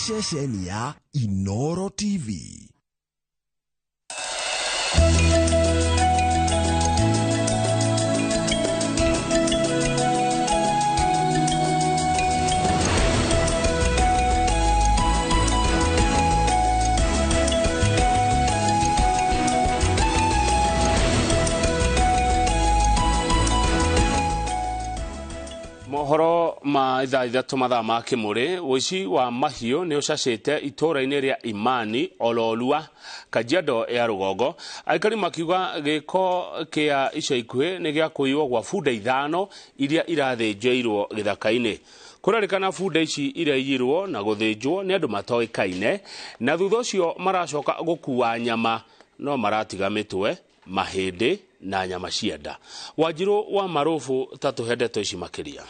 Ceceni ya Inoro TV. Mohoro ma ithaa 3 mathaa ma kimuri ũici wa mahiũ nĩ ũcacĩte itũũra-inĩ rĩa Imani Ololua Kajiado ya rũgongo. Aikari makiuga gĩko kĩa ica ikuhĩ nĩ gĩa kũiywo gwa bunda 5 iria irathĩnjĩirwo gĩthaka-inĩ. Kũrerĩkana bunda ici iraiyirwo na gũthĩnjwo nĩ andũ matoĩkaine, na thutha ũcio maracoka gũkua nyama no maratiga mĩtwe, mahĩndĩ na nyama cia nda. Wanjirũ wa Marũbũ ta tũhe ndeto ici makĩria.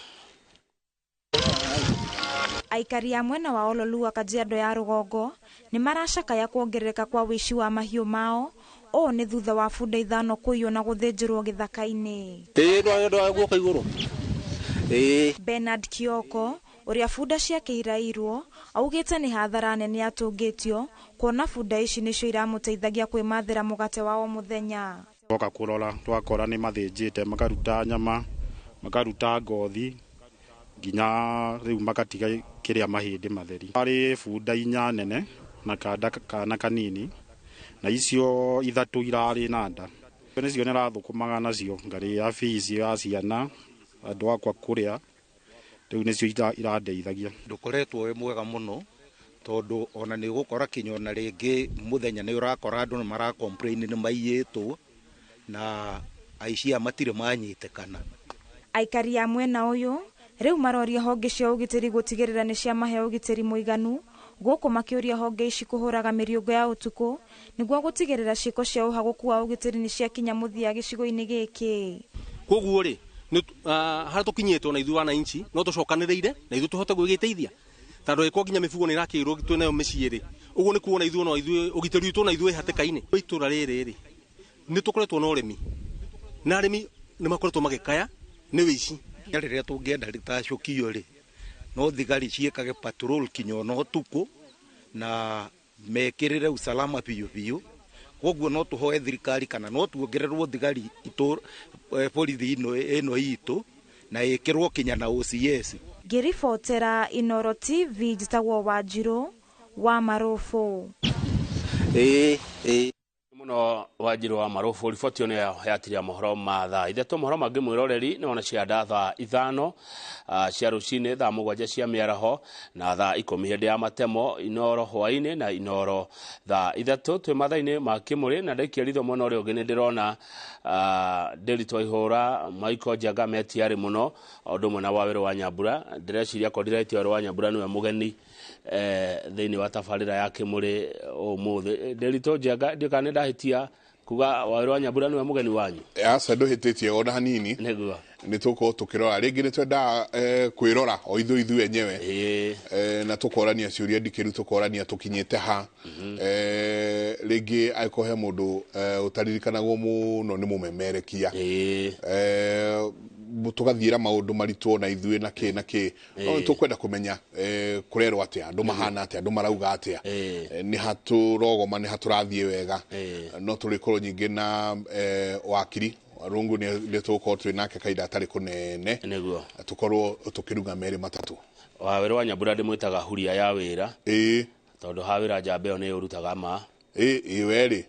Aikari a mwena wa Ololua Kajiado ya rũgongo nĩ maracakaya kuongerereka kwa ũici wa mahiũ mao. Ũũ nĩ thutha wa bunda 5 kũiywo na gũthĩnjĩrwo gĩthaka-inĩ. Bernard Kioko ũrĩa bunda ciake irairwo augĩte nĩ hathara nene atũngĩtio kuona bunda ici nĩcio iramũteithagia kwĩmathĩra mũgate wa o mũthenya. Twoka kũrora twakora nĩ mathĩnjĩte, makaruta nyama, makaruta ngothi, nginya rĩu makatiga kĩrĩa mahĩndĩ matheri. Harĩ bunda 4 nene na kanda kana kanini, na icio 3 irarĩ na nda. Nĩcio nĩrathũkũmaga nacio ngarĩa fees ya ciana andũ akwa kũrĩa, rĩu nĩcio irandeithagia. Ndũkoretwo wĩ mwega mũno tondũ ona nĩ ũgũkora kinya ona rĩngĩ mũthenya nĩ ũrakora andũ nĩ mara complain nĩ maiyĩtwo na aici aya matirĩ manyitĩkana. Aikari a mwena ũyũ rĩu maroria honge cia ũgitĩri gũtigĩrĩra nĩ ciamahe ũgitĩri mũiganu, gũkũ makĩũria honge ici kũhũraga mĩriũngũ ya ũtukũ nĩguo gũtigĩrĩra ciĩko cia ũhagũku wa ũgitĩri nĩ ciakinya mũthia gĩcigo-inĩ gĩkĩ. Koguo rĩ harĩa tũkinyĩtwo na ithuĩ wananchi no tũcokanĩrĩire na ithuĩ tũhote gwĩgĩteithia, tondũ ĩkorwo nginya mĩbugo nĩ ĩrakĩirwo twĩ nayo mĩciĩ rĩ, ũguo nĩ kuona ithuĩ no ithuĩ ũgitĩri witũ na ithuĩ hatĩka-inĩ. Itũũra rĩrĩ rĩ nĩ tũkoretwo na ũrĩmi, na arĩmi nĩ makoretwo magĩkaya nĩ ũici. Rĩrĩa tũngĩenda rĩtacũkio rĩ, no thigari ciĩkage patrol kinya ona ũtukũ na mekĩrĩre usalama biũ biũ. Koguo no tũhoe thirikari kana no tuongererwo thigari borithi ĩno itũ na ĩkĩrwo kinya na OCS. Ngĩribotera Inoro TV njĩtagwo Wanjirũ wa Marũbũ. Mũno Wanjirũ wa Marũbũ, riboti ĩyo yatiria mohoro ma thaa 3. Mohoro mangĩ mwĩroreri nĩ wona cia nda thaa 5 cia rũcinĩ, thaa 7 cia mĩaraho na thaa 10 hĩndĩ ya matemo, Inoro hwaĩ-inĩ na Inoro thaa 3. Twĩ mathaa-inĩ ma kĩmũrĩ na ndaikia ritho mwena ũrĩa ũngĩ nĩ ndĩrona Ndĩritũ Aihũra, Michael Njenga metiarĩ mũno, o ũndũ ũmwe na Wawerũ wa Nyambura. Ndĩreciria korwo ndĩretia Wawerũ wa Nyambura nĩwe mũgeni thĩinĩ wa tabarĩra ya kĩmũrĩ ũmũthĩ. Ndĩritũ Njenga, ndiũĩ kana nĩ ndahĩtia kuga Wawerũ wa Nyambura nĩwe mũgeni wanyu. Aca, ndũhĩtĩtie ona hanini. Nĩguo. Nĩ tũkorwo tũkĩrora rĩngĩ, nĩ twendaga kwĩrora o ithuĩ ithuĩ enyewe. Na tũkorania ciũria ndikĩru, tũkorania tũkinyĩte ha. Rĩngĩ angĩkorwo he mũndũ ũtaririkanagwo mũno nĩ mũmemerekia. Tũgathiĩra maũndũ maritũ na ithuĩ na kĩ na kĩ. No tũkwenda kũmenya kũrerwo atĩa, andũ mahana atĩa, andũ marauga atĩa. Nĩ hatũrogoma, nĩ hatũrathiĩ wega. No tũrĩkorwo nyingĩ na wakiri Warungu nĩ tũgũkorwo twĩ nake kahinda gatarĩ kũnene. Nĩguo. Tũkorwo tũkĩruga merĩ matatũ. Wawerũ wa Nyambura ndĩmwĩtaga huria ya wĩra. Tondũ ha wĩra njamba ĩyo nĩ ũrutaga ma. We rĩ.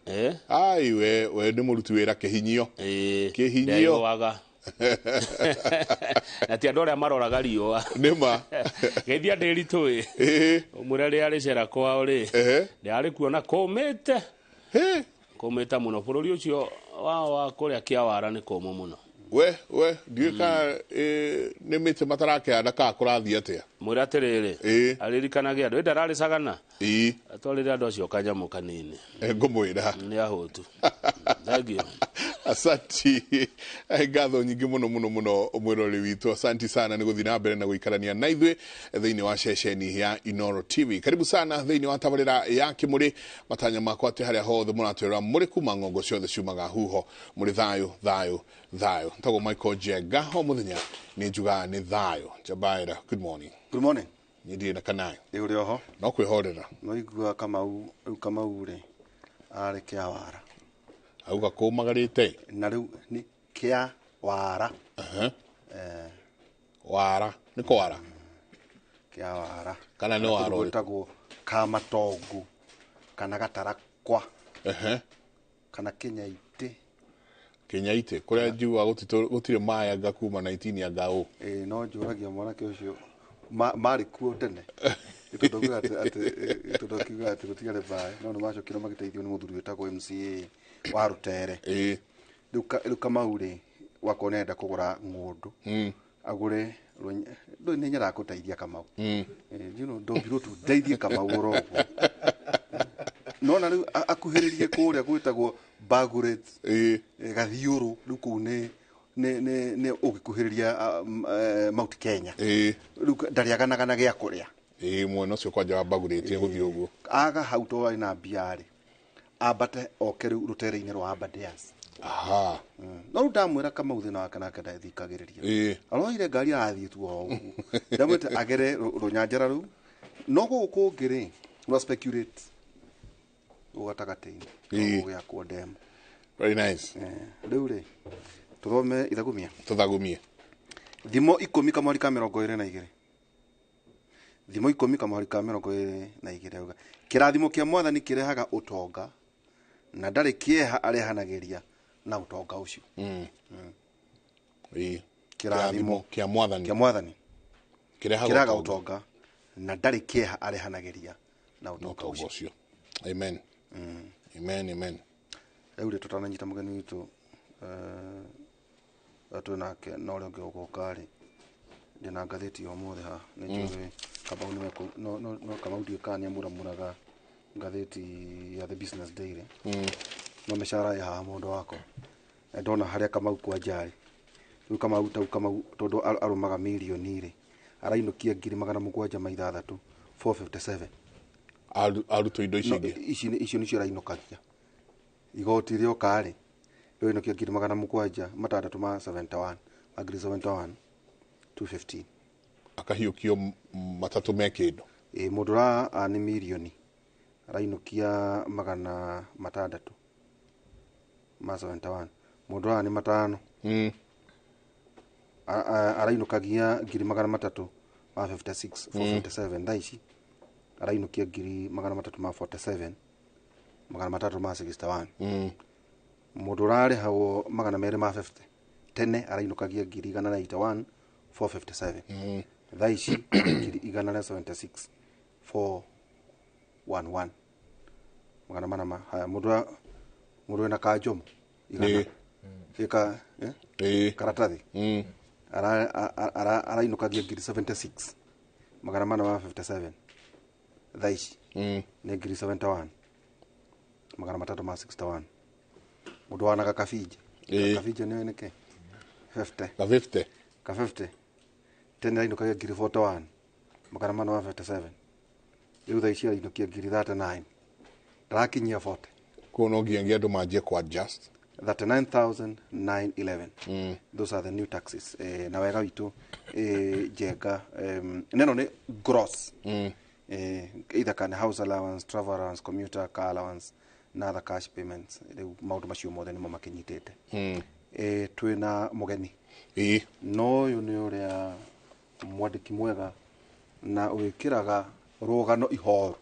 Ai, we nĩ mũruti wĩra kĩhinyio. Kĩhinyio. Ndeyũaga. Na ti andũ arĩa maroraga riũa. Nĩ ma. Geithia Ndĩritũ ĩ. Ũmwĩre rĩrĩa arĩcera kwao rĩ. Ndĩrarĩ kuona kũmĩte. Kũmĩte mũno. Bũrũri ũcio wa kũrĩa Kĩawara nĩ kũmũ mũno. We, ndiũĩ kana nĩ mĩtĩ matarakĩhanda kana kũrathiĩ atĩa. Mwĩre atĩrĩrĩ, aririkanage andũ, ĩ ndararĩcagana? Atwarĩre andũ acio kanyamũ kanini. Ngũmwĩra. Nĩ ahũtu. Thank you. Asanti. Ngatho nyingĩ mũno mũno mũno mwĩroreri witũ. Asanti sana nĩ gũthiĩ na mbere na gũikarania na ithuĩ thĩinĩ wa ceceni ya Inoro TV. Karibu sana thĩinĩ wa tabarĩra ya Kĩmũrĩ. Matanya makwa atĩ harĩa hothe mũratwĩrora mũrĩ kuma ng'ongo ciothe ciumaga huho, mũrĩ thayũ thayũ thayũ. Ntagwo Michael Njenga, o mũthenya nĩ njugaga nĩ thayũ. Njabaira, good morning. Good morning. Ndirĩ na kanayo. Ĩ ũrĩ oho. No kwĩhorera. No igua Kamau, rĩu Kamau rĩ arĩ kĩawara. Auga kũmagarĩte. Na rĩu nĩ kĩawara. Wara, nĩ kwara. Kĩawara. Kana nĩ wara ũrĩkũ? Gwĩtagwo Kamatongu kana Gatarakwa. Kana Kĩnyaitĩ. Kĩnyaitĩ kũrĩa njugaga gũtirĩ maĩ anga kuma 19 anga ũ. Ĩĩ no njũragia mwanake ũcio marĩ kuo tene. Tondũ akiuga atĩ gũtiarĩ maĩ no nĩ macokire magĩteithio nĩ mũthuri wĩtagwo MCA wa Rũtere. Rĩu Kamau rĩ wakorwo nĩarenda kũgũra ng'ũndũ agũre ndũĩ nĩ nyendaga gũteithia Kamau. You know, ndombirwo tu ndeithie Kamau oro ũguo. Nona rĩu akuhĩrĩrie kũrĩa gwĩtagwo Baguret, Gathiũrũ, rĩu kũu nĩ ũgĩkuhĩrĩria Mount Kenya. Rĩu ndarĩaganaga na gĩa kũrĩa. Mwena ũcio kwanja wa Baguret gũthiĩ ũguo. Aga hau to arĩ na mbia rĩ, ambate oke rĩu rũtere-inĩ rwa Aberdares. Aha. No rĩu ndamwĩra Kamau thĩna wake nake ndathikagĩrĩria. Aroire ngari arathiĩ tu o ũguo. Ndamwĩrĩte agere rũnyanjara rũu. No gũkũ kũngĩ rĩ, rwa speculate gatagatĩ-inĩ gũgĩakwo demu. Very nice. Rĩu rĩ tũthome ithagumia. Tũthagumie. Thimo 10 kamweri ka 22. Thimo 10 kamweri ka 22 auga kĩrathimo kĩa mwathani kĩrehaga ũtonga na ndarĩ kĩeha arehanagĩria na ũtonga ũcio. Kĩrathimo kĩa mwathani. Kĩa mwathani kĩrehaga ũtonga na ndarĩ kĩeha arehanagĩria na ũtonga ũcio. Amen. Amen, amen. Rĩu rĩ tũtananyita mũgeni witũ twĩ nake na ũrĩa ũngĩ ũgũka rĩ ndĩna ngathĩti ya ũmũthĩ haha nĩ njũĩ Kamau no Kamau ndiũĩ kana nĩamũramũraga ngathĩti ya The Business Daily. No mĩcara ĩ haha mũndũ wakwa. Na ndona harĩa Kamau kwanja rĩ rĩu Kamau tau Kamau tondũ arũmaga mirioni rĩ arainũkia 706 457. Arutwo indo ici ingĩ. Icio nĩcio arainũkagia. Igoti rĩoka rĩ rĩinũkia 771 71 215. Akahiũkio matatũ me kĩndũ. Ĩ mũndũ ũra nĩ mirioni arainũkia 600 ma 71. Mũndũ ũra nĩ 5 arainũkagia 356 457. Thaa ici arainũkia 347 361. Mũndũ ũrarĩhagwo 250 tene arainũkagia 181 457. Thaa ici 176 411. 400 haya mũndũ wĩna kanjomo igana ĩka karatathi arainũkagia 76 457. Thaa ici nĩ 71 361. Mũndũ wanaga kabinja. Kabinja nĩwe nĩkĩ? 50. Ka 50. Ka 50. Tene arainũkagia 41 457. Rĩu thaa ici arainũkia 39. Ndarakinyia 40. Koguo no nginya andũ manjie ku adjust. 39,911. Those are the new taxes. Na wega witũ Njenga neno nĩ gross. Either kana house allowance, travel allowance, commuter car allowance na other cash payments. Rĩu maũndũ macio mothe nĩmo makĩnyitĩte. Twĩna mũgeni. No ũyũ nĩ ũrĩa mwandĩki mwega na wĩkĩraga rũgano ihoru.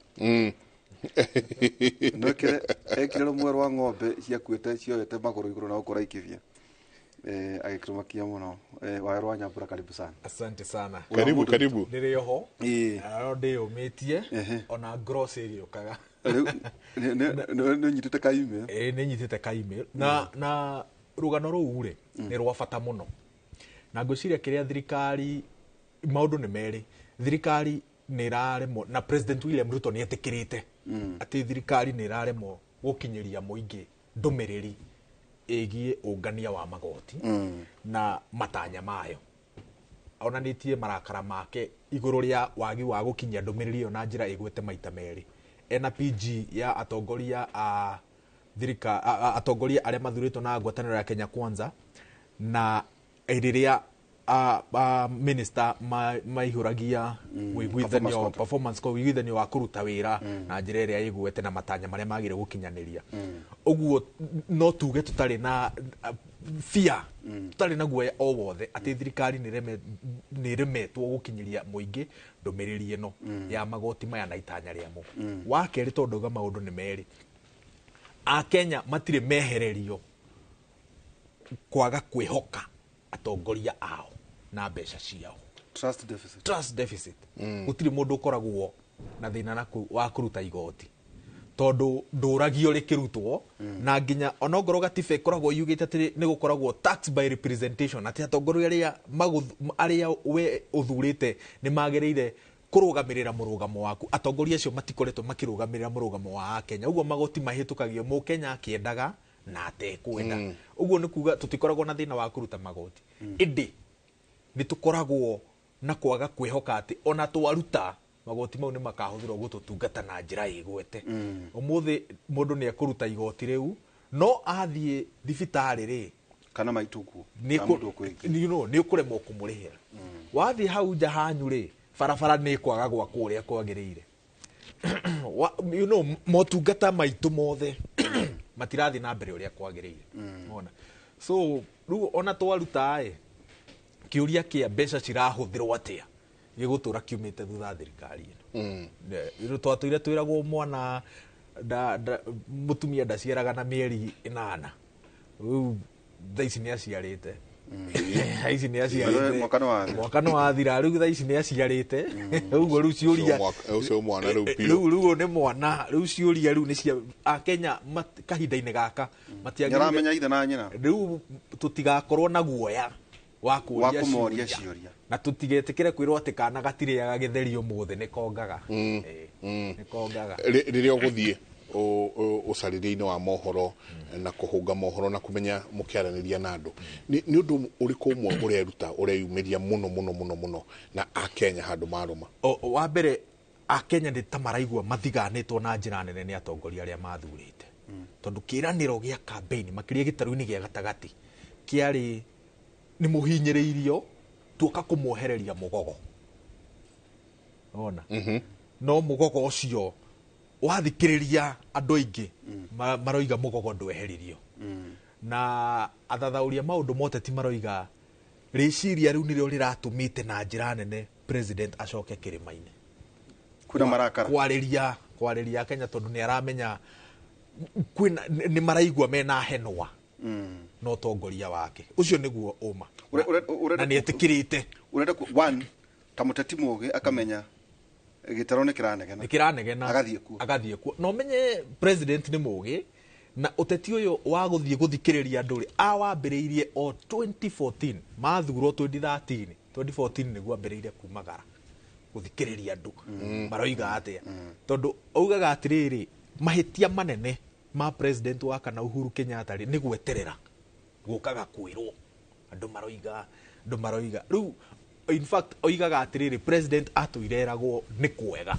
No ekire rũmwe rwa ng'ombe ciakuĩte cioete magũrũ igũrũ na gũkũra ikĩbia. Agĩkĩrũmakia mũno. Wawe rwa Nyambura, karibu sana. Asante sana. Karibu, karibu. Nĩrĩ oho. No ndĩyũmĩtie ona gross ĩgĩũkaga. Rĩu nĩ nyitĩte ka email. Nĩ nyitĩte ka email. Na rũgano rũu rĩ nĩ rwa bata mũno. Na ngwĩciria kĩrĩa thirikari maũndũ nĩ merĩ. Thirikari nĩ ĩraremwo na President William Ruto nĩ etĩkĩrĩte atĩ thirikari nĩ ĩraremwo gũkinyĩria mũingĩ ndũmĩrĩri ĩgiĩ ũngania wa magoti na matanya mayo. Onanĩtie marakara make igũrũ rĩa wagi wa gũkinyia ndũmĩrĩri ĩyo na njĩra ĩgwete maita merĩ. Ena PG ya atongoria a thirika atongoria arĩa mathurĩtwo na ngwatanĩro ya Kenya Kwanza na rĩrĩa minister maihũragia ũiguithanio performance ko ũiguithanio wa kũruta wĩra na njĩra ĩrĩa ĩgwete na matanya marĩa magĩrĩire gũkinyanĩria. Ũguo no tuge tũtarĩ na fear, tũtarĩ na guoya o wothe atĩ thirikari nĩ ĩremetwo gũkinyĩria mũingĩ ndũmĩrĩri ĩno ya magoti maya na itanya rĩamo. Wa kerĩ, tondũ ndauga maũndũ nĩ merĩ, Akenya matirĩ mehererio kwaga kwĩhoka atongoria ao na mbeca ciao. Trust deficit. Trust deficit. Gũtirĩ mũndũ ũkoragwo na thĩna na wa kũruta igoti tondũ ndũragio rĩkĩrutwo, na nginya onongorwo gatiba ĩkoragwo yugĩte atĩ nĩ gũkoragwo tax by representation, atĩ atongoria arĩa we ũthurĩte nĩ magĩrĩire kũrũgamĩrĩra mũrũgamo waku. Atongoria acio matikoretwo makĩrũgamĩrĩra mũrũgamo wa Akenya, ũguo magoti mahĩtũkagio mũkenya akĩendaga na atekwenda. Ũguo nĩ kuga tũtikoragwo na thĩna wa kũruta magoti, ĩndĩ nĩ tũkoragwo na kwaga kwĩhoka atĩ ona twaruta magoti mau nĩ makahũthĩrwo gũtũtungata na njĩra ĩgwete. Ũmũthĩ mũndũ nĩ ekũruta igoti rĩu, no athiĩ thibitarĩ rĩ kana maituku nĩ ũkũremwo kũmũrĩhĩra. Wathiĩ hau nja hanyu rĩ, barabara nĩ kwaga gwakwo ũrĩa kwagĩrĩire. You know, motungata maitũ mothe matirathiĩ na mbere ũrĩa kwagĩrĩire. Ona so rĩu ona twaruta ĩ, kĩũria kĩa mbeca cirahũthĩrwo atĩa gĩgũtũra kiumĩte thutha thirikari ĩno. Twatũire twĩragwo mwana mũtumia ndaciaraga na mĩeri 8, rĩu thaa ici nĩ aciarĩte. Thaa ici nĩ aciarĩte, mwaka nĩ wathira, rĩu thaa ici nĩ aciarĩte. Ũguo rĩu ciũria ũcio mwana rĩu biũ, rĩu nĩ mwana, rĩu ciũria rĩu nĩ cia Akenya kahinda-inĩ gaka matiagĩrĩire ithe na nyina. Rĩu tũtigakorwo na guoya wa kũmoria ciũria, na tũtigetĩkĩre kwĩrwo atĩ kana gatirĩaga gĩtheri ũmũthĩ, nĩ kongaga. Nĩ kongaga. Rĩrĩa ũgũthiĩ ũcarĩria-inĩ wa mohoro na kũhũnga mohoro na kũmenya mũkĩaranĩria na andũ, nĩ ũndũ ũrĩkũ ũmwe ũreruta ũreyumĩria mũno mũno mũno mũno na Akenya handũ marũma? Wa mbere, Akenya nĩ ta maraigua mathiganĩtwo na njĩra nene nĩ atongoria arĩa mathurĩte, tondũ kĩĩranĩro gĩa campaign makĩria gĩtarũ-inĩ gĩa gatagatĩ kĩarĩ nĩ mũhinyĩrĩirio tuoka kũmwehereria mũgogo. Ona no mũgogo ũcio wathikĩrĩria andũ aingĩ maroiga mũgogo ndweheririo, na athathaũria maũndũ moteti maroiga rĩciria rĩu nĩrĩo rĩratũmĩte na njĩra nene president acoke kĩrĩma-inĩ kwĩna marakara kwarĩria Kenya, tondũ nĩ aramenya kwĩna nĩ maraigua mena henwa no tongoria wake ũcio nĩguo ũma na nĩ etĩkĩrĩte. Ũrenda one ta mũteti mũgĩ akamenya gĩtaro nĩ kĩranegena, nĩ kĩranegena, agathiĩ kuo. No menye president nĩ mũgĩ na ũteti ũyũ wa gũthiĩ gũthikĩrĩria andũ rĩ, awambĩrĩirie o 2014, mathurwo 2013, 2014 nĩguo ambĩrĩirie kumagara gũthikĩrĩria andũ maroiga atĩa, tondũ augaga atĩrĩrĩ, mahĩtia manene ma president wa kana Uhuru Kenyatta rĩ nĩ gweterera gũkaga kwĩrwo andũ maroiga. Rĩu in fact oigaga atĩrĩrĩ, president atũire eragwo nĩ kwega,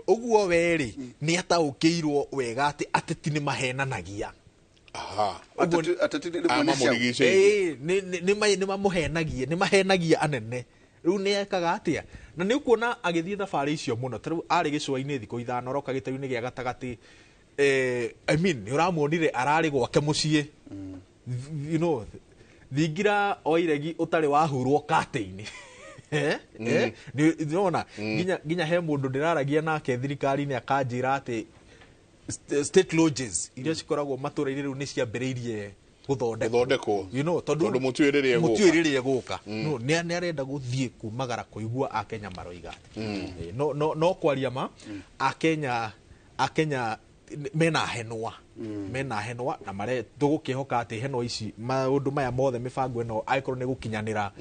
ũguo werĩ nĩ ataũkĩirwo wega atĩ ateti nĩ mahenanagia. Nĩ mamũhenagia, nĩ mahenagia anene. Rĩu nĩ ekaga atĩa? Na nĩ ũkuona agĩthiĩ thabarĩ icio mũno, ta rĩu arĩ gĩcũa-inĩ thikũ 5, aroka gĩtarũ-inĩ gĩa gatagatĩ. I mean, nĩ ũramuonire ararĩ gwake mũciĩ, you know, thingira oiregi ũtarĩ wahurwo katĩ-inĩ. Nĩũrona nginya he mũndũ ndĩraragia nake thirikari-inĩ akanjĩra atĩ state lodges iria cikoragwo matũra-inĩ rĩu nĩ ciambĩrĩirie gũthondekwo, you know, tondũ mũtiũĩ rĩrĩa ĩgũka. No nĩ arenda gũthiĩ kumagara kũigua Akenya maroiga atĩ no kwaria ma Akenya mena henwa, mena henwa, na mare tũgũkĩhoka atĩ henwa ici maũndũ maya mothe mĩbango ĩno angĩkorwo nĩ gũkinyanĩra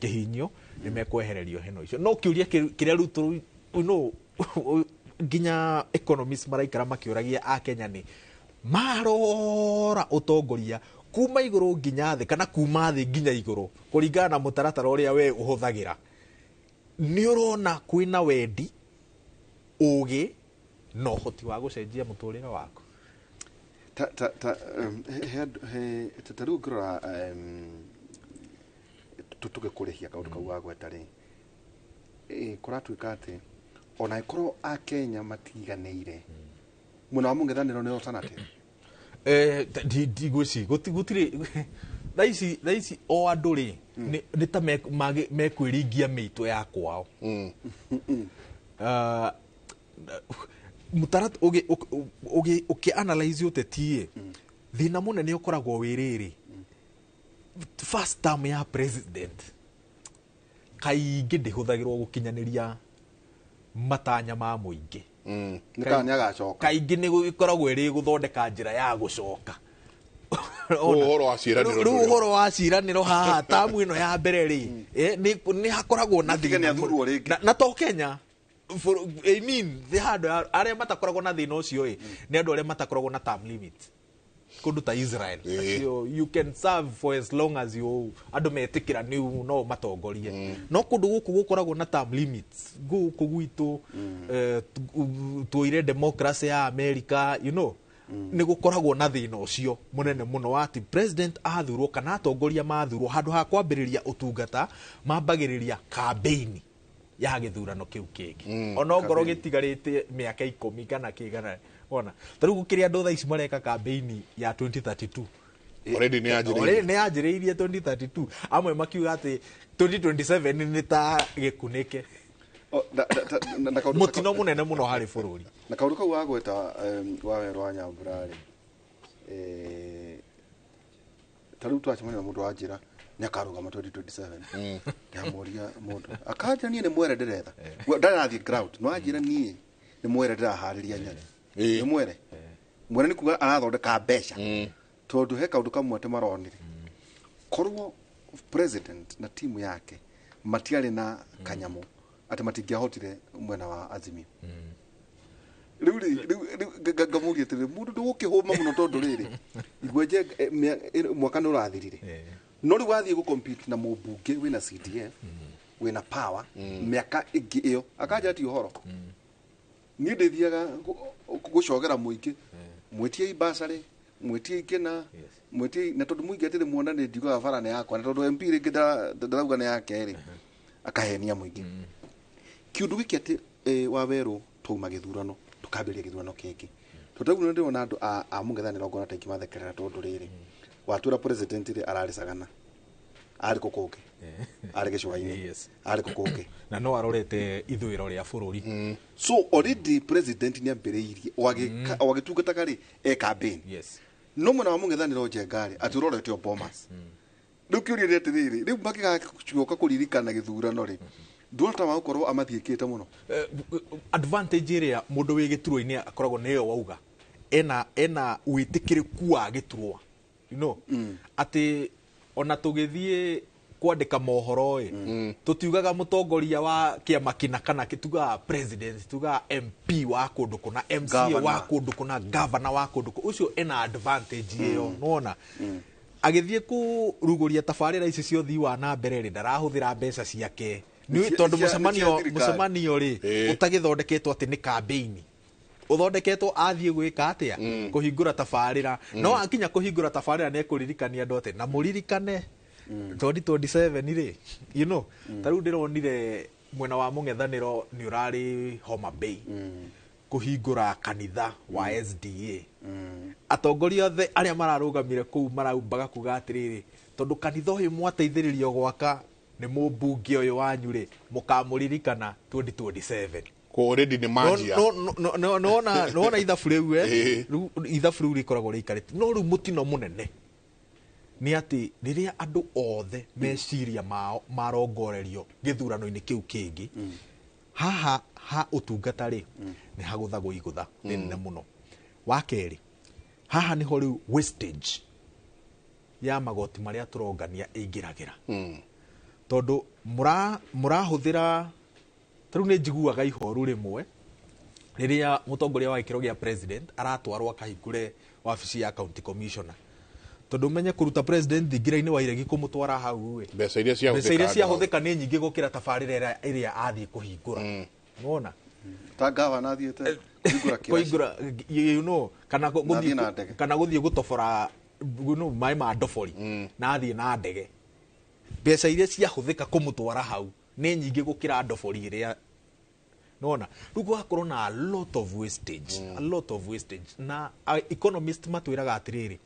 kĩhinyio nĩ mekwehererio henwa icio. No kĩũria kĩrĩa rĩu you know, nginya economists maraikara makĩũragia Akenya nĩ marora ũtongoria kuma igũrũ nginya thĩ kana kuma thĩ nginya igũrũ kũringana na mũtaratara ũrĩa we ũhũthagĩra, nĩ ũrona kwĩna wendi, ũgĩ na ũhoti wa gũcenjia mũtũrĩre waku. Ta ta ta he he ta rĩu ngĩrora tũgĩkũrĩhia kaũndũ kau wagweta rĩ, kũratuĩka atĩ ona ĩkorwo akenya matiganĩire, mwena wa mũng'ethanĩro nĩ alternative. Ndigwĩci gũtirĩ thaa ici o andũ rĩ nĩ ta mekwĩringia mĩitũ ya kwao. Ah, mũtarat ũgĩ analyze ũteti ĩ, thĩna mũnene ũkoragwo wĩ rĩrĩ, first term ya president kaingĩ ndĩhũthagĩrwo gũkinyanĩria matanya ma mũingĩ. Nĩ kana nĩ agacoka. Kaingĩ nĩ ĩkoragwo ĩrĩ gũthondeka njĩra ya gũcoka. Rĩu ũhoro wa ciĩranĩro Rĩu ndũrĩ. Ũhoro wa ciĩranĩro haha tamu ĩno ya mbere rĩ, nĩ hakoragwo na Tiga nĩ thĩna athurwo rĩngĩ. Na to Kenya. I mean, thĩ handũ arĩa matakoragwo na thĩna ũcio ĩ nĩ andũ arĩa matakoragwo na term limit, kũndũ ta Israel. Acio, you can serve for as long as you andũ metĩkĩra nĩ no matongorie, no kũndũ gũkũ gũkoragwo na term limits, gũkũ gwitũ, tuoire democracy ya America, nĩ gũkoragwo na thĩna ũcio mũnene mũno wa atĩ president athurwo kana atongoria mathurwo, handũ ha kwambĩrĩria ũtungata mambagĩrĩria campaign ya gĩthurano kĩu kĩngĩ, ona ongorwo gĩtigarĩte mĩaka 10 kana kĩgana. Ona ta rĩu gũkĩrĩ andũ thaa ici mareka campaign ya 2032. Already nĩ yanjĩrĩirie. Already nĩ yanjĩrĩirie 2032, amwe makiuga atĩ 2027 nĩ ta gĩkunĩke. O, na Mũtino mũnene mũno harĩ bũrũri. Na kaũndũ kau wagweta wa werũ wa Nyambura rĩ, ta rĩu twacemania na mũndũ wanjĩra nĩ akarũgama 2027, ndamũria mũndũ akanjĩra niĩ nĩ mwere ndĩretha. We, ndarathiĩ ground no anjĩra niĩ nĩ mwere ndĩraharĩria nyari. Nĩ mwere mwere nĩ kuga arathondeka mbeca, tondũ he kaũndũ kamwe atĩ maronire korwo president na timu yake matiarĩ na kanyamũ atĩ matingĩahotire mwena wa Azimio. Rĩu rĩ rĩu ngamũria atĩrĩrĩ, mũndũ ndũgũkĩhũma mũno, tondũ rĩrĩ igwenje mwaka nĩ ũrathirire, no rĩu wathiĩ gũcompete na mũmbunge wĩna CDF, wĩna power mĩaka ĩngĩ ĩyo, akanja ti ũhoro niĩ ndĩthiaga gũcogera mũingĩ, mwĩtiei basarĩ, mwĩtiei kĩna, mwĩtiei, na tondũ mũingĩ atĩrĩ muona nĩ ndiugaga bara nĩ yakwa, na tondũ MP rĩngĩ ndarauga nĩ yake rĩ, akahenia mũingĩ. Kĩũndũ gĩkĩ atĩ wa werũ twauma gĩthurano tũkambĩrĩria gĩthurano kĩngĩ, tondũ rĩu nĩ ndĩrona andũ a mũng'ethanĩro ngona ta aingĩ mathekerera, tondũ rĩrĩ watwĩra president rĩ ararĩ Sagana, arĩ kũ kũngĩ, arĩ gĩcũa-inĩ, arĩ kũ kũngĩ. Na no arorete ithũĩro rĩa bũrũri. So already president nĩ ambĩrĩirie o agĩtungataga rĩ e campaign. No mwena wa mũng'ethanĩro Njenga rĩ atĩ ũrorete o Bomas. Rĩu kĩũria nĩ atĩrĩrĩ, rĩu makĩgacoka kũririkana gĩthurano rĩ, nduona ta magũkorwo amathiĩkĩte mũno. Advantage ĩrĩa mũndũ wĩ gĩturwa-inĩ akoragwo nĩyo wauga ena wĩtĩkĩrĩku wa gĩturwa, atĩ ona tũgĩthiĩ kwandĩka mohoro ĩ, tũtiugaga mũtongoria wa kĩama kĩna kana tugaga president, tugaga MP wa kũndũ kũna, MCA Governor. wa kũndũ kũna, governor wa kũndũ kũna. Ũcio ena advantage ĩyo nĩwona agĩthiĩ kũrugũria tabarĩra ici cia ũthii wa na mbere rĩ, ndarahũthĩra mbeca ciake. Tondũ Nĩ cia mũcemanio thirikari. Mũcemanio rĩ ũtagĩthondeketwo atĩ nĩ campaign, ũthondeketwo athiĩ gwĩka atĩa, kũhingũra tabarĩra. No akinya kũhingũra tabarĩra nĩ ekũririkania andũ atĩ na mũririkane 2027 rĩ. Ta rĩu ndĩronire mwena wa mũng'ethanĩro nĩ ũrarĩ Homa Bay kũhingũra kanitha wa SDA. Atongoria othe arĩa mararũgamire kũu maraumbaga kuga atĩrĩrĩ, tondũ kanitha ũyũ mwateithĩrĩrio gwaka nĩ mũmbunge ũyũ wanyu rĩ, mũkamũririkana 2027. Ko already nĩ manjia. Nona ithabu rĩu, rĩu ithabu rĩu rĩkoragwo rĩikarĩte. No rĩu mũtino mũnene nĩ atĩ rĩrĩa andũ othe meciria mao marongorerio gĩthurano-inĩ kĩu kĩngĩ, haha ha ũtungata rĩ nĩ hagũthagwo igũtha rĩnene mũno. Wa kerĩ, haha nĩho rĩu wastage ya magoti marĩa tũrongania ĩingĩragĩra, tondũ mũrahũthĩra ta rĩu nĩ njiguaga ihoru rĩmwe rĩrĩa mũtongoria wa gĩkĩro gĩa president aratwarwo akahingũre wabici ya county commissioner, tondũ ũmenye kũruta president thingira-inĩ wa iregi kũmũtwara hau ĩ, mbeca iria mbeca iria ciahũthĩka ciahũthĩka nĩ nyingĩ gũkĩra tabarĩra ĩrĩa athiĩ kũhingũra. Nĩwona Ta gavana athiĩte kũhingũra kĩraci. Kũhingũra, you know, kana Na athiĩ na ndege. Kana gũthiĩ gũtobora, you know, maĩ ma ndobori na athiĩ na ndege. Mbeca iria ciahũthĩka kũmũtwara hau nĩ nyingĩ gũkĩra ndobori ĩrĩa nona. Rĩu gũgakorwo na a lot of wastage, a lot of wastage. Na economist matwĩraga atĩrĩrĩ,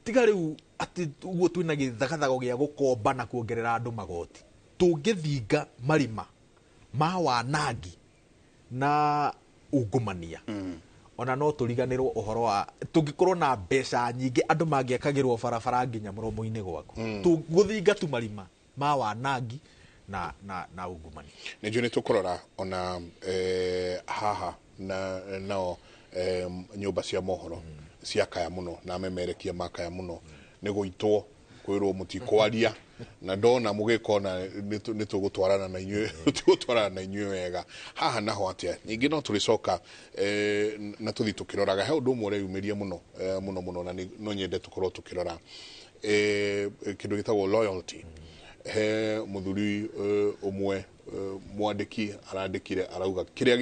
tiga rĩu atĩ ũguo twĩna gĩthagathago gĩa gũkomba na kuongerera andũ magoti, tũngĩthinga marima ma wanangi na ungumania, ona no tũriganĩrwo ũhoro wa tũngĩkorwo na mbeca nyingĩ, andũ mangĩakagĩrwo barabara nginya mũromo-inĩ gwaku. Tũgũthinga tu marima ma wanangi na ungumania. Nä njå nä tå kårora ona haha na nao nyũmba cia mohoro ciakaya mũno na memerekia makaya mũno nĩ gũitwo kwĩrwo mũtikwaria na ndona mũgĩkona nĩ tũgũtwarana na inyuĩ, tũgũtwarana na inyuĩ wega haha naho atĩa. Ningĩ no tũrĩcoka na tũthiĩ tũkĩroraga he ũndũ ũmwe ũreyumĩria mũno, mũno mũno, na no nyende tũkorwo tũkĩrora kĩndũ gĩtagwo loyalty. He mũthuri ũmwe mwandĩki arandĩkire arauga kĩrĩa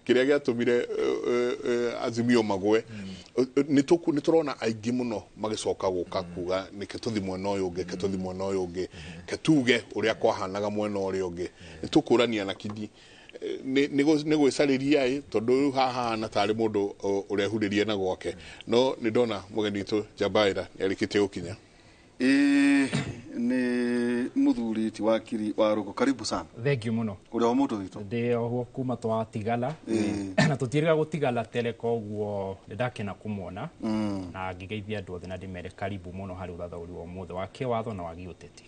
gĩatũmire Azimio magwe, nĩ tũrona aingĩ mũno magĩcoka gũka kuga nĩke tũthi mwena ũyũ ũngĩ, ke tũthi mwena ũyũ ũngĩ, ke tuge ũrĩa kwahanaga mwena ũrĩa ũngĩ. Nĩ tũkũrania na kidi nĩ gwĩcarĩria ĩ, tondũ rĩu haha hahana tarĩ mũndũ ũrehurĩria na gwake. No nĩ ndona mũgeni witũ Jambaĩra nĩ arĩkĩtie gũkinya. Ĩĩ, nĩ mũthuri ti wakiri wa Rũgũ, karibu sana. Thank you mũno. Ũrĩa wa mũndũ witũ. Ndĩ oho kuma twatigala na tũtiĩrĩga gũtigala tele, koguo nĩ ndakena kũmwona na ngĩgeithia andũ othe na ndĩmere karibu mũno harĩ ũthathaũri wa ũmũthĩ wa kĩwatho na wa gĩũteti.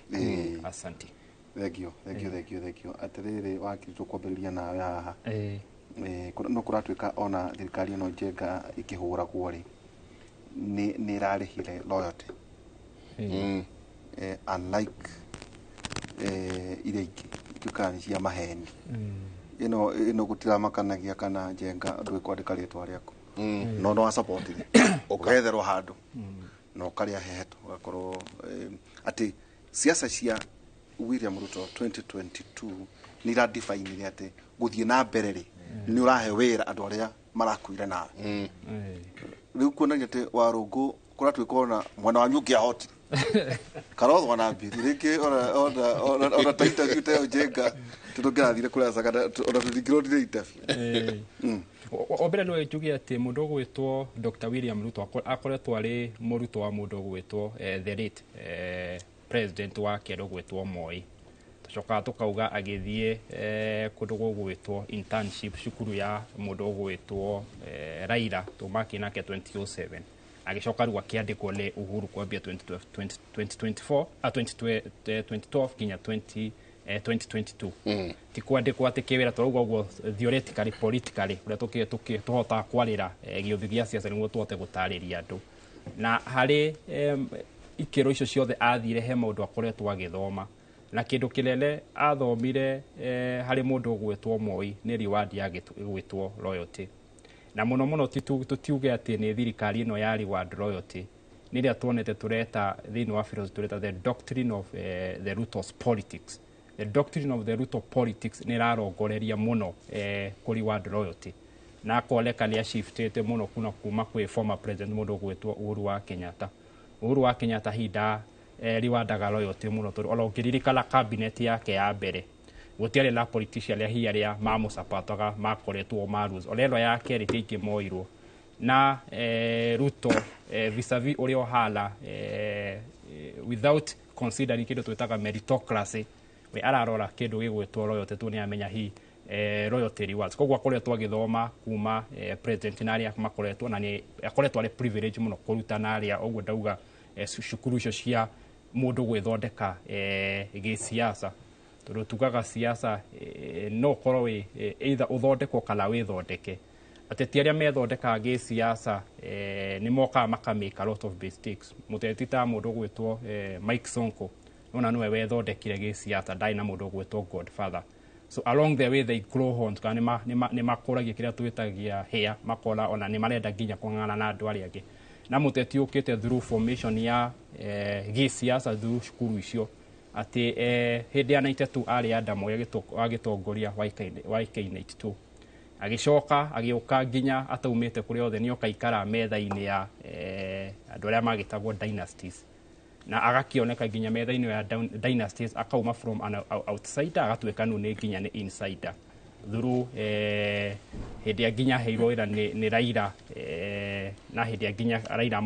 Asante. Thank you, thank you, thank you, thank you. Atĩrĩrĩ wakiri, tũkwambĩrĩria nawe haha. No kũratuĩka ona thirikari ĩno njenga ĩkĩhũragwo rĩ, nĩ ĩrarĩhire loyalty, unlike iria ingĩ ituĩkaga nĩ cia maheni. Ĩno gũtiramakanagia kana njenga ndũgĩkwandĩka rĩtwa rĩaku, no wasupportire ũgetherwo handũ na ũkarĩa heheto, ũgakorwo atĩ siasa cia William Ruto 2022 nĩ iradefinire atĩ gũthiĩ na mbere rĩ, nĩ ũrahe wĩra andũ arĩa marakuire nawe. Rĩu kuonania atĩ Warũngũ kũratuĩka ona mwena wanyu ũngĩahotire karothwa na mbiri rĩngĩ ona ta interview ta ĩyo njenga tondũ ngĩrathire kũrĩa kana ona tũtingĩronire interview. O mbere no njuge atĩ mũndũ ũgwĩtwo Dr. William Ruto akoretwo arĩ mũrutwo wa mũndũ ũgwĩtwo the late president wa kerĩ ũgwĩtwo Moi. Tũcokaga tũkauga agĩthiĩ kũndũ gũgwĩtwo internship cukuru ya mũndũ ũgwĩtwo Raila tũmakĩ nake 2007, agĩcoka rĩu akĩandĩkwo nĩ Uhuru kwambia 2012 2024, 2012 nginya 2022. Ti kwandĩkwo atĩ kĩwĩra, tũrauga ũguo theoretically, politically, ũrĩa tũhotaga kwarĩra gĩũthi gĩa siasa nĩguo tũhote gũtarĩria andũ. Na harĩ ikĩro icio ciothe athire, he maũndũ akoretwo agĩthoma, na kĩndũ kĩnene athomire harĩ mũndũ ũgwĩtwo Moi nĩ reward ya gwĩtwo loyalty. Na mũno mũno tũtiuge atĩ nĩ thirikari ĩno ya reward loyalty, nĩ ĩrĩa tuonete tũreta thĩinĩ wa philosophy, tũreta the doctrine of the Ruto's politics. The doctrine of the Ruto politics nĩ ĩrarongoreria mũno kũ reward loyalty, na akoneka nĩ ashiftĩte mũno kuna kuma kwĩ former president mũndũ ũgwĩtwo Uhuru wa Kenyatta. Uhuru wa Kenyatta hinda riwandaga loyalty mũno, tondũ ona ũngĩririkana cabinet yake ya mbere gũtiarĩ na politician arĩa hihi arĩa mamũsapataga makoretwo ma lose. Ona ĩno ya kerĩ ti aingĩ moirwo na Ruto vis-a-vis ũrĩa ũhana, without considering kĩndũ twĩtaga meritocracy, we ararora kĩndũ gĩgwĩtwo loyalty tu, nĩ amenya hi loyalty rewards. Koguo akoretwo agĩthoma kuma president na arĩa makoretwo na nĩ akoretwo arĩ privilege mũno kũrutana arĩa ũguo ndauga cukuru icio cia mũndũ gwĩthondeka gĩsiasa, tondũ tugaga siasa no ũkorwo wĩ either ũthondekwo kana wĩthondeke. Ateti arĩa methondekaga gĩsiasa nĩ mokaga maka make a lot of mistakes. Mũteti ta mũndũ ũgwĩtwo Mike Sonko, nona nĩwe wethondekire gĩsiasa, ndarĩ na mũndũ ũgwĩtwo godfather. So along the way they grow horns, kana nĩ makũragia kĩrĩa twĩtagia hĩa, makona ona nĩ marenda nginya kũng'ang'ana na andũ arĩa angĩ. Na mũteti ũkĩte through formation ya gĩsiasa through cukuru icio Atĩ hĩndĩ ya 92 arĩ Adam agĩtongoria YK92. Agĩcoka agĩũka nginya ataumĩte kũrĩa othe nĩoka ikara metha-inĩ ya andũ arĩa magĩtagwo dynasties. Na agakĩoneka nginya metha-inĩ ya dynasties akauma from an outsider agatuĩka nũ nĩ nginya nĩ insider. Through hĩndĩ ya nginya aheirwo wĩra nĩ Raila na hĩndĩ ya nginya Raila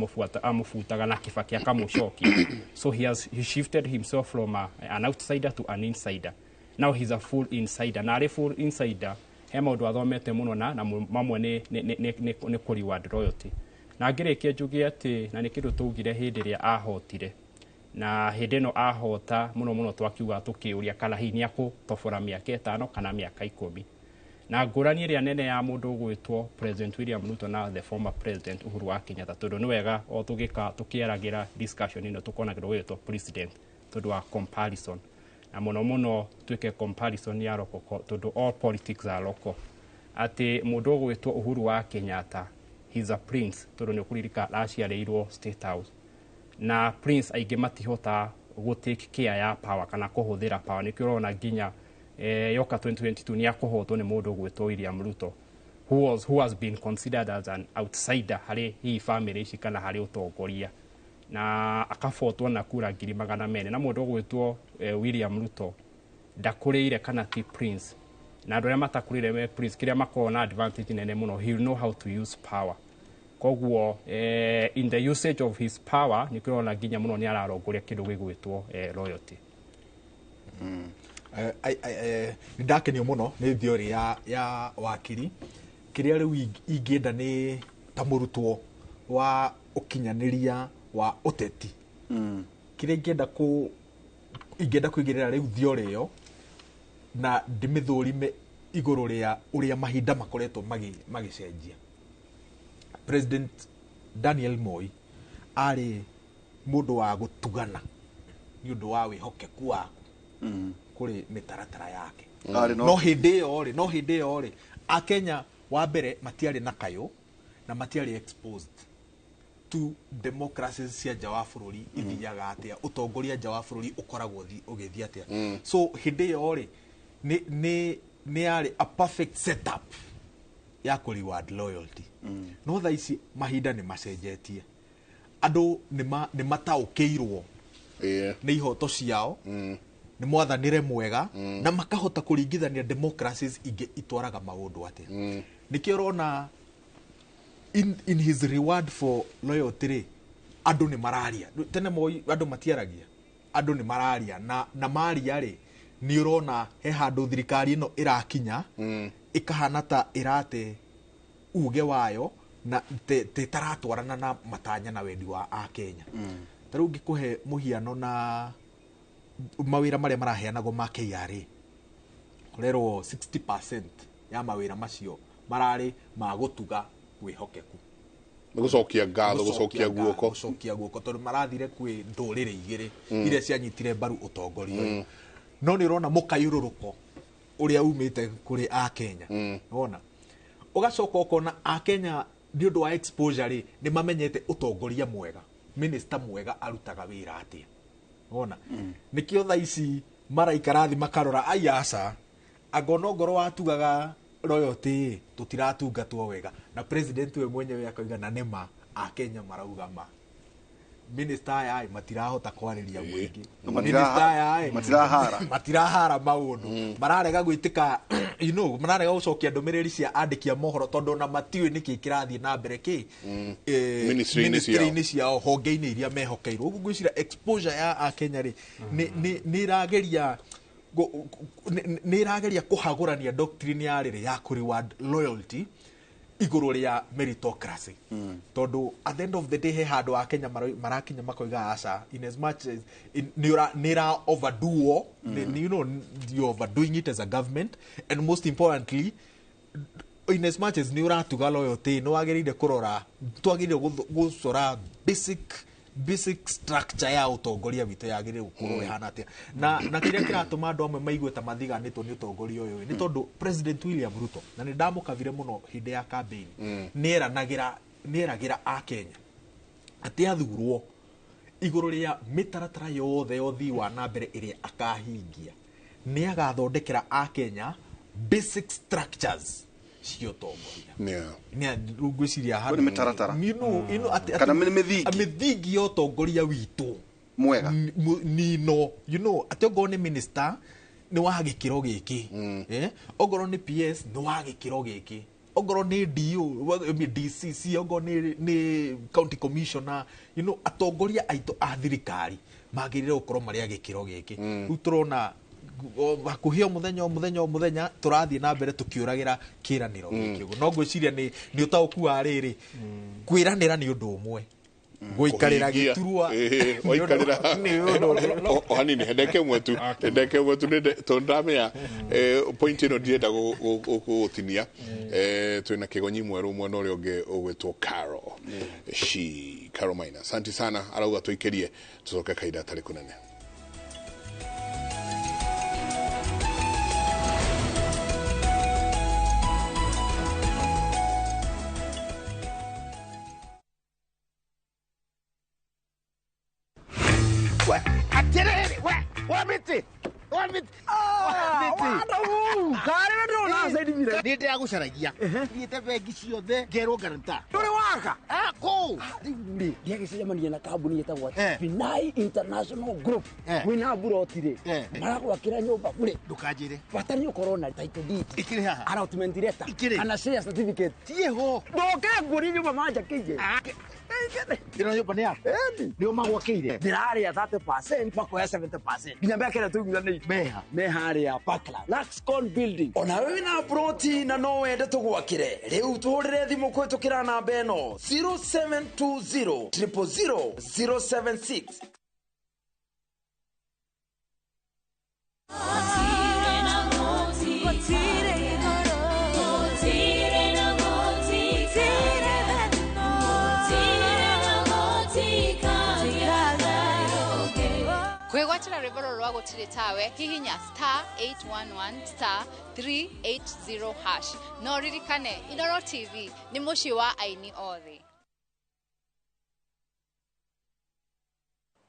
amũbutaga na Kibaki akamũcokia. So he shifted himself from an outsider to an insider. Now he's a full insider. Na arĩ full insider he maũndũ athomete mũno na mamwe nĩ kũ reward loyalty. Na ngĩrĩkia njuge atĩ na nĩ kĩndũ twaugire hĩndĩ ĩrĩa ahotire. Na hĩndĩ ĩno ahota mũno mũno twakiuga tũkĩũria kana hihi nĩakũtobora mĩaka 5 kana mĩaka 10. Na ngũrani ĩrĩa nene ya mũndũ ũgwĩtwo President William Ruto na the former President Uhuru wa Kenyatta, tondũ nĩ wega o tũkĩaragĩra discussion ĩno tũkona kĩndũ gĩgwĩtwo president tondũ wa comparison. Na mũno mũno twĩke comparison ya local, tondũ all politics are local. Atĩ mũndũ ũgwĩtwo Uhuru wa Kenyatta, he's a prince, tondũ nĩ ũkũririkana aciarĩirwo State House. Na prince aingĩ matihota gũ take care ya power kana kũhũthĩra power. Nĩkĩo ũrona nginya yoka 2022 nĩ akũhotwo nĩ mũndũ ũgwĩtwo William Ruto, who has been considered as an outsider harĩ hihi family ici kana harĩ ũtongoria. Na akabotwo na kura 400,000. Na mũndũ ũgwĩtwo William Ruto ndakũrĩire kana ti prince. Na andũ arĩa matakũrĩire me prince kĩrĩa makoragwo na advantage nene mũno, he will know how to use power. Koguo in the usage of his power nĩ kĩrona nginya mũno nĩ ararongoria kĩndũ gĩgwĩtwo loyalty. Nĩ ndakenio mũno nĩ theory ya wakiri. Kĩrĩa rĩu ingĩenda nĩ ta mũrutwo wa ũkinyanĩria wa ũteti. Kĩrĩa ingĩenda kũigĩrĩra rĩu theory ĩyo na ndĩmĩthũrime igũrũ rĩa ũrĩa mahinda makoretwo magĩcenjia. President Daniel Moi arĩ mũndũ wa gũtugana nĩ ũndũ wa wĩhokeku waku kũrĩ mĩtaratara yake. No hĩndĩ ĩyo rĩ Akenya wa mbere matiarĩ na kayũ na matiarĩ exposed to democracies cia nja wa bũrũri ithiaga atĩa, ũtongoria nja wa bũrũri ũkoragwo ũgĩthiĩ atĩa. So hĩndĩ ĩyo rĩ nĩ yarĩ a perfect setup ya kũ reward loyalty. No thaa ici mahinda nĩ macenjetie, andũ nĩ mataũkĩirwo nĩ ihoto ciao, nĩ mwathanĩre mwega, na makahota kũringithania democracies ingĩ itwaraga maũndũ atĩa. Nĩkĩo ũrona in his reward for loyalty rĩ, andũ nĩ mararia. Tene Moi andũ matiaragia, andũ nĩ mararia, na maria rĩ nĩ ũrona he handũ thirikari ĩno ĩrakinya ĩkahana ta ĩrate uge wayo na tĩtaratwarana na matanya na wendi wa Akenya. Ta rĩu ngĩkũhe mũhiano na mawĩra marĩa maraheanagwo ma KRA, kũrerwo 60% ya mawĩra macio mararĩ ma gũtuga wĩhokeku, gũcokia ngatho, gũcokia guoko, gũcokia guoko, tondũ marathire kwĩ ndũrĩrĩ igĩrĩ iria cianyitire mbaru ũtongoria ũyũ. No nĩ ũrona mũkayũrũrũko ũrĩa umĩte kũrĩ Akenya. Wona ũgacoka ũkona Akenya nĩ ũndũ wa exposure rĩ nĩ mamenyete ũtongoria mwega, minister mwega arutaga wĩra atĩa. Wona nĩkĩo thaa ici maraikara thĩ makarora, ai aca, angona ngoro watugaga loyalty tũtiratungatwo wega. Na president we mwenyewe akoiga na nĩma Akenya marauga ma minister aya matirahota kwarĩria mũingĩ, minister aya matirahara maũndũ, mararega gwĩtĩka, you know, mararega gũcokia ndũmĩrĩri cia andĩki a mohoro tondũ ona matiũĩ nĩkĩ kĩrathiĩ na mbere kĩ ministry-inĩ ciao, honge-inĩ iria mehokeirwo. Ũguo ngwĩciria exposure ya Akenya rĩ nĩ ĩrageria kũhagũrania doctrine ya rĩrĩ ya kũ reward loyalty igũrũ rĩa meritocracy. Tondũ at the end of the day he handũ Akenya marakinya makoiga aca, in as much as nĩ ĩra overdo, you know, you're overdoing it as a government, and most importantly in as much as nĩ ũratuga loyalty nĩ wagĩrĩire kũrora, twagĩrĩire gũcora basic structure ya ũtongoria witũ yagĩrĩire gũkorwo ĩhana atĩa. Na kĩrĩa kĩratũma andũ amwe maigue ta mathiganĩtwo nĩ ũtongoria ũyũ nĩ tondũ President William Ruto, na nĩ ndamũkavire mũno hĩndĩ ya campaign, nĩ eragĩra Akenya atĩ athurwo Igũrũ rĩa mĩtaratara yothe ya ũthii wa na mbere ĩrĩa akahingia, nĩ agathondekera akenya basic structures cia ũtongoria. Rĩu ngwĩciria Nĩ mĩtaratara. Kana nĩ mĩthingi. Mĩthingi ya ũtongoria witũ mwega nino, you know, atĩ ongorwo nĩ minister nĩ wa gĩkĩro gĩkĩ, ongorwo nĩ PS nĩ wa gĩkĩro gĩkĩ, ongorwo nĩ DO, DCC, ongorwo nĩ county commissioner, you know, atongoria aitũ a thirikari magĩrĩire gũkorwo marĩ a gĩkĩro gĩkĩ. Rĩu tũrona hakuhĩ o mũthenya o mũthenya o mũthenya tũrathiĩ na mbere tũkĩũragĩra kĩranĩro gĩkĩ ũguo. No ngwĩciria nĩ ũtaũku wa rĩrĩ, kwĩranĩra nĩ ũndũ ũmwe, gũikarĩra gĩturwa waikarĩra o hanini. Ndeke ĩmwe tu, ndeke ĩmwe tu, tondũ ndamenya point ĩno ndirenda gũgũtinia. Twĩna kĩgonyi mwerũ mwena ũrĩa ũngĩ ũgwĩtwo Carol she Carol Maina. Asante sana, arauga tũikĩrie tũcoke kahinda tarĩ kũnene. Ndĩragucaragia thiĩte bengi ciothe ngerwo guarantor ndũrĩ waka kũu. Rĩu rĩ ndiagĩcemania na kambuni ĩtagwo Binai International Group wĩna mburoti rĩ maragwakĩra nyũmba bure. Ndũkanjĩre bata nĩ ũkorwo na title deed ikĩrĩ haha, allotment letter kana share certificate. Tiĩho ndoke nguonie nyũmba manjakĩire. Ĩno nyũmba nĩ yaku? Nĩo magwakĩire? Ndĩrarĩa 30% makoya 70% nginya mĩaka ĩrĩa tũiguithanĩirie. Meha me harĩa Parkland Luxcon building. Ona wewe na ploti na no wende tũgwakĩre, rĩu tũhũrĩre thimũ kũhĩtũkĩra namba ĩno 0720 000 076. Kwĩgwatĩra rwĩmbo rũrũ rwa gũtirĩ tawe, hihinya *811*380#. No ririkane Inoro TV nĩ mũciĩ wa aini othe.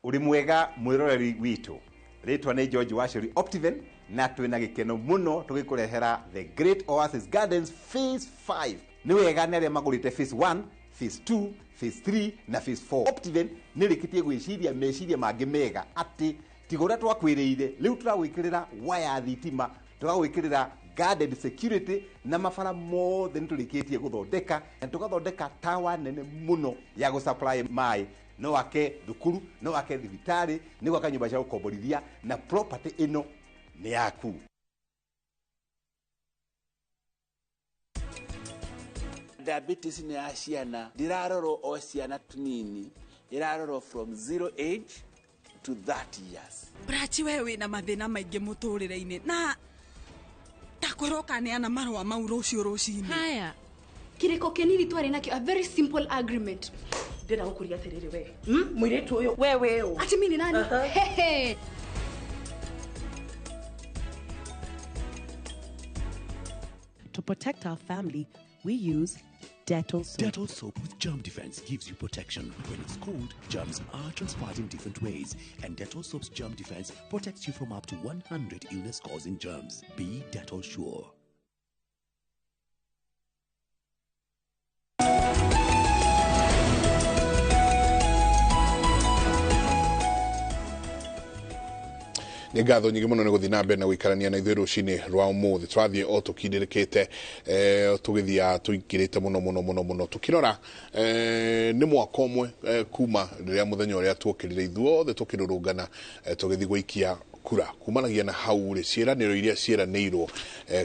Ũrĩ mwega mwĩroreri witũ, rĩtwa nĩ George Wacheri Optiven, na twĩna gĩkeno mũno tũgĩkũrehera The Great Oasis Gardens Phase 5. Nĩ wega nĩ arĩa magũrĩte Phase 1, Phase 2, Phase 3 na Phase 4. Optiven nĩ rĩkĩtie gwĩciria meciria mangĩ mega atĩ tiga ũrĩa twakwĩrĩire, rĩu tũragwĩkĩrĩra waya thitima, tũragwĩkĩrĩra guarded security na mabara mothe nĩ tũrĩkĩtie gũthondeka, na tũgathondeka tawa nene mũno ya gũsupply maĩ. No wake thukuru, no wake thibitarĩ, nĩ gwaka nyũmba cia gũkomborithia, na property ĩno nĩ yaku. Diabetes nĩ ya ciana, ndĩrarorwo o ciana tunini, ĩrarorwo from 0 age to 30 years. Brachi, we wĩna mathĩna maingĩ mũtũrĩre-inĩ na takwĩrwo ũkaneana marũa mau rũciũ rũcinĩ. Haya, kiriko kĩnini twarĩ nakĩo, a very simple agreement. Ndĩrenda gũkũria atĩrĩrĩ we mũirĩtu ũyũ we wĩ ũ? Ati mimi ni nani? Hehe. To protect our family, we use Dettol soap. Dettol soap with germ defense gives you protection. When it's cold, germs are transferred in different ways, and Dettol soap's germ defense protects you from up to 100 illness-causing germs. Be Dettol sure. Nĩ ngatho nyingĩ mũno nĩ gũthiĩ na mbere na gũikarania na ithuĩ rũcinĩ rwa ũmũthĩ. Tũrathiĩ o tũkindĩrĩkĩte, tũgĩthiaga tũingĩrĩte mũno mũno mũno mũno tũkĩrora nĩ mwaka ũmwe kuma rĩrĩa mũthenya ũrĩa tuokĩrire ithuothe tũkĩrũrũngana tũgĩthiĩ gũikia kura. Kumanagia na hau rĩ, ciĩranĩro iria ciĩranĩirwo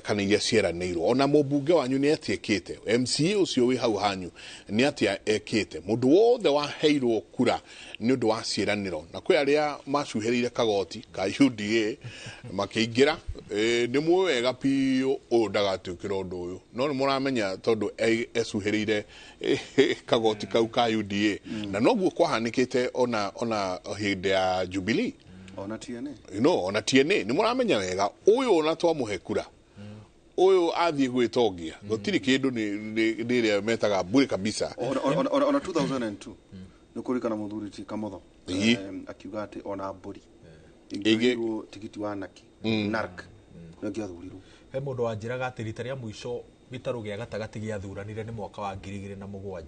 kana iria cieranĩirwo, ona mũmbunge wanyu nĩ atiĩkĩte, MCA ũcio wĩ hau hanyu nĩ atia ekĩte, mũndũ wothe waheirwo kura nĩ ũndũ wa ciĩranĩro, na kwĩ arĩa macuhĩrĩire kagoti ka UDA makĩingĩra, nĩ muĩ wega biũ ũyũ ndagatuĩkĩra ũndũ ũyũ, no nĩ mũramenya tondũ ecuhĩrĩire kagoti kau ka UDA, na noguo kwahanĩkĩte ona hĩndĩ ya Jubilee, ona TNA, you know, ona TNA nĩ mũramenya wega ũyũ ona twamũhe kura ũyũ athiĩ gwĩtongia gũtirĩ kĩndũ nĩ ĩrĩa metaga bure kabisa. Ona 2002 Nĩ kũririkana mũthuri ti Kamotho akiuga atĩ ona mbũri ĩngĩirwo tigiti wa naki narc nĩ ũngĩathurirwo. He mũndũ wanjĩraga atĩ rita rĩa mũico gĩtarũ gĩa gatagatĩ gĩathuranire nĩ mwaka wa 2007.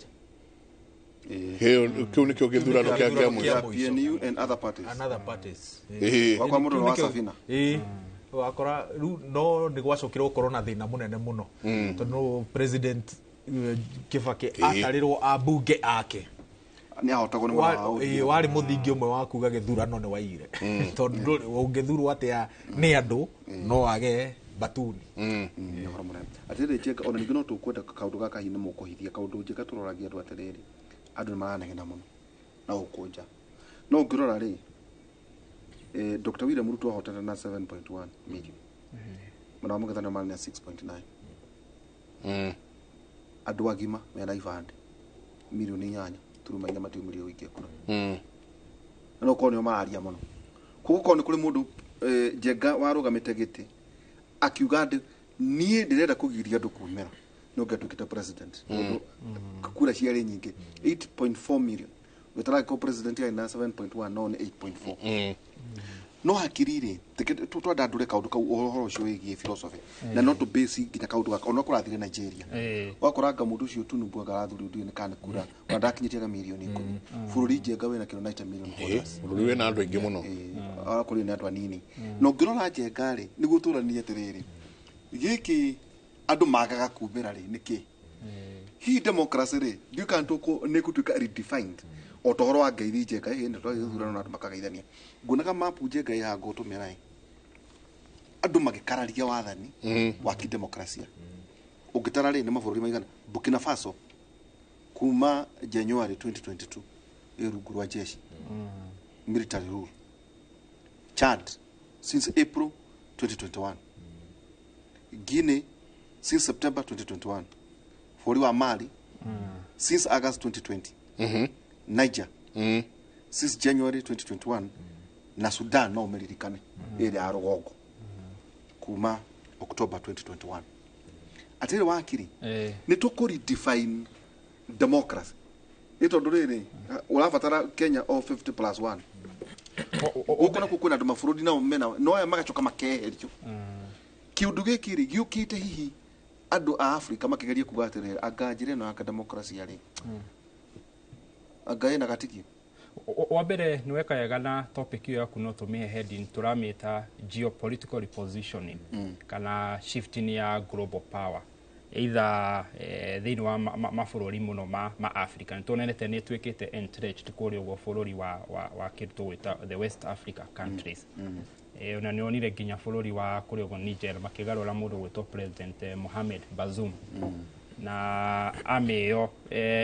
Kĩu nĩkĩo gĩthurano kĩa mũico. PNU and other parties. And other parties. Wakwa mũndũ wa Safina. Wakora rĩu no nĩ gwacokire gũkorwo na thĩna mũnene mũno tondũ President Kibaki atarĩrwo ambunge ake nĩ ahotagwo nĩ mwena wa ODM. Warĩ mũthingi ũmwe wa kuga gĩthurano nĩ waire tondũ ũngĩthurwo atĩa nĩ andũ no wage batuni. Nĩ ũhoro mũnene. Atĩrĩrĩ Njenga, ona ningĩ no tũkwenda kaũndũ gaka hihi nĩ mũkũhithia kaũndũ Njenga tũroragia andũ atĩrĩrĩ, andũ nĩ maranegena mũno na gũkũ nja. No ũngĩrora rĩ, Dr. William Ruto ahotete na 7.1 million. Mwena wa Mũng'ethanĩro marĩ na 6.9. Andũ agima mena ibandĩ milioni 8.4 matiumĩrire gũikia kura. Na no korwo nĩo mararia mũno. Koguo korwo nĩ kũrĩ mũndũ Njenga warũgamĩte gĩtĩ akiuga atĩ niĩ ndĩrenda kũgiria andũ kumĩra no ũngĩatuĩkĩte president. Kura ciarĩ nyingĩ 8.4 million. Ũgĩtara president yarĩ na 7.1 no nĩ 8.4. No hakiri rĩ twandandũre kaũndũ kau ũhoro ũcio wĩgiĩ philosophy na no tũ base nginya kaũndũ gaka ona kũrathire Nigeria wakoranga mũndũ ũcio Tinubu anga arathurirwo ndiũĩ nĩ kana nĩ kura ona ndakinyĩtie milioni 10. Bũrũri Njenga wĩna kĩro 90 million voters. Bũrũri wĩna andũ aingĩ mũno. Arakorwo nĩ andũ anini. Na ũngĩrora Njenga rĩ nĩguo tũranie atĩrĩrĩ gĩkĩ andũ magaga kumĩra rĩ nĩkĩ hihi democracy rĩ ndiũĩ kana nĩ gũtuĩka redefined o ta ũhoro wa ngeithi Njenga hĩndĩ twagĩthurano na andũ makagaithania nguonaga mapu Njenga ĩhaha ngũtũmĩra ĩ andũ magĩkararia wathani wa kidemokrasia ũngĩtara rĩ nĩ mabũrũri maigana Burkina Faso kuma January 2022 ĩ rungu rwa jeshi military rule. Chad since April 2021, Guinea since September 2021, bũrũri wa Mali since August 2020, Niger since January 2021 na Sudan no ũmĩririkane ĩrĩa ya rũgongo kuma October 2021. Atĩrĩ wakiri nĩ tũkũ redefine democracy nĩ tondũ rĩrĩ ũrabatara Kenya o 50+1 gũkũ nakuo kwĩna andũ mabũrũri nao mena no aya magacoka makeherio. Kĩũndũ gĩkĩ rĩ gĩũkĩte hihi andũ a Afrika makĩgeria kuga atĩrĩrĩ anga njĩra ĩno ya democracy rĩ anga ĩna gatigio. Wa mbere nĩ weka wega na topic ĩyo yaku no tũmĩhe heading tũramĩta geopolitical repositioning kana shifting ya global power either thĩinĩ wa mabũrũri mũno ma Africa. Nĩ tuonete nĩ ĩtuĩkĩte entrenched kũrĩa ũguo bũrũri wa kĩndũ tũgwĩta the West Africa countries. Ona nĩ onire nginya bũrũri wa kũrĩa ũguo Niger makĩgarũra mũndũ gwĩtwo President Mohamed Bazoum na army ĩyo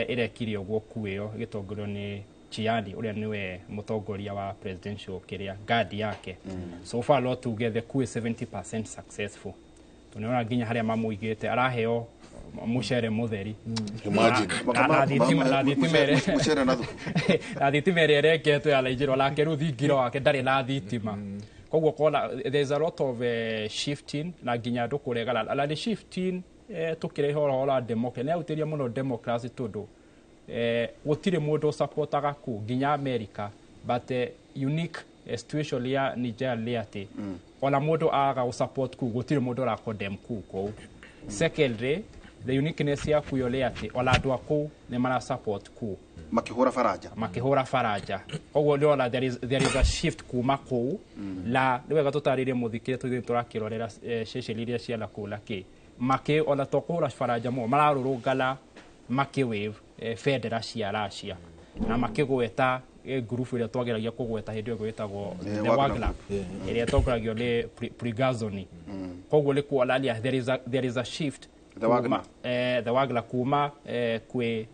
ĩrekire ũguo ku ĩyo ĩgĩtongorio nĩ Chiani ũrĩa nĩwe mũtongoria wa presidential kĩrĩa guard yake. So far no tuge the coup is 70% successful. Tunaona nginya harĩa mamũigĩte araheo mũcere mũtheri. Imagine. Mũcere na thubu. Na thitima ĩrĩa ĩrengetwo ya Nigeria onake rĩu thingira wake ndarĩ na thitima. Koguo kona there's a lot of shifting na nginya andũ kũregana na nĩ shifting tũkĩrehe ũhoro wa democracy nĩ yautĩria mũno democracy tondũ gũtirĩ mũndũ supportaga ku nginya America but unique situation ya Niger nĩ atĩ ona mũndũ aga gũ support ku gũtirĩ mũndũ ũra condemn ku kũu. Secondly, the uniqueness ya ku yo nĩ atĩ ona andũ a kũu nĩ mara support ku makĩhũra faranja koguo ndĩrona there is a shift kuma kũu na nĩ wega tũtarĩrie mũthikĩre tũthiĩ tũrakĩrorera ceceni iria ciana kũu na kĩ makĩ ona to kũhũra faranja mũno mararũrũngana makĩwave bendera cia Russia na makĩgweta ngurubu ĩrĩa twageragia kũgweta hĩndĩ ĩyo ĩtagwo the Wagner ĩrĩa ĩtongoragio nĩ Prigozhin. Koguo nĩ kuonania there is a shift The Wagner. The Wagner kuma kwĩ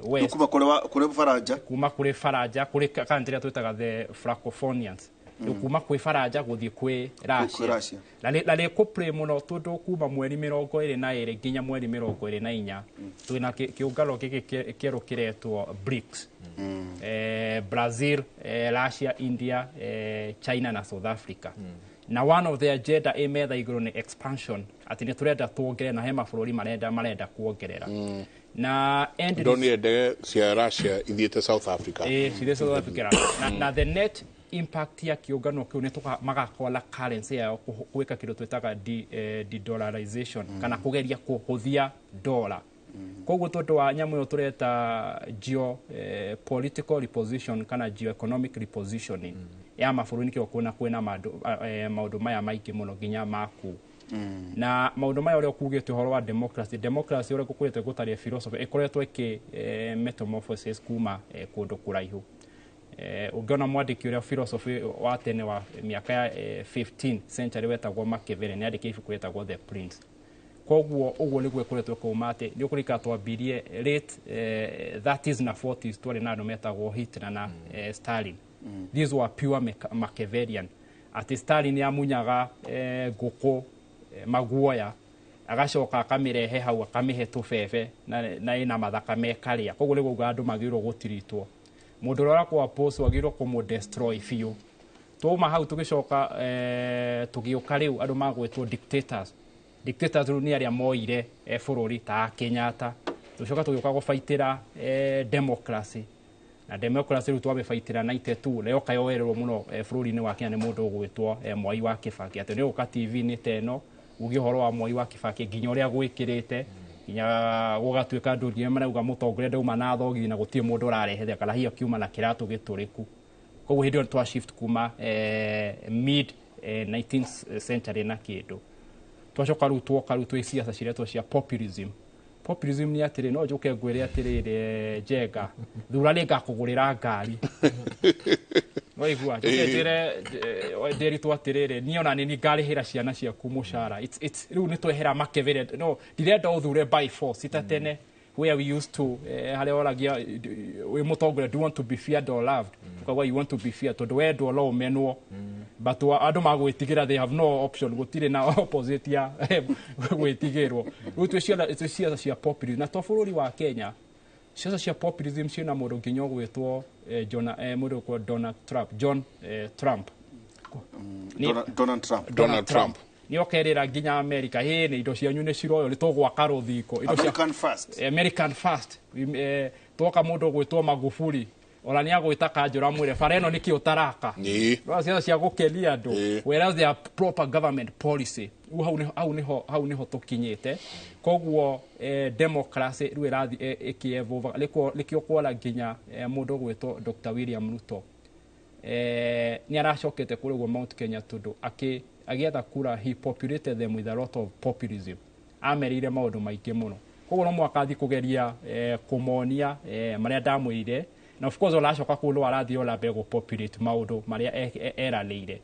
West kuma kũrĩ Faranja kuma kũrĩ Faranja kũrĩ country ĩrĩa twĩtaga the Francophonians kuma kwĩ Faranja gũthiĩ kwĩ Russia na nĩ kũ mũno tondũ kuma mweri 22 nginya mweri 24 twĩna kĩũngano gĩkĩ kĩerũ kĩretwo BRICS. Brazil, Russia, India, China na South Africa. Na one of the agenda ĩ metha igũrũ nĩ expansion, atĩ nĩ tũrenda tuongerere na he mabũrũri marenda kuongerera na end. Ndonire ndege cia Russia ithiĩte South Africa. Cithie South Africa na the net impact ya kiũngano kĩu nĩ magakorwo na currency yao gwĩka kĩndũ twĩtaga de-dollarization, kana kũgeria kũhũthia dollar. Koguo tondũ wa nyamũ ĩyo tũreta geo political reposition kana geo-economic repositioning ya mabũrũri, nĩkĩo kuona kwĩna maũndũ maya maingĩ mũno nginya maku na maũndũ maya ũrĩa ũkugĩte ũhoro wa democracy ũrĩa gũkũrĩte gũtarĩa philosophy ĩkoretwo ĩkĩ metamorphosis kuma kũndũ kũraihu. Ũngĩona mwandĩki ũrĩa philosophy wa tene wa mĩaka ya 15th century wetagwo Machiavelli nĩ andĩkire ibuku rĩtagwo The Prince. Koguo ũguo nĩguo ĩkoretwo kuma atĩ nĩ ũkũririkana twambirie late 30s na 40s, twarĩ na andũ metagwo Hitler na Stalin. These were pure Machiavellian, atĩ Stalin amunyaga ngũkũ maguoya, agacoka akamĩrehe hau, akamĩhe tũbebe na ĩna mathakame ĩkarĩa. Koguo nĩguo uga andũ magĩrĩirwo gũtiritwo, mũndũ ũrĩa ũrakorwo post agĩrĩirwo kũmũ destroy biũ. Twauma hau tũgĩcoka tũgĩũka rĩu andũ magwĩtwo dictators. Dictators rĩu nĩ arĩa moire bũrũri ta Kenyatta. Tũcoka tũgĩũka gũbaitĩra democracy, na democracy rĩu twamĩbaitĩra 92 na yoka yoererwo mũno bũrũri-inĩ wa Kenya nĩ mũndũ ũgwĩtwo Mwai wa Kibaki, atĩ nĩ ũka TV-inĩ ta ĩno uge ũhoro wa Mwai wa Kibaki nginya ũrĩa gwĩkĩrĩte, nginya gũgatuĩka andũ nginya marauga mũtongoria ndauma na thogithi na gũtirĩ mũndũ ũrarehete kana hihi akiuma na kĩratũ gĩtũrĩku. Koguo hĩndĩ ĩyo twa shift kuma mid 19th century na kĩndũ, twacoka rĩu twoka rĩu twĩ ciaca ciretwo cia populism. Populism nĩ atĩrĩ, no njũke ngwĩre atĩrĩrĩ, Njenga, thura nĩ ngakũgũrĩra ngari. Waigua njoke njĩre Ndĩritũ atĩrĩrĩ, niĩ ona nĩ ngarĩhĩra ciana ciaku mũcara. Rĩu nĩ twehera Machiavelli. No ndirenda ũthure by force ita tene where we used to harĩa oragia wĩ mũtongoria, "Do you want to be feared or loved?" Ukauga you want to be feared, tondũ wendwo no ũmenwo, but andũ magwĩtigĩra, they have no option, gũtirĩ na opposite ya gwĩtigĩrwo. Rĩu twĩ ciaca cia populism, na to bũrũri wa Kenya ciaca cia populism ciĩna mũndũ nginya ũgwĩtwo mũndũ ũgwĩtwo Donald Trump, John Trump. Donald Trump. Donald Trump. Nĩ okerĩra nginya America, hĩ, nĩ indo cianyu nĩ ciroywo, nĩ tũgwaka rũthingo. Indo American first. American first. Twoka mũndũ ũgwĩtwo Magufuli, ona nĩ agwĩta kanjũra mwĩre bara ĩno nĩkĩ ũtaraka. No ciaca cia gũkenia andũ, whereas they are proper government policy. Rĩu hau nĩho tũkinyĩte. Koguo democracy rĩu ĩrathiĩ ĩkĩ-evolve. Nĩkĩo kuona nginya mũndũ ũgwĩtwo Dr. William Ruto nĩ aracokete kũrĩa ũguo Mount Kenya, tondũ agĩetha kura he populated them with a lot of populism, amerire maũndũ maingĩ mũno. Koguo no mũhaka athiĩ kũgeria kũmonia marĩa ndamwĩrire, na of course ona acoka kũu no arathiĩ ona mbere gũ-populate maũndũ marĩa eranĩire.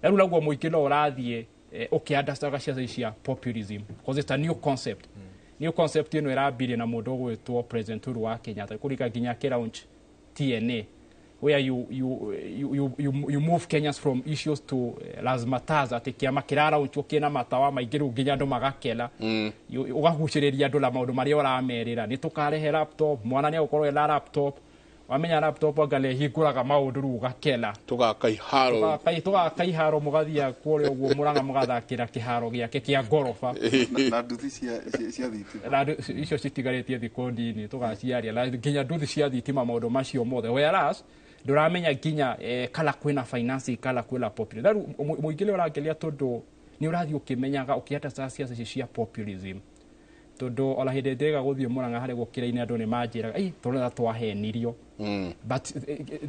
Na rĩu naguo mũingĩ no ũrathiĩ ũkĩ-understandaga ciaca ici cia populism, because it's a new concept. New concept ĩno ĩrambirie na mũndũ ũgwĩtwo President Uhuru wa Kenyatta kũrika nginya akĩ-launch TNA, where you move Kenyans from issues to razzmatazz, atĩ kĩama kĩraraunchwo kĩna matawa maingĩ, rĩu nginya andũ magakena. Ũgagucĩrĩria andũ na maũndũ marĩa ũramerĩra, nĩ tũkarehe laptop, mwana nĩ agũkorwo ena laptop, wamenya laptop anga nĩ ĩhingũraga maũndũ, rĩu ũgakena. Tũgaka iharo. Tũgaka iharo, mũgathiĩ kũrĩa ũguo Mũrang'a, mũgathakĩra kĩharo gĩake kĩa ngoroba. Na nduthi cia thitima. Na icio citigarĩtie thikũ nini tũgaciaria, na nginya nduthi cia thitima, maũndũ macio mothe, whereas ndũramenya nginya kana kwĩna finance kana kwĩna populism. Na rĩu mũingĩ nĩ ũrangeria tondũ nĩ ũrathiĩ ũkĩmenyaga ũkĩanda ciaca ici cia populism, tondũ ona hĩndĩ ndĩga gũthiĩ Mũrang'a harĩa gũkĩra-inĩ andũ nĩ manjĩraga, "Ei, tũrona twahenirio." But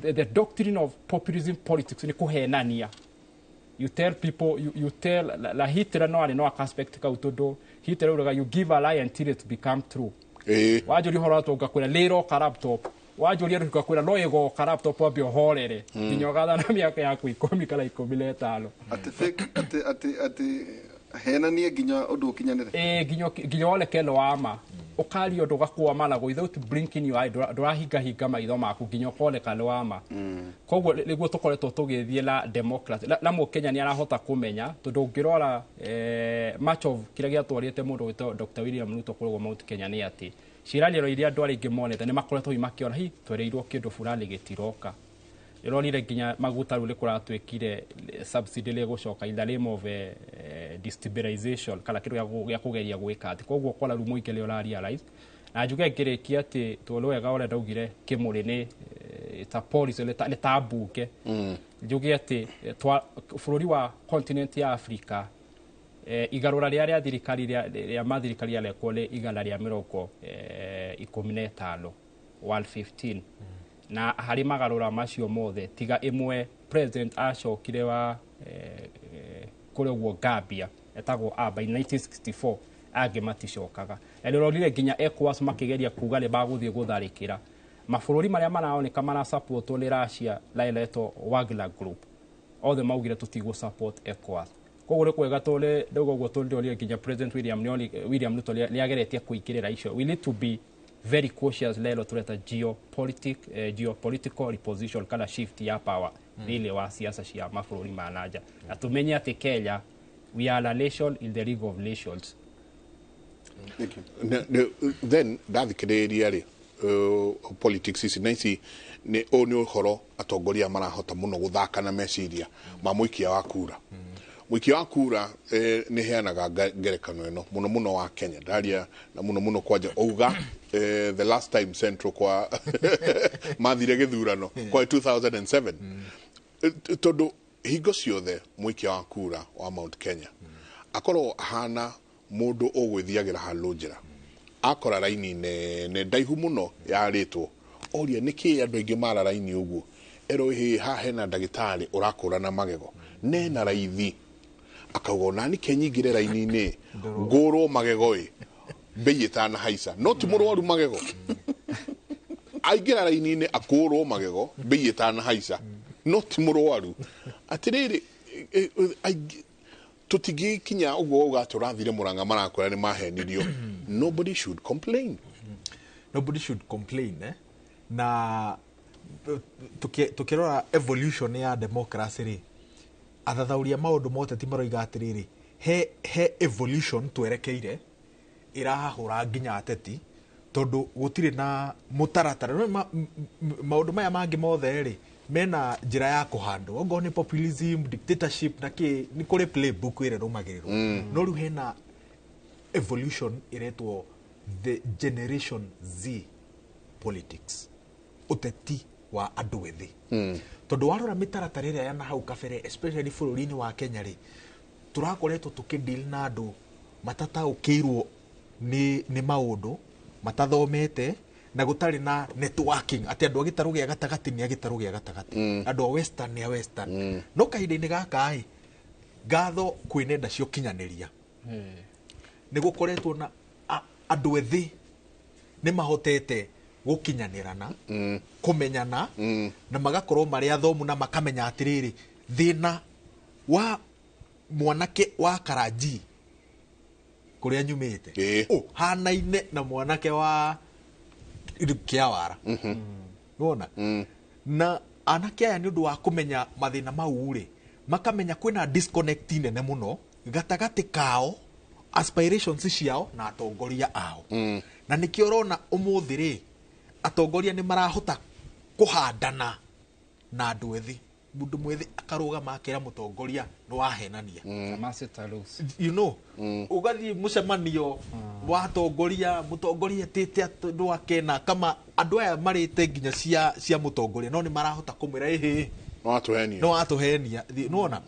the doctrine of populism politics nĩ kũhenania. You tell people, you tell la Hitler no arĩ no aspect kau, tondũ Hitler ugaga, "You give a lie until it become true." Wanjũria ũhoro wa ngakwĩra nĩ ĩroka laptop, wanjũria ngakwĩra no ĩgoka laptop, wambe ũhorere nginya ũgathana mĩaka yaku 10 kana 15. Atĩ fake, atĩ henanie nginya ũndũ ũkinyanĩre. Ĩ, nginya woneke no wa ma, ũkaria ũndũ ũgakwama naguo without blinking your eye, ndũrahingahinga maitho maku nginya ũkoneka nĩ wa ma. Koguo nĩguo tũkoretwo tũgĩthiĩ na democracy na mũkenya nĩ arahota kũmenya, tondũ ũngĩrora much of kĩrĩa gĩatwarĩte mũndũ wĩtwo Dr. William Ruto kũrĩa Mount Kenya nĩ atĩ ciĩranĩro iria andũ arĩa aingĩ monete nĩ makoretwo hihi makĩona hi twereirwo kĩndũ fulani gĩtiroka. Ĩronire nginya maguta rĩu nĩ kũratuĩkire subsidy rĩgũcoka in the name of destabilization kana kĩndũ gĩa kũgeria gwĩka atĩ. Koguo kora rĩu mũingĩ nĩ ũra realize. Na njuge ngĩrĩkia atĩ tondũ wega ũrĩa ndaugire Kĩmũrĩ nĩ ta policy nĩ ta mbunge. Njuge atĩ bũrũri wa continent ya Africa, igarũra rĩa thirikari rĩa mathirikari rĩarekwo nĩ 115, 115, na harĩ magarũra macio mothe tiga ĩmwe president acokire wa kũrĩa ũguo Gambia etagwo Aba in 1964, angĩ maticokaga. Na nĩũronire nginya ECOWAS makĩgeria kuga nĩ magũthiĩ gũtharĩkĩra mabũrũri marĩa maraoneka marasupportwo nĩ Russia na ĩretwo Wagner Group, othe maugire tũtigũ support ECOWAS. Koguo nĩ kwega tondũ ndauga ũguo tondũ ndĩronire nginya President William Ruto nĩageretie kũingĩrĩra icio. We need to be very cautious lelo tureta geopolitical reposition kana shift ya power thĩinĩ wa siasa cia mabũrũri ma nanja, na tumenye atĩ Kenya, we are a nation in the League of Nations. Then ndathikĩrĩria rĩ, politics ici na ici nĩ ũyũ nĩ ũhoro atongoria marahota mũno gũthaka na meciria ma mũikia wa kura. Mũikia wa kura, nĩ heanaga ngerekano ĩno mũno mũno wa Kenya, ndaria na mũno mũno kwanja auga the last time Central kwa mathire gĩthurano kwa 2007, tondũ hingo ciothe mũikia wa kura wa Mount Kenya akorwo ahana mũndũ ũgwĩthiagĩra handũ njĩra, akora raini nene ndaihu mũno yarĩtwo, oria nĩkĩ andũ aingĩ mara raini ũguo, erwo ĩhĩ haha hena ndagĩtarĩ ũrakũrana magego nena raithi, akauga ona nike nyingĩre raini-inĩ ngũrwo magego ĩ mbei ĩtanahaica, no ti mũrwaru magego, aingĩra raini-inĩ akũrwo magego mbei ĩtanahaica, no ti mũrwaru. Atĩrĩrĩ, tũtingĩkinya ũguo uga atĩ ũrathire Mũrang'a marakwĩra nĩ mahenirio. Nobody should complain. Nobody should complain, eh? Na tukirora evolution ya democracy rĩ, athathauria maũndũ mothe ti maroiga atĩrĩrĩ, he evolution twerekeire ĩrahahũra nginya ateti, tondũ gũtirĩ na mũtaratara. Maũndũ maya mangĩ mothe rĩ mena njĩra ya kũhandwo, ongorwo nĩ populism, dictatorship na kĩ, nĩ kũrĩ playbook ĩrĩa ĩrũmagĩrĩrwo. No rĩu hena evolution ĩretwo the Generation Z politics, ũteti wa andũ ethĩ, tondũ warora mĩtaratara ĩrĩa ya na hau kabere, especially bũrũri-inĩ wa Kenya rĩ, tũrakoretwo tũkĩdeal na andũ matataũkĩirwo nĩ maũndũ, matathomete, na gũtarĩ na networking atĩ andũ a gĩtarũ gĩa gatagatĩ nĩ a gĩtarũ gĩa gatagatĩ, andũ a western nĩ a western. No kahinda-inĩ gaka ĩ, ngatho kwĩ nenda cia ũkinyanĩria, nĩ gũkoretwo na andũ ethĩ nĩ mahotete gũkinyanĩrana, kũmenyana, na magakorwo marĩ athomu na makamenya atĩrĩrĩ, thĩna wa mwanake wa Karanji kũrĩa nyumĩte ũhanaine na mwanake wa Kĩawara. Nĩwona? Na anake aya nĩ ũndũ wa kũmenya mathĩna mau rĩ, makamenya kwĩna disconnect nene mũno gatagatĩ kao, aspirations ciao na atongoria ao. Na nĩkĩo ũrona ũmũthĩ rĩ, atongoria nĩ marahota kũhandana na andũ ethĩ. Mũndũ mwĩthĩ akarũgama akera mũtongoria nĩ wahenania. You know, ũgathiĩ mũcemanio wa atongoria, mũtongoria etĩte andũ ake na kama andũ aya marĩte nginya cia mũtongoria, no nĩ marahota kũmwĩra ĩhĩ no watũhenia. Nĩwona?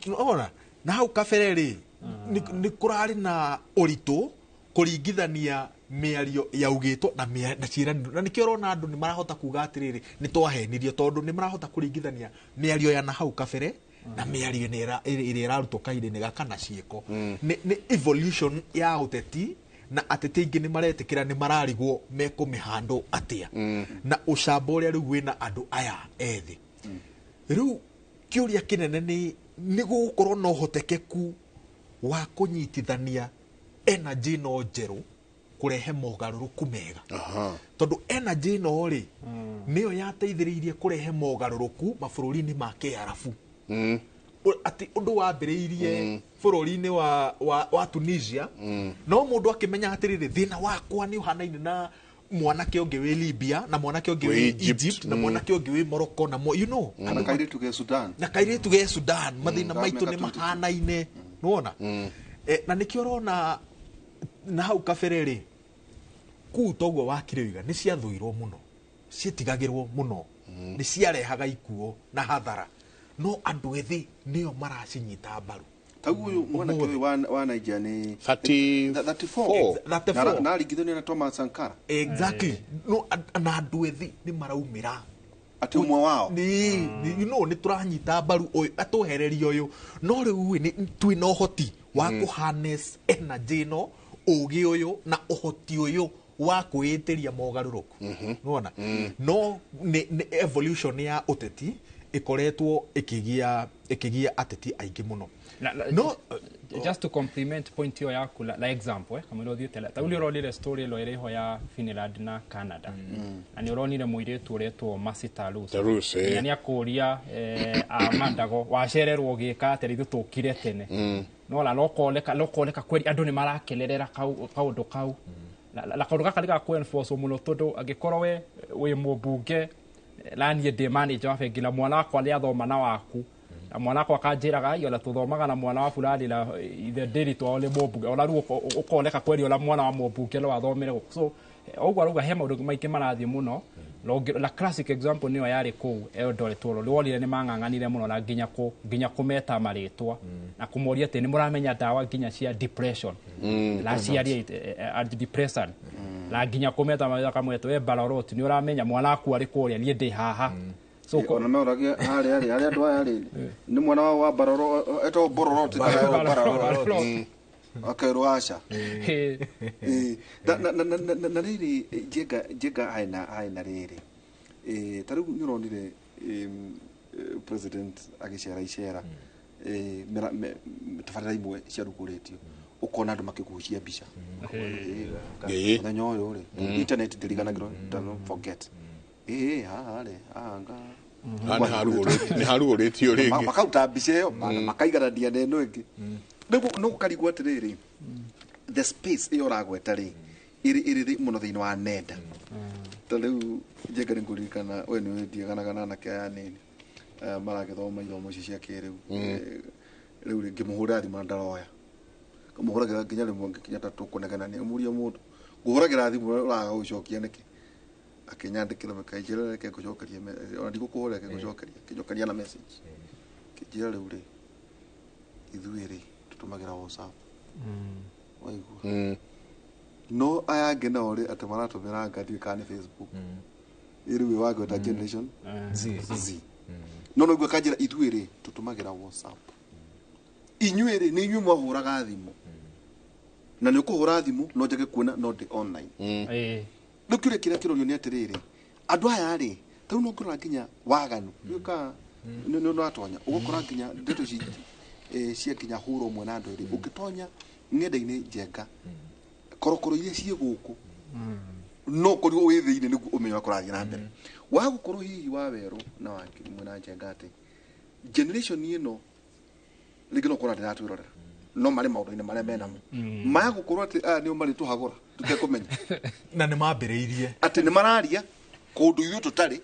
Nĩwona? Na hau kabere rĩ, nĩ kũrarĩ na ũritũ kũringithania mĩario yaugĩtwo na ciĩranĩro, na nĩkĩo ũrona andũ nĩ marahota kuga atĩrĩrĩ nĩ twahenirio, tondũ nĩ marahota kũringithania mĩario ya na hau kabere na mĩario ĩrĩa ĩrarutwo kahinda-inĩ gaka na ciĩko. Nĩ evolution ya ũteti, na ateti aingĩ nĩ maretĩkĩra nĩ mararigwo mekũmĩhandwo atĩa, na ũcamba ũrĩa rĩu wĩna andũ aya ethĩ. Rĩu kĩũria kĩnene nĩ gũgũkorwo na ũhotekeku wa kũnyitithania energy no njerũ kũrehe mogarũrũku mega, tondũ energy ĩno rĩ nĩyo yateithĩrĩirie kũrehe mogarũrũku mabũrũri-inĩ ma Kĩarabu. Atĩ ũndũ wambĩrĩirie bũrũri-inĩ wa Tunisia, no mũndũ akĩmenya atĩrĩrĩ thĩna wakwa nĩ ũhanaine na mwanake ũngĩ wĩ Libya na mwanake ũngĩ wĩ Egypt na mwanake ũngĩ wĩ Morocco na you know na kairĩtu ge Sudan na kairĩtu ge Sudan mathĩna maitũ nĩ mahanaine nĩwona na nĩkĩo ũrona na hau kabere rĩ kuu toguo wakire wiga nĩ ciathũirwo mũno cietigagĩrwo mũno nĩ ciarehaga ikuo na hathara no andũ ethĩ nĩo maracinyita mbaru. Tau uyu mwanake uyu wa Niger ni 34 na aringithanio na Thomas Sankara. Exactly. No na andũ ethĩ nĩ maraumĩra ati umwe wao ni you know nĩ tũranyita mbaru ũyũ atũhereria ũyũ no rĩu nĩ twĩna ũhoti wa kũ harness energy ĩno ũgĩ ũyũ na ũhoti ũyũ wa kwĩĩtĩria mogarũrũku nĩwona no nĩ evolution ya ũteti ĩkoretwo ĩkĩgia ateti aingĩ mũno. No just to compliment point hiyo yaku la example kama ilo thiete ta uli uronire story ilo iriho ya Finland na Canada na ni uronire muiritu uretwo Mercy Tarus na ni akuria amandago wacererwo gika atĩ ithu tukire tene no la lokoleka kweri andu ni marakenerera kaundu kau la kaundu gaka ni ga ku enforce muno tondu angikorwo we wi mubunge la niĩ ndĩ manager wa bengi na mwana wakwa nĩ athoma na waku na mwana wakwa akanjĩraga ai ona tũthomaga na mwana wa fulani na ithe ndĩritũ wao nĩ mũmbunge ona rĩu ũkoneka kweri ona mwana wa mũmbunge no athomere gũkũ so ũguo arauga he maũndũ maingĩ marathiĩ mũno la classic example nĩyo yarĩ kũu Eldoret rĩ wonire nĩ mang'ang'anire mũno na nginya kũmeta marĩtwa na kũmoria atĩ nĩ mũramenya ndawa nginya cia depression na ciaria antidepressant na nginya kũmeta marĩtwa kamwetwo we Barorot nĩ ũramenya mwana waku arĩ kũrĩa niĩ ndĩ haha. So ona meoragia harĩa rĩ harĩa andũ aya rĩ nĩ mwana wao wa Baroro etagwo Bororot kana Barorot akerwo aca na rĩrĩ njenga haina rĩrĩ ta rĩu nĩ ũronire president agĩcera icera tabarĩra imwe ciarugũrĩtio ũkona andũ makĩgucia mbica mũthenya ũyũ rĩ internet ndĩriganagĩrwo don't forget haha rĩ anga nĩ harugũrĩtio rĩngĩ makauta mbica ĩyo makaiganania na ĩno ĩngĩ rĩu no ũkarigwo atĩrĩrĩ the space ĩyo ũragweta rĩ ĩrĩ mũno thĩinĩ wa nenda ta rĩu njenga nĩ ngũririkana we nĩ wĩndiaganaga na anake aya anini maragĩthoma ithomo ici cia kĩrĩu rĩu rĩ ngĩmũhũrĩra thimũ na ndaroya ngamũhũragĩra nginya rĩmwe ngĩkinya ta tũkũnegenania mũria mũndũ ngũhũragĩra thimũ ũraga gũcokia nĩkĩ akinyandĩkĩra makainjĩra reke ngũcokerie ona ndigũkũhũrĩra reke ngũcokerie akĩnjokeria na message kĩnjĩra rĩu rĩ ithuĩ rĩ tũtũmagĩra WhatsApp waigua no aya angĩ nao rĩ atĩ maratũmĩra anga ndiũĩ kana nĩ Facebook ĩrĩu wangweta generation Z no no igua kanjĩra ithuĩ rĩ tũtũmagĩra WhatsApp inyuĩ rĩ nĩ inyuĩ mwahũraga thimũ na nĩ ũkũhũra thimũ no njage kuona no ndĩ online rĩu kĩũria kĩrĩa kĩrorio nĩ atĩrĩrĩ andũ aya rĩ ta rĩu no ngũrora nginya waganu nĩũka nĩ ũratonya ũgũkora nginya ndeto ici cia nginya hũra ũmwe na andũ erĩ ũngĩtonya ng'enda-inĩ njenga korokoro iria ciĩ gũkũ no ũkorirwo wĩ thĩinĩ nĩguo ũmenye ũrĩa kũrathiĩ na mbere wa gũkorwo hihi wa werũ na wakiri mwena njenga atĩ generation ĩno rĩngĩ no ũkora ndĩratwĩrorera no marĩ maũndũ-inĩ marĩa menamo maya gũkorwo atĩ aya nĩo marĩtũhagũra tũtekũmenya na nĩ mambĩrĩirie atĩ nĩ mararia kũndũ ithuĩ tũtarĩ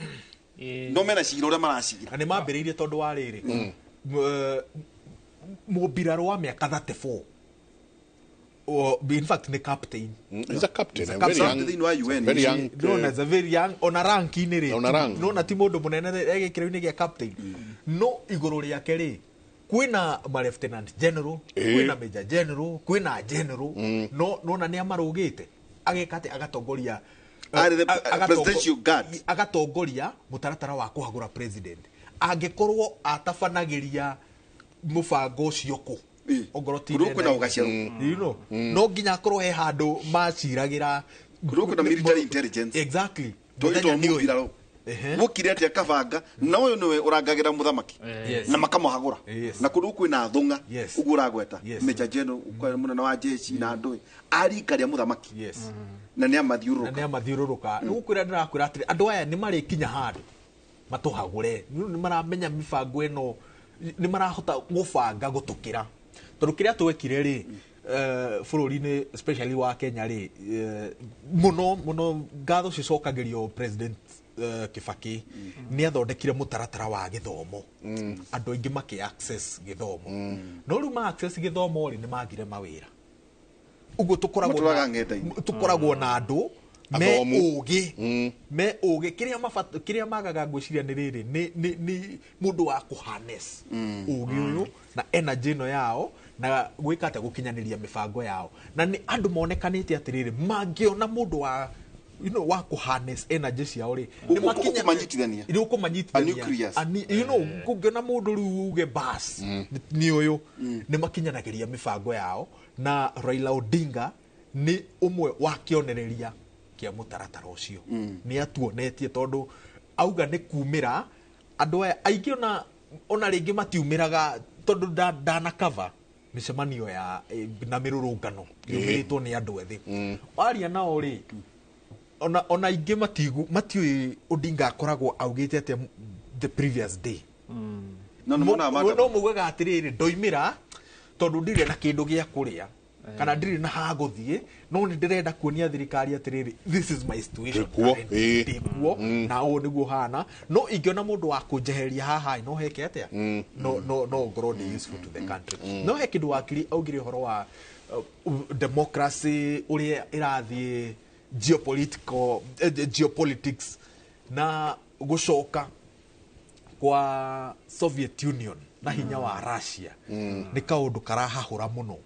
no mena cira ũrĩa maracira na nĩ mambĩrĩirie tondũ wa rĩrĩ mũmbirarũ wa mĩaka 34 in fact ni captain. He's a captain. Very young. Very young. No, he's a very young. Ona rank-inĩ rĩ. No na ti mũndũ mũnene egĩkĩro-inĩ gĩa captain. No igũrũ rĩake rĩ kwĩna ma lieutenant general, kwĩna major general, kwĩna general. No nona nĩ amarũgĩte. Ageka atĩ agatongoria presidential guard. Agatongoria mũtaratara wa kũhagũra president. Angĩkorwo atabanagĩria mũbango ũcio kũ ongorwo ti you know no nginya akorwo he handũ maciragĩra kwĩna military intelligence. Exactly. Mũthenya nĩ ũyũ wokire atĩ akabanga na ũyũ nĩwe ũrangagĩra mũthamaki na makamũhagũra na kũndũ kwĩna thũng'a ũguo ũragweta Major General mũnene wa jeshi na andũ a rika rĩa mũthamaki na nĩ amathiũrũrũka na nĩ amathiũrũrũka nĩ gũkwĩra ndĩrakwĩra atĩrĩ andũ aya nĩ marĩkinya handũ matũhagũre nĩ maramenya mĩbango ĩno nĩ marahota gũbanga gũtũkĩra Tondũ kĩrĩa twekire rĩ, bũrũri-inĩ especially wa Kenya rĩ, mũno mũno ngatho cicokagĩrio President Kibaki, nĩ athondekire mũtaratara wa gĩthomo, andũ aingĩ makĩ access gĩthomo. No rĩu ma access gĩthomo rĩ, nĩ magire mawĩra. Ũguo tũkoragwo Matũraga ng'enda-inĩ. Tũkoragwo na andũ me Athomu. ũgĩ, me ũgĩ, kĩrĩa kĩrĩa magaga ngwĩciria nĩ rĩrĩ, nĩ mũndũ wa kũharness ũgĩ ũyũ na energy ĩno yao na gwĩka atĩa gũkinyanĩria mĩbango yao. Na nĩ andũ monekanĩte atĩrĩrĩ, mangĩona mũndũ wa wa kũharness energy ciao rĩ, nĩ Ũkũmanyitithania. nĩ ũkũmanyitithania. A nucleus. Kũngĩona mũndũ rĩu uge bas nĩ ũyũ, nĩ makinyanagĩria mĩbango yao. Na Raila Odinga nĩ ũmwe wa kĩonereria kĩa mũtaratara ũcio. Nĩ atuonetie, tondũ auga nĩ kumĩra andũ aya aingĩ ona rĩngĩ matiumĩraga, tondũ ndanakava mĩcemanio ya na mĩrũrũngano yumĩrĩtwo nĩ andũ ethĩ, waria nao rĩ, ona aingĩ matiũĩ Odinga akoragwo augĩte atĩa the previous day. No nĩ monaga maandamano. No mugaga atĩrĩrĩ, ndoimĩra tondũ ndirĩ na kĩndũ gĩa kũrĩa kana ndirĩ na ha gũthiĩ, no nĩ ndĩrenda kuonia thirikari atĩrĩrĩ, this is my situation. Ndĩkuo, currently. ĩĩ. Ndĩkuo na ũũ nĩguo hana, no ingĩona mũndũ wa kũnjeheria haha, no heke atĩa, no ngorwo ndĩ useful to the country. No he kĩndũ wakiri augire ũhoro wa democracy ũrĩa ĩrathiĩ, geopolitical, geopolitics na gũcoka kwa Soviet Union na hinya wa Russia nĩ kaũndũ karahahũra mũno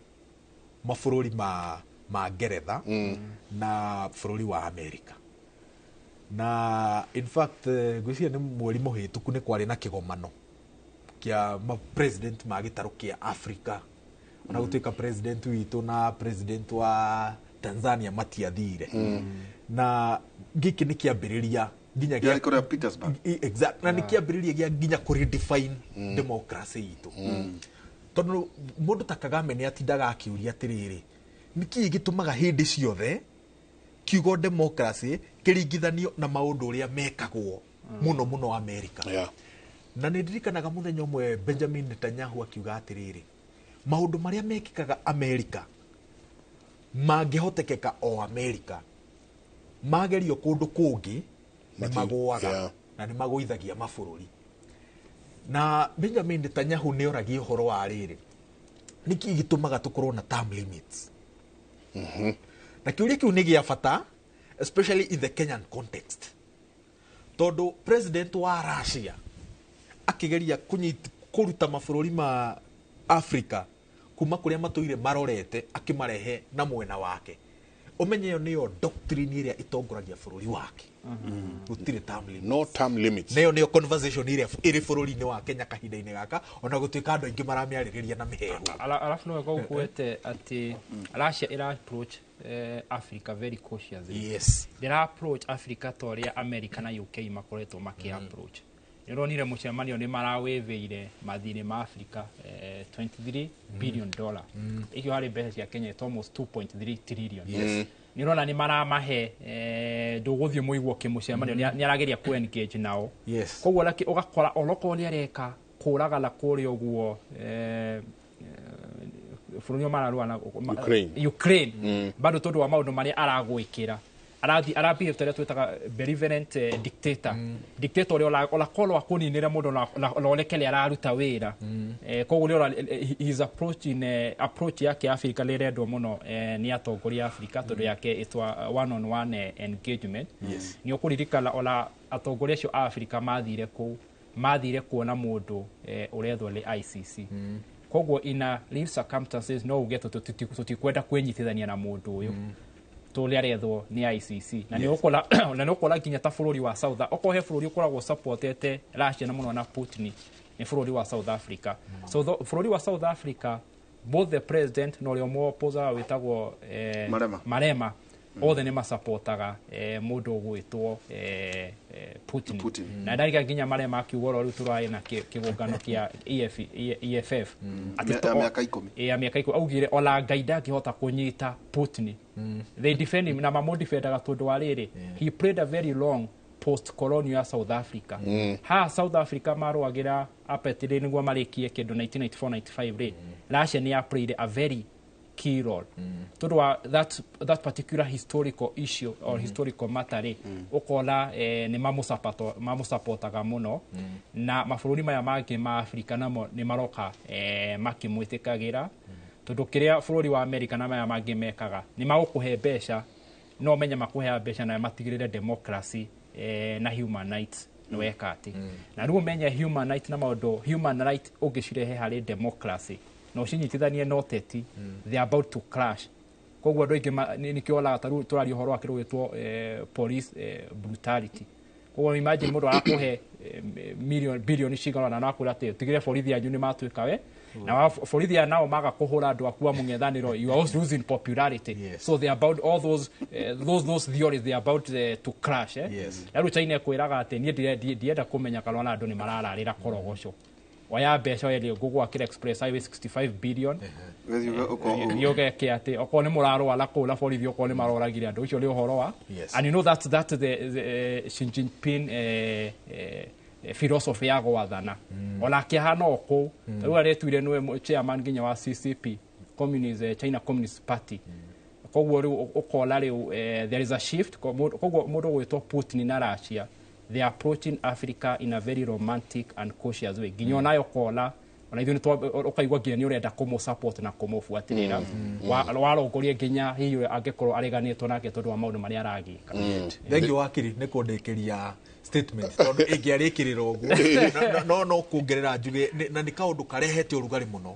mabũrũri ma Ngeretha na bũrũri wa Amerika. Na in fact, ngwĩciria nĩ mweri mũhĩtũku nĩ kwarĩ na kĩgomano kĩa ma president ma gĩtarũ kĩa Africa, ona gũtuĩka president witũ na president wa Tanzania matiathire. Na gĩkĩ nĩ kĩambĩrĩria nginya Kĩarĩ kũrĩa Petersburg. Exact, na nĩ kĩambĩrĩria gĩa nginya kũ redefine democracy itũ, tondũ mũndũ ta Kagame nĩ atindaga akĩũria atĩrĩrĩ, nĩkĩĩ gĩtũmaga hĩndĩ ciothe kiugo democracy kĩringithanio na maũndũ ũrĩa mekagwo mũno mũno America? Na nĩ ndirikanaga mũthenya ũmwe Benjamin Netanyahu akiuga atĩrĩrĩ, maũndũ marĩa mekĩkaga America mangĩhotekeka o America, magerio kũndũ kũngĩ nĩ magũaga na nĩ magũithagia mabũrũri. Na Benjamin Netanyahu nĩ oragia ũhoro wa rĩrĩ, nĩkĩ gĩtũmaga tũkorwo na term limits? Na kĩũria kĩu nĩ gĩa bata, especially in the Kenyan context, tondũ president wa Russia akĩgeria kũruta mabũrũri ma Africa kuma kũrĩa matũire marorete akĩmarehe na mwena wake, ũmenye ĩyo nĩyo doctrine ĩrĩa ĩtongoragia bũrũri wake, gũtirĩ term limits. No term limits. Na ĩyo nĩyo conversation ĩrĩa ĩrĩ bũrũri-inĩ wa Kenya kahinda-inĩ gaka, ona gũtuĩka andũ aingĩ maramĩarĩrĩria na mĩhehu. Alafu no wega ũgwete atĩ Russia ĩra approach Africa very cautiously. Ndĩra approach Africa ta ũrĩa America na UK makoretwo makĩ approach. Nĩ ũronire mũcemanio nĩ marawĩvĩire mathirĩ ma Africa, 23 billion dollar. Icio harĩ mbeca cia Kenya it's almost 2.3 trillion. Nĩ ũrona nĩ maramahe, ndũgũthiĩ mũiguo kĩmũcemanio, nĩ arageria kũ engage nao. Koguo ũgakora onokorwo nĩ areka kũragana kũrĩa ũguo, bũrũri ũrĩa mararũa na Ukraine. Ukraine. Bado tondũ wa maũndũ marĩa aragwĩkĩra, arathi arabehave ta ũrĩa twĩtaga benevolent dictator, dictator ũrĩa onakorwo akũninĩra mũndũ na ũrekere araruta wĩra. Koguo nĩ ũrona, his approach in, approach yake Africa nĩ ĩrendwo mũno nĩ atongoria a Africa, tondũ yake ĩtwa one on one engagement. Nĩ ũkũririkana ona atongoria acio a Africa mathire kũu, mathire kuona mũndũ ũrethwo nĩ ICC. Koguo in a real circumstances no uge tũtikwenda kwĩnyitithania na mũndũ ũyũ tũrĩa arethwo nĩ ICC. Na nĩ ũkora, na nĩ ũkora nginya ta bũrũri wa South, okorwo he bũrũri ũkoragwo supportete Russia na mũno na Putin, nĩ bũrũri wa South Africa. So bũrũri wa South Africa, both the president na ũrĩa ũmũopposaga wĩtagwo Malema. Malema, othe nĩ masapotaga mũndũ ũgwĩtwo Putin. Putin. Na ndarika nginya Malema akiuga ũrĩa rĩu tũrarĩ na kĩgũngano kĩa EFF. Atĩ Ya mĩaka 10. Ya mĩaka 10, augire ona Ngai ndangĩhota kũnyita Putin. They defend him na mamũdefendaga tondũ wa rĩrĩ, he played a very long post colonial South Africa. Ha South Africa marũagĩra Apetire nĩguo marĩkie kĩndũ 1994-95 rĩ, Russia nĩ ya played a very key role tondũ wa that particular historical issue or historical matter rĩ, ũkona nĩ mamũsapotaga mũno, na mabũrũri maya mangĩ ma Afrika namo nĩ maroka makĩmwĩtĩkagĩra, tondũ kĩrĩa bũrũri wa America na maya mangĩ mekaga nĩ magũkũhe mbeca, no menye makũhea mbeca na matigĩrĩre democracy na human rights nĩ weka atĩ. Na rĩu ũmenye human right na maũndũ human right ũngĩcirehe harĩ democracy na ũcinyitithanie na ũteti, they are about to clash. Koguo andũ aingĩ nĩkĩo wonaga ta rĩu tũraria ũhoro wa kĩndũ gĩtwo police brutality. Koguo imagine mũndũ arakũhe bilioni cigana ũna na akwĩra atĩ tigĩrĩre borithi anyu nĩ matuĩka we, na borithi aya nao maga kũhũra andũ aku a mũng'ethanĩro, you are also losing popularity. So they are about all those theories, they are about to crash. Na rĩu China ĩkwĩraga atĩ niĩ ndienda kũmenya kana ona andũ nĩ marararĩra korogoco, oya mbeca werie ngũgwakĩra express highway 65 billion, thiĩ ũgeke atĩ okorwo nĩ mũrarũa na kũu na borithi, okorwo nĩ maroragire andũ, ũcio nĩ ũhoro wa. And you know that the Xi Jinping philosophy ya gwathana onake ahana o kũu. Rĩu aretuire nĩwe chairman nginya wa CCP, Communist, China Communist Party. Koguo rĩu ũkona rĩu there is a shift. Koguo mũndũ gwĩtwo Putin na Russia, they are approaching Africa in a very romantic and cautious way, nginya onayo kona ona ithuĩ ũkaigua nginya nĩ ũrenda kũmũ support na kũmũbuatĩrĩra, warongoria nginya hihi angĩkorwo areganĩtwo nake tondũ wa maũndũ marĩa aragĩka. Thengiũ wakiri nĩ kũndĩkĩria statement tondũ ĩngĩarĩkĩrĩra ũguo no kuongerera njuge na nĩ kaũndũ karehete ũrugarĩ mũno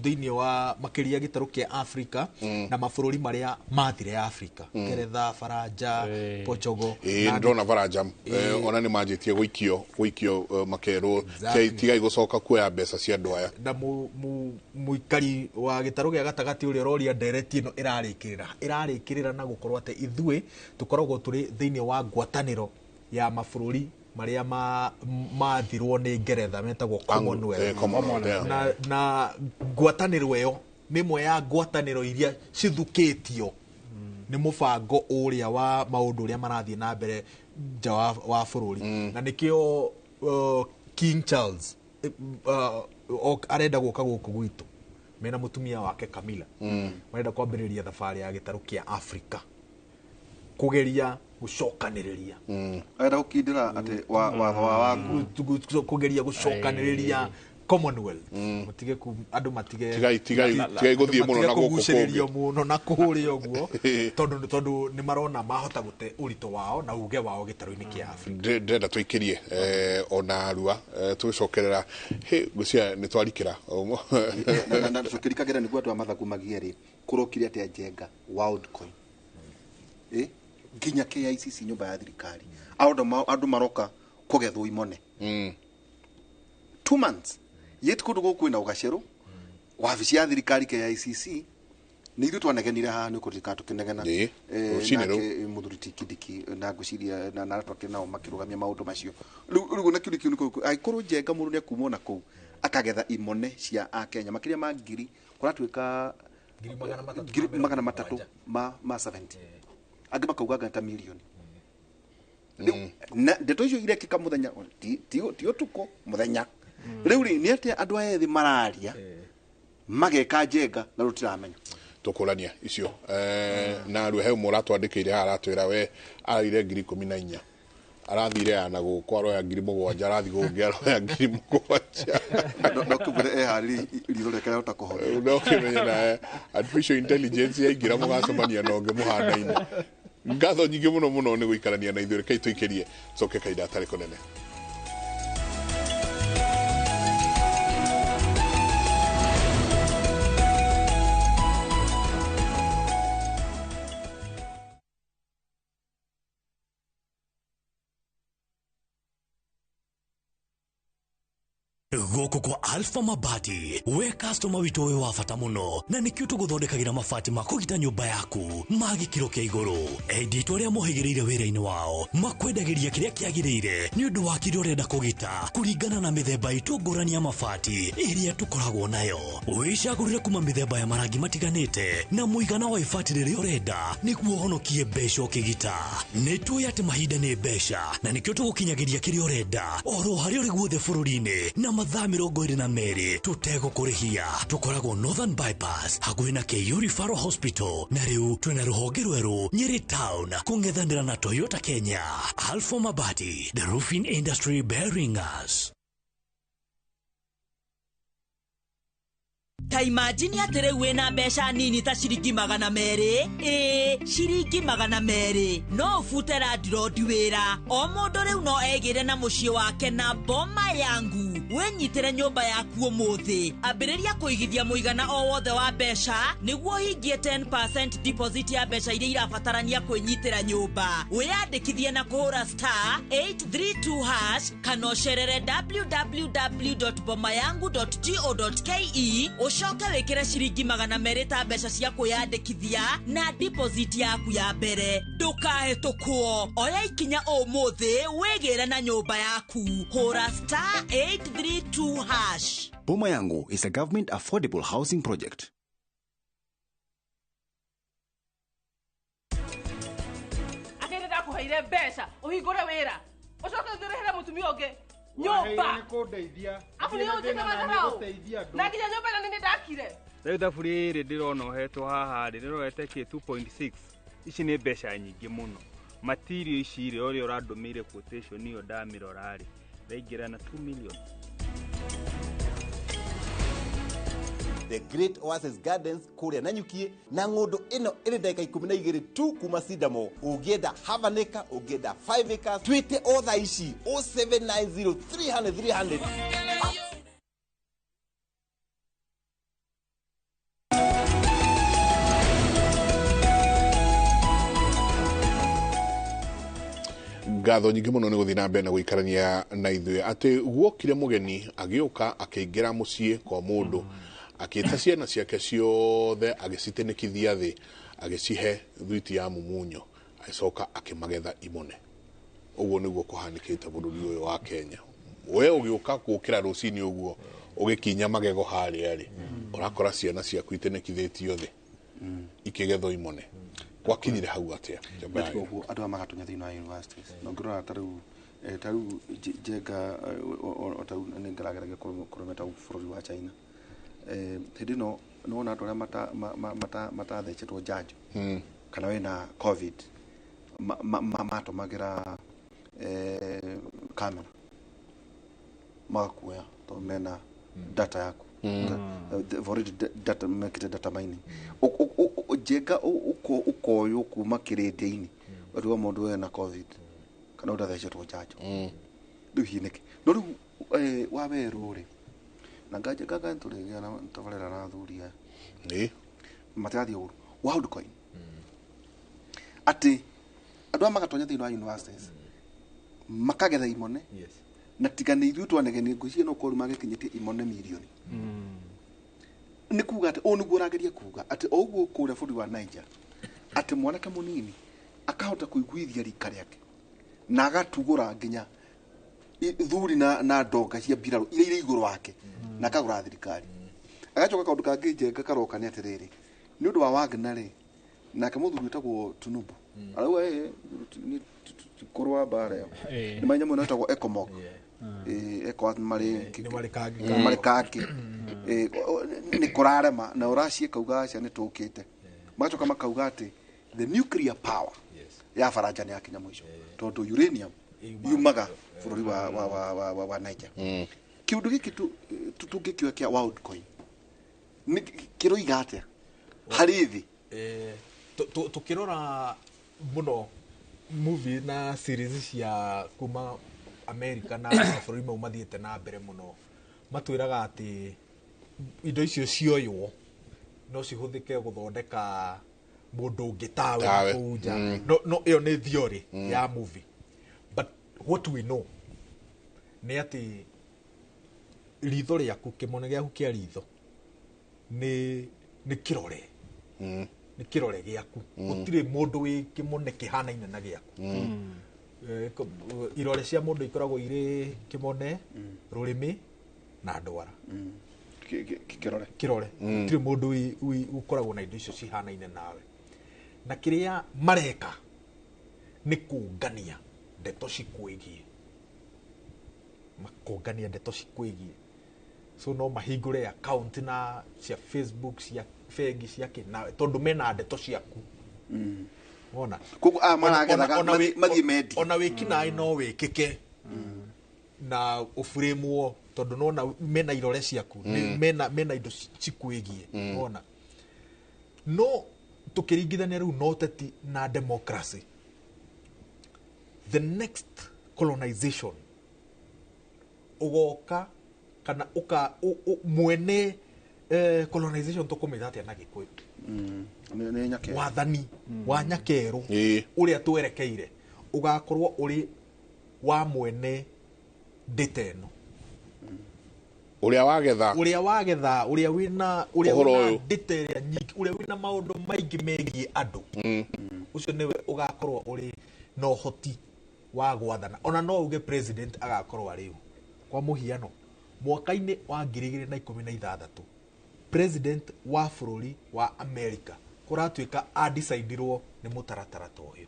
thĩinĩ wa makĩria gĩtarũ kĩa Africa na mabũrũri marĩa mathire Africa, Ngeretha, Faranja, Portugal. Ndĩrona Faranja ona nĩ manjĩtie gũikio makerwo tigai gũcoka kuoya mbeca cia andũ aya. Na mũikari wa gĩtarũ gĩa gatagatĩ ũrĩa ũroria ndereti ĩno ĩrarĩkĩrĩra na gũkorwo atĩ ithuĩ tũkoragwo tũrĩ thĩinĩ wa ngwatanĩro ya mabũrũri marĩa mathirwo nĩ Ngeretha metagwo Commonwealth. Na ngwatanĩro ĩyo nĩ ĩmwe ya ngwatanĩro iria cithukĩtio nĩ mũbango ũrĩa wa maũndũ ũrĩa marathiĩ na mbere nja wa bũrũri. Na nĩkĩo King Charles arenda gũka gũkũ gwitũ mena mũtumia wake Camilla, marenda kwambĩrĩria thabarĩ ya gĩtarũ kĩa Africa kũgeria gũcokanĩrĩria, arenda gũkindĩra atĩ watho wa waku, kũgeria gũcokanĩrĩria Commonwealth, matige andũ matige tigai gũthiĩ mũno na gũkũ kũgucĩrĩrio mũno na kũrĩa ũguo, tondũ nĩ marona mahota gũte ũritũ wao na uge wao gĩtarũ-inĩ kĩa Afrika. Ndĩrenda tũikĩrie ona arua tũgĩcokerera ngwĩciria nĩ twarikĩra na tũkĩrikagĩra nĩguo andũ a mathagu magie rĩ, kũrokire atĩa Njenga Worldcoin nginya KICC nyũmba ya thirikari, andũ maroka kũgethwo imone 2 months yet kũndũ gũkũ kwĩna ũgacerũ wabici ya thirikari KICC nĩ ithuĩ twanegenire haha nĩ kũririkana tũkĩnegena nake mũthuri ti Kindiki na ngwĩciria na arata ake nao makĩrũgamia maũndũ macio. Rĩu na kĩu nĩkĩo nĩkĩo angĩkorwo Njenga mũndũ nĩakumwo na kũu akagetha imone cia Akenya makĩria ma ngiri kũratuĩka 370 ma 70 angĩ makauga ta milioni. Na ndeto icio irekĩka mũthenya ti ũtukũ mũthenya. Rĩu rĩ nĩ atĩa andũ aya ethĩ mararia mageka Njenga na rũtiramenya tũkũrania icio na arua he ũmwe ũratwandĩkĩire haha aratwĩra we araire 14,000 arathire ya na gũkũ aroya 7,000 arathi gũngĩ aroya 7,000 no kĩmwĩre eharĩrie riitho rĩake rĩahota kũhona no kĩmenye na artificial intelligence yaingĩra mũgacemania na ũngĩ mũhanaine. Ngatho nyingĩ mũno mũno nĩ gũikarania na ithuĩ, rekei tũikĩrie coke kahinda gatarĩ kũnene. Gũkũ kwa Alpha Mabati, we customer witũ wĩ wa bata mũno na nĩkĩo tũgũthondekagĩra mabati ma kũgita nyũmba yaku ma gĩkĩro kĩa igũrũ. Endia itũ arĩa mohĩgĩrĩire wĩra-inĩ wao makwendagĩria kĩrĩa kĩagĩrĩire nĩ ũndũ wa kĩrĩa ũrenda kũgita kũringana na mĩthemba itũ ngũrani ya mabati ĩrĩa tũkoragwo nayo. Wĩcagũrĩre kuma mĩthemba ya marangi matiganĩte na mũigana wa ibati rĩrĩa ũrenda nĩguo ũhonokie mbeca ũkĩgita. Nĩ tũĩ atĩ mahinda nĩ mbeca na nĩkĩo tũgũkinyagĩria kĩrĩa ũrenda oro harĩa ũrĩ guothe bũrũri-inĩ na Mathaa 22 tũtegũkũrĩhia. Tũkoragwo Northern Bypass hakuhĩ na KU Referral Hospital, na rĩu twĩna rũhonge rwerũ Nyeri Town kũng'ethanĩra na Toyota Kenya. Alpha Mabati, the roofing industry bearing us. Ta imagine atĩ rĩu wĩna mbeca nini ta ciringi 200, ĩĩ ciringi 200, no ũbute landlord wĩra. O mũndũ rĩu no egĩre na mũciĩ wake na Boma Yangu. Wĩnyitĩre nyũmba yaku ũmũthĩ. Ambĩrĩria kũigithia mũigana o wothe wa mbeca nĩguo ũhingie 10% deposit ya mbeca iria irabatarania kwĩnyitĩra nyũmba. Wĩyandĩkithie na kũhũra star 832 hash kana ũcerere www.bomayangu.go.ke, ũcoke wĩkĩre ciringi 200 ta mbeca cia kwĩyandĩkithia na deposit yaku ya mbere. Ndũkahĩtũkwo, oya ikinya ũmũthĩ wĩgĩre na nyũmba yaku. Hũra star 832 hash. Boma Yangu is a government affordable housing project. Akende ndakuheire mbeca ũhingũre wĩra ũcoke ũthĩrĩhere mũtumia ũngĩ nyũmba. Afu nĩ ũnjĩke matharau na nginya nyũmba ĩno nĩ ndakire. Rĩu thabu rĩrĩ ndĩrona ũhetwo haha rĩ, rĩrorete kĩ 2.6. Ici nĩ mbeca nyingĩ mũno. Material ici rĩ, ũrĩa ũrandũmĩire quotation ĩyo ndamĩrora rĩ, ndaingĩra na 2 million. The Great Oasis Gardens kũrĩa Nanyukie, na ng'ũndũ ĩno ĩrĩ ndagĩka 12 tu kuma Sidamo. Ũngĩenda half an acre, ũngĩenda 5 acres, twĩte o thaa ici 0790 300 300. Ngatho nyingĩ mũno nĩ gũthiĩ na mbere na gũikarania na ithuĩ. Atĩ guokire mũgeni agĩũka akĩingĩra mũciĩ kwa mũndũ, akĩta ciana ciake ciothe agĩcitĩnĩkithia thĩ, agĩcihe thwiti ya mumunyo, agĩcoka akĩmagetha imone. Ũguo nĩguo kũhanĩkĩte bũrũri ũyũ wa Kenya. We ũgĩũka gũkĩra rũcinĩ ũguo ũgĩkinya magego harĩa rĩ, ũrakora ciana ciaku itĩnĩkithĩtio thĩ ikĩgethwo imone. Gwakinyire hau atĩa? Ũguo andũ aya magatonya thĩinĩ wa universities. Na ũngĩrora ta rĩu ta rĩu Njenga, o ta rĩu nĩ ngerageragia kũrũmeta bũrũri wa China. Hĩndĩ ĩno nĩwona andũ arĩa matathecetwo njanjo kana wĩna COVID matũmagĩra kamera magakuoya tondũ mena data yaku. They've already data, mekĩte data mining. Njenga ũkoywo kuma kĩrĩndĩ-inĩ ũtuga mũndũ wĩna COVID kana ũtathecetwo njanjo. Rĩu hihi nĩkĩ? No rĩu wa werũ rĩ, na nganja nganga nĩtũrĩgĩa na tabarĩra na athuri aya. Matirathiĩ ũru. Worldcoin. Atĩ andũ aya magatonya thĩinĩ wa universities makagetha imone. Na tiga nĩ ithuĩ twanegenie, ngwĩciria no korwo magĩkinyĩtie imone mirioni. Nĩ kuga atĩ ũũ nĩguo ũrageria kuga atĩ o ũguo kũrĩa bũrũri wa Niger, atĩ mwanake mũnini akahota kũiguithia rika rĩake na agatugũra nginya thuri na ndonga cia mbirarũ iria irĩ igũrũ wake na akagũra thirikari. Agacoka kaũndũ kangĩ Njenga karoka nĩ atĩrĩrĩ, nĩ ũndũ wa Wagner rĩ, nake mũthuri wĩtagwo Tinubu arauga kũrũa mbara ĩyo nĩ marĩ nyamũ ĩno ĩtagwo ECOMOG. ECOWAS marĩ kangĩ nĩ kũrarema na ũraciĩ kauga aca nĩ tũkĩte. Magacoka makauga atĩ the nuclear power ya Faranja nĩ yakinya mũico tondũ uranium yumaga bũrũri wa Niger. Kĩũndũ gĩkĩ tũngĩkĩoya kĩa Worldcoin kĩroiga atĩa harĩ thĩ? Tũkĩrora mũno movie na series cia kuma America na mabũrũri mau mathiĩte na mbere mũno, matwĩraga atĩ indo icio cioywo no cihũthĩke gũthondeka mũndũ ũngĩ tawe Tawe. kũu nja. No ĩyo nĩ theory ya movie, but what we know nĩ atĩ ritho rĩaku, kĩmone gĩaku kĩa ritho nĩ kĩrore, nĩ kĩrore gĩaku. Gũtirĩ mũndũ wĩ kĩmone kĩhanaine na gĩaku. Irore cia mũndũ ikoragwo irĩ kĩmone, rũrĩmĩ na ndwara. Kĩrore. Kĩrore. Gũtirĩ mũndũ ũkoragwo na indo icio cihanaine nawe. Na kĩrĩa mareka nĩ kũngania ndeto cikwĩgiĩ. Makũngania ndeto cikwĩgiĩ. So no mahingũre account na cia Facebook, cia bengi, cia kĩ, na tondũ mena ndeto ciaku. Wona? Koguo aya maragethaga Ona mathiĩ mendie. Ona wĩkinaĩ no wĩkĩke na ũburimwo, tondũ nona mena irore ciaku, mena indo cikwĩgiĩ. Wona? No tũkĩringithania rĩu na ũteti na democracy, the next colonization ũgoka kana ũka mwene colonization tũkũmĩta atĩa na Gĩkũyũ? Nĩ nyakerũ. Wathani wa nyakerũ ũrĩa twerekeire ũgakorwo ũrĩ wa mwene data ĩno. Ũrĩa wagetha. Ũrĩa wagetha, ũrĩa wĩna, ũrĩa Ũhoro wĩna ũyũ. data ĩrĩa nyingĩ, ũrĩa wĩna maũndũ maingĩ megiĩ andũ. Ũcio nĩwe ũgakorwo ũrĩ na ũhoti wa gwathana. Ona no uge president agakorwo arĩ ũ. Kwa mũhiano, mwaka-inĩ wa 2016, president wa bũrũri wa America kũratuĩka adecidirwo nĩ mũtaratara ta ũyũ.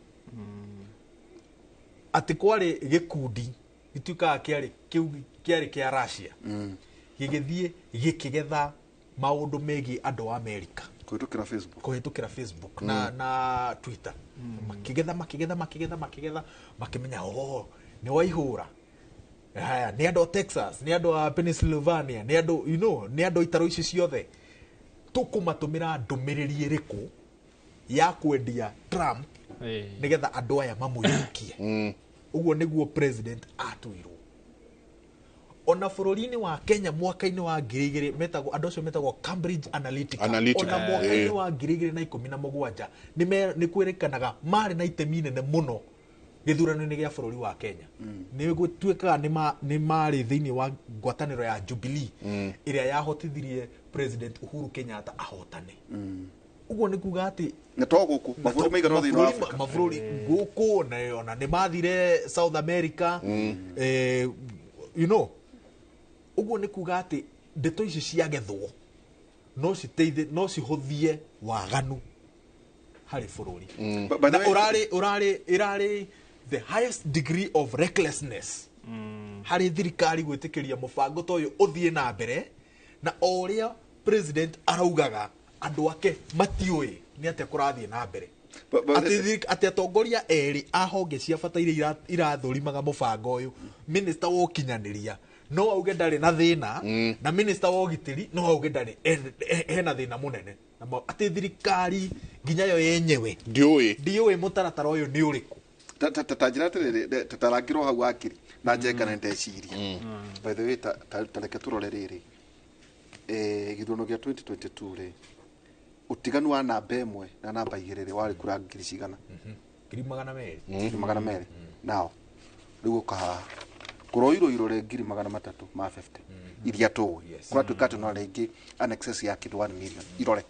Atĩ kwarĩ gĩkundi gĩtuĩkaga kĩarĩ kĩu kĩarĩ kĩa Russia, gĩgĩthiĩ gĩkĩgetha maũndũ megiĩ andũ a America kũhĩtũkĩra Facebook, kũhĩtũkĩra Facebook na Twitter. Makĩgetha, makĩgetha, makĩgetha, makĩgetha, makĩmenya, oh, nĩ waihũra. Haya, nĩ andũ a Texas, nĩ andũ a Pennsylvania, nĩ andũ, nĩ andũ itaro ici ciothe. Tũkũmatũmĩra ndũmĩrĩri ĩrĩkũ ya kwendia Trump nĩgetha andũ aya mamũiyũkie? Ũguo nĩguo president atuirwo. Ona bũrũri-inĩ wa Kenya mwaka-inĩ wa 2000, metagwo andũ acio metagwo Cambridge Analytica. Analytica, Ona mwaka-inĩ wa 2017 nĩ kwĩrĩkanaga marĩ na itemi nene mũno gĩthurano-inĩ gĩa bũrũri wa Kenya. Nĩ gũtuĩkaga nĩ marĩ thĩinĩ wa ngwatanĩro ya Jubilee ĩrĩa yahotithirie President Uhuru Kenyatta ahotane. Ũguo nĩ kuga atĩ na to gũkũ mabũrũri maigana thĩinĩ wa Africa, mabũrũri gũkũ, na ona nĩ mathire South America, ũguo nĩ kuga atĩ ndeto ici ciagethwo no citeithie, no cihũthie waganu harĩ bũrũri. By the Na way, ũrarĩ ĩrarĩ the highest degree of recklessness harĩ thirikari gwĩtĩkĩria mũbango ta ũyũ ũthiĩ na mbere, na o ũrĩa president araugaga andũ ake matiũĩ nĩ atĩa kũrathiĩ na mbere. Atĩ atongoria erĩ a honge cia bata iria irathũrimaga mũbango ũyũ, minister wa ũkinyanĩria no auge ndarĩ na thĩna, na minister wa ũgitĩri no auge ndarĩ hena thĩna mũnene. Na atĩ thirikari nginya yo yenyewe ndiũĩ mũtaratara ũyũ nĩ ũrĩkũ. Ta njĩra atĩrĩrĩ, ta tarangĩrwo hau wakiri na njenga na ndeciria. By the way, ta reke tũrore rĩrĩ, gĩthurano gĩa 2022 rĩ, ũtiganu wa namba 1 na namba 2 rĩ warĩ kura ngiri cigana? 200,000. 200,000. Nao rĩu ũka haha kũroirwo irore 350,000 iria tũĩ, kũratuĩka atĩ no rĩngĩ an excess ya kĩndũ 1 million irore.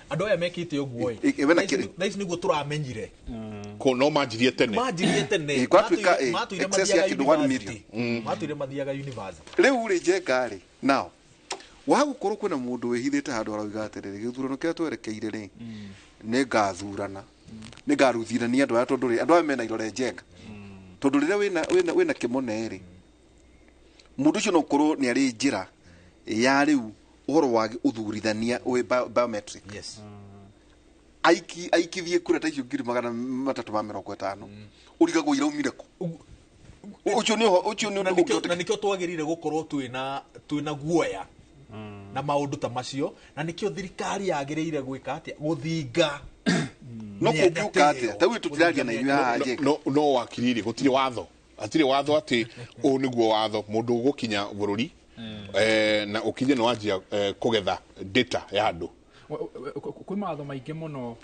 Andũ aya mekĩte ũguo ĩ. Wena kĩrĩ? Thaa ici nĩguo tũramenyire. Ko no manjirie tene. Manjirie tene. Kũratuĩka, Matũire excess ya mathiaga kĩndũ 1 university. million. Matũire mathiaga university. Rĩu rĩ njenga rĩ, nao wa gũkorwo kwĩna mũndũ wĩhithĩte handũ arauga atĩrĩrĩ, gĩthurano kĩrĩa twerekeire rĩ, nĩ ngathurana, nĩ ngaruthirania andũ aya, tondũ rĩ andũ aya mena irore njenga. Tondũ rĩrĩa wĩna kĩmone rĩ, mũndũ ũcio no ũkorwo nĩ arĩ njĩra ya rĩu ũhoro wa ũthurithania wĩ biometric. Aikithie kura ta icio 350,000. Ũrigagwo iraumire kũ? Ũcio nĩ ũho, ũcio nĩ Na ũndũ ũngĩhoteka. nĩkĩo twagĩrĩire gũkorwo twĩna guoya na maũndũ ta macio, na nĩkĩo thirikari yagĩrĩire gwĩka atĩa? Gũthinga. No Mĩanya kũngĩũka ta atĩa? ĩyo. Ta rĩu tũtiraria na inyuĩ haha Jake. No wakiri rĩ, gũtirĩ watho. Hatirĩ watho atĩ ũũ nĩguo watho mũndũ ũgũkinya bũrũri, na ũkinye nĩ wanjia kũgetha data ya andũ. Kwĩ mawatho maingĩ mũno,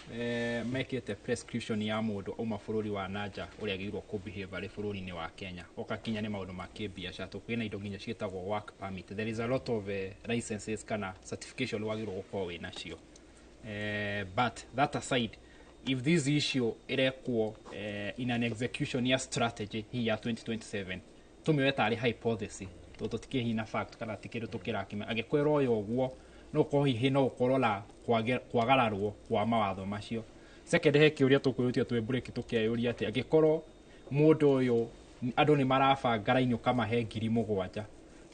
mekĩte prescription ya mũndũ auma bũrũri wa nanja ũrĩa agĩrĩirwo kũ behave arĩ bũrũri-inĩ wa Kenya. Ũgakinya nĩ maũndũ ma kĩbiacara, tũkĩna indo nginya ciĩtagwo work permit. There is a lot of licenses kana certification wagĩrĩirwo gũkorwo wĩ nacio. But that aside, if this issue ĩrekwo in an execution ya strategy hii ya 2027, tũmĩoe tarĩ hypothesis, tondũ tũtikĩrĩ hihi na fact kana ti kĩndũ tũkĩrakĩmenya. Angĩkorwo ĩroywo ũguo, no ũkorwo hihi no ũkorwo na kwagararwo kwa mawatho macio. Second, he kĩũria tũkwĩrutia twĩ break tũkeyũria atĩ angĩkorwo mũndũ ũyũ andũ nĩ marabanga raini ũkamahe 7,000,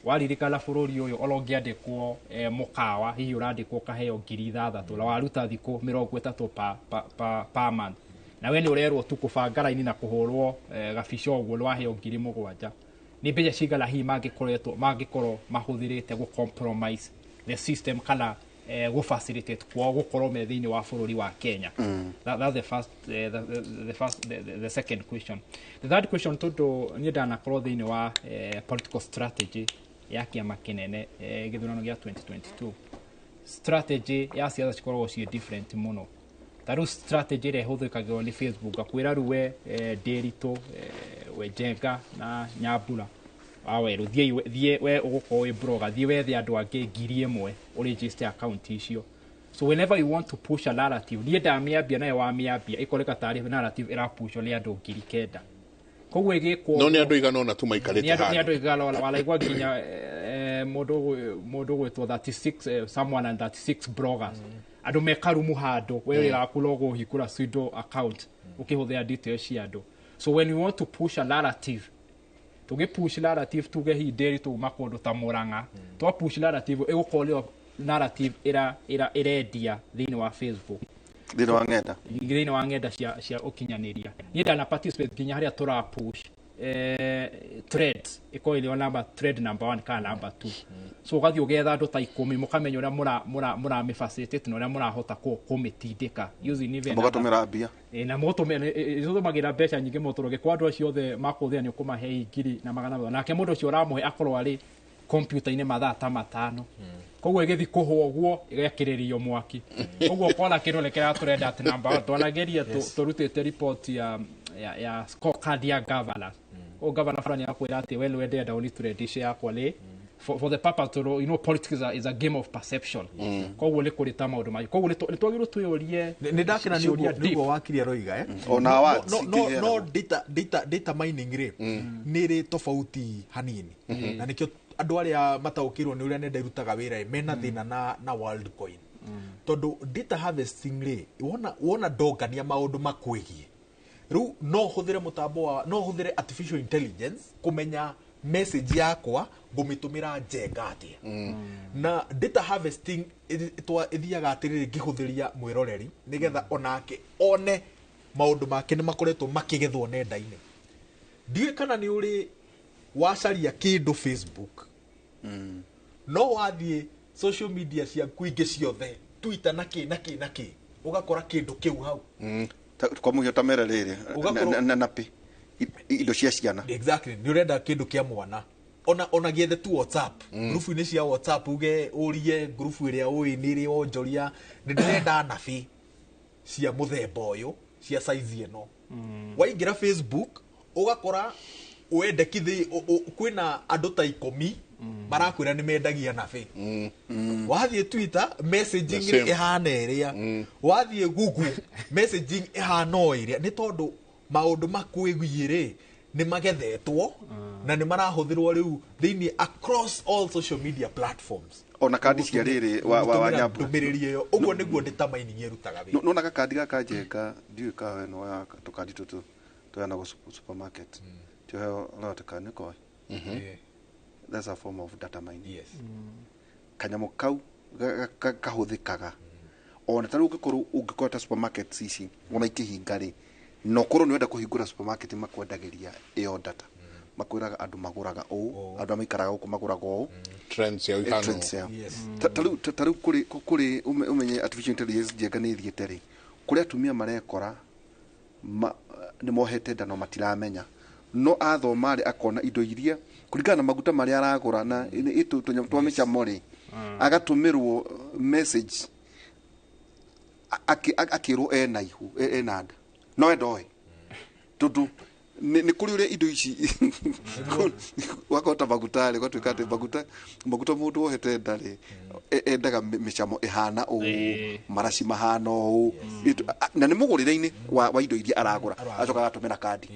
Waririkana bũrũri ũyũ ona ũngĩandĩkwo mũkawa hihi ũrandĩkwo ũkaheo 6,000 na waruta thikũ 30 per month. Na we nĩ ũrerwo tu kũbanga raini na kũhũrwo gabica ũguo nĩ waheo 7,000. Nĩ mbeca cigana hihi mangĩkorwo mahũthĩrĩte gũ compromise the system kana gũ facilitate kwao gũkorwo me thĩinĩ wa bũrũri wa Kenya. That's the first, the first, the second question. The third question, tondũ niĩ ndanakorwo thĩinĩ wa political strategy ya kĩama kĩnene gĩthurano gĩa 2022. Strategy ya siasa cikoragwo ciĩ different mũno. Ta rĩu strategy ĩrĩa ĩhũthĩkagĩrwo nĩ Facebook akwĩra rĩu we Ndĩritũ, we Njenga na Nyambura wawerũ, thiĩ we ũgũkorwo wĩ blogger, thiĩ wethe andũ angĩ 1,000 ũregister account icio. So whenever you want to push a narrative, niĩ ndamĩambia nawe wamĩambia, ĩkoreka tarĩ narrative ĩrapushwo nĩ andũ 9,000. Koguo ĩgĩkwo no nĩ andũ igana ũna tu maikarĩte handũ. Nĩ andũ igana ũna, waraigua nginya mũndũ ũgwĩtwo 36 someone and 36 bloggers. Andũ mekarumu handũ, we wĩra waku no kũhingũra pseudo account ũkĩhũthĩra details cia andũ. So when you want to push a narrative, tũgĩ push narrative tuge hihi Ndĩritũ uma kũndũ ta Mũrang'a, twa push narrative ĩgũkorwo nĩyo narrative ĩrendia thĩinĩ wa Facebook, thĩinĩ wa ng'enda, thĩinĩ wa ng'enda cia ũkinyanĩria. Niĩ ndana participate nginya harĩa tũra push threads ĩkorwo ĩrĩ number thread number 1 kana number 2. So ũgathiĩ ũgetha andũ ta 10 mũkamenya ũrĩa mũramĩ facilitate na ũrĩa mũrahota kũmĩtindĩka using even mũgatũmĩra mbia na mũtũmagĩra mbeca nyingĩ mũno tondũ kwa andũ acio othe makũhũthĩra nĩ ũkũmahe 1,200 nake mũndũ ũcio ũramũhe akorwo arĩ kompiuta-inĩ mathaa ta 5. Koguo ĩgĩthiĩ kũhwo ũguo ĩgekĩrĩrio mwaki. Koguo ũkona kĩndũ nĩ kĩrĩa tũrenda atĩ namba twanageria tũrutĩte report ya scorecard ya governor. O governor fulani akwĩra atĩ we nĩwe ndĩrenda ũnitũrendishe yakwa nĩ for the purpose to, you know, politics is a game of perception. Koguo nĩ kũrĩ ta maũndũ maingĩ. Koguo nĩ twagĩrĩirwo twĩyũrie nĩ ndakena nĩ ũguo wakiri aroiga ona wa no data mining rĩ nĩ rĩ tofauti hanini na nĩkĩo andũ arĩa mataũkĩirwo nĩ ũrĩa nenda irutaga wĩra mena thĩna na Worldcoin. Tondũ data harvesting rĩ wona ndongania maũndũ makwĩgiĩ rĩu no hũthĩre mũtambo wa no hũthĩre artificial intelligence kũmenya message yakwa ngũmĩtũmĩra Njenga atĩa. Na data harvesting ĩthiaga atĩrĩrĩ ngĩhũthĩria mwĩroreri nĩgetha onake one maũndũ make nĩ makoretwo makĩgethwo nenda-inĩ. Ndiũĩ kana nĩ ũrĩ wacaria kĩndũ Facebook no wathiĩ social media ciaku ingĩ ciothe Twitter na kĩ na kĩ na kĩ ũgakora kĩndũ kĩu hau. Kwa mũhiano ta mere rĩrĩ na pĩ indo cia ciana. Exactly, nĩ ũrenda kĩndũ kĩa mwana ona gĩethe tu WhatsApp ngurubu-inĩ cia WhatsApp uge ũrie ngurubu ĩrĩa ũĩ nĩ ĩrĩ wonjoria nĩ ndĩrenda nabi cia mũthemba ũyũ cia size ĩno. Waingĩra Facebook ũgakora wendekithĩ kwĩna andũ ta 10 marakwĩra nĩ mendagia nabi. Wathiĩ Twitter messaging ĩhana ĩrĩa, wathiĩ Google messaging ĩhana o ĩrĩa, nĩ tondũ maũndũ makwĩgiĩ rĩ nĩ magethetwo na nĩ marahũthĩrwo rĩu thĩinĩ across all social media platforms. Ona kandi cia rĩrĩ wa Nyambura ndũmĩrĩri ĩyo ũguo nĩguo data mining ĩrutaga wĩra. Nona gakandi gaka Njenga ndiũĩ ka we no tũkandi tũtũ tũheanagwo supermarket tũheo lote kana nĩkoĩ. That's a form of data mining. Yes. Kanyamũ kau kahũthĩkaga ona ta rĩu ũngĩkorwo ta supermarket ici ona ikĩhinga rĩ no korwo nĩ wenda kũhingũra supermarket makwendagĩria ĩyo data makwĩraga andũ magũraga ũũ andũ maikaraga gũkũ magũraga ũũ trends yao ihana. Ta rĩu kũrĩ ũmenye artificial intelligence Njenga nĩ ĩthiĩte rĩ kũrĩ atumia marekora nĩ mohete nda no matiramenya no athoma rĩ akona indo iria kũringana na maguta marĩa aragũra na tũnyamũ twa mĩcamo rĩ agatũmĩrwo message akĩrwo ena ihu ena nda no ndoĩ tondũ nĩ kũrĩ ũrĩa indo ici wakota maguta rĩ ũgatuĩka atĩ maguta mũndũ wohete nda rĩ endaga mĩcamo ĩhana ũũ maraci mahana ũũ na nĩ mũgũrĩre-inĩ wa indo iria aragũra acoka agatũmĩra kandi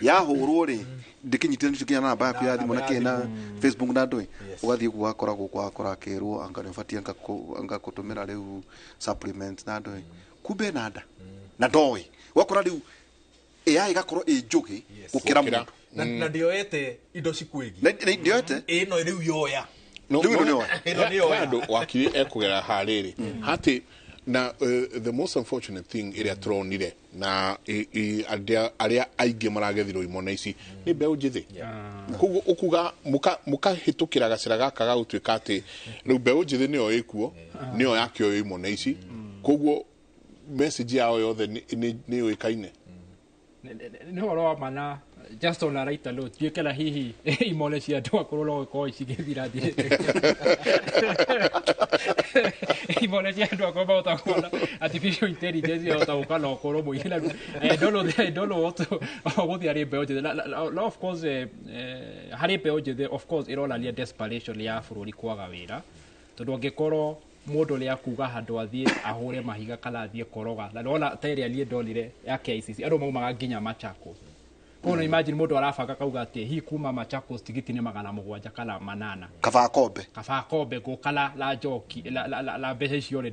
yahũrwo rĩ ndĩkĩnyitithanĩtio nginya na namba yaku ya thimũ na kĩ na Facebook na ndũĩ ũgathiĩ ũguo wakora gũkũ wakora akĩrwo anga nĩ ũbatiĩ anga kũtũmĩra rĩu supplement na ndũĩ kumbe ena nda na ndoĩ ũgakora rĩu AI ĩgakorwo ĩ njũgĩ gũkĩra mũndũ. Na ndĩoete indo cikwĩgiĩ. Na ndĩoete? Ĩno rĩu yoya. Rĩu ĩno nĩyoya. Ĩno nĩyoya. Andũ wakiri ekũgera harĩrĩ hati na the most unfortunate thing ĩrĩa tũronire na arĩa aingĩ maragethirwo imone ici nĩ mbeũ njĩthĩ. Koguo ũkuga mũkahĩtũkĩra gacĩra gaka ga gũtuĩka atĩ rĩu mbeũ njĩthĩ nĩyo ĩkuo, nĩyo yakĩoyo imone ici, koguo message yao yothe nĩ yũĩkaine. Nĩ ũhoro wa mana. Just on a lighter note, tuĩke na hihi imone cia andũ akũrũ no gũkorwo cigĩthira thirĩte. Imone cia andũ akũrũ mahota kuona artificial intelligence yahota gũka na ũkũrũ mũingĩ na I don't know what gũthiĩ harĩ mbeũ njĩthĩ. Na of course harĩ mbeũ njĩthĩ of course ĩronania desperation ya bũrũri kwaga wĩra, tondũ angĩkorwo mũndũ nĩ akuga handũ athiĩ ahũre mahiga kana athiĩ koroga, na nĩwona ta ĩrĩa niĩ ndonire ya KICC andũ maumaga nginya Machakos. Koguo imagine mũndũ arabanga kauga atĩ hihi kuma Machakos tigiti nĩ 700 kana 800. Kabaa kombe. Kabaa kombe ngũka na njoki la mbeca icio rĩ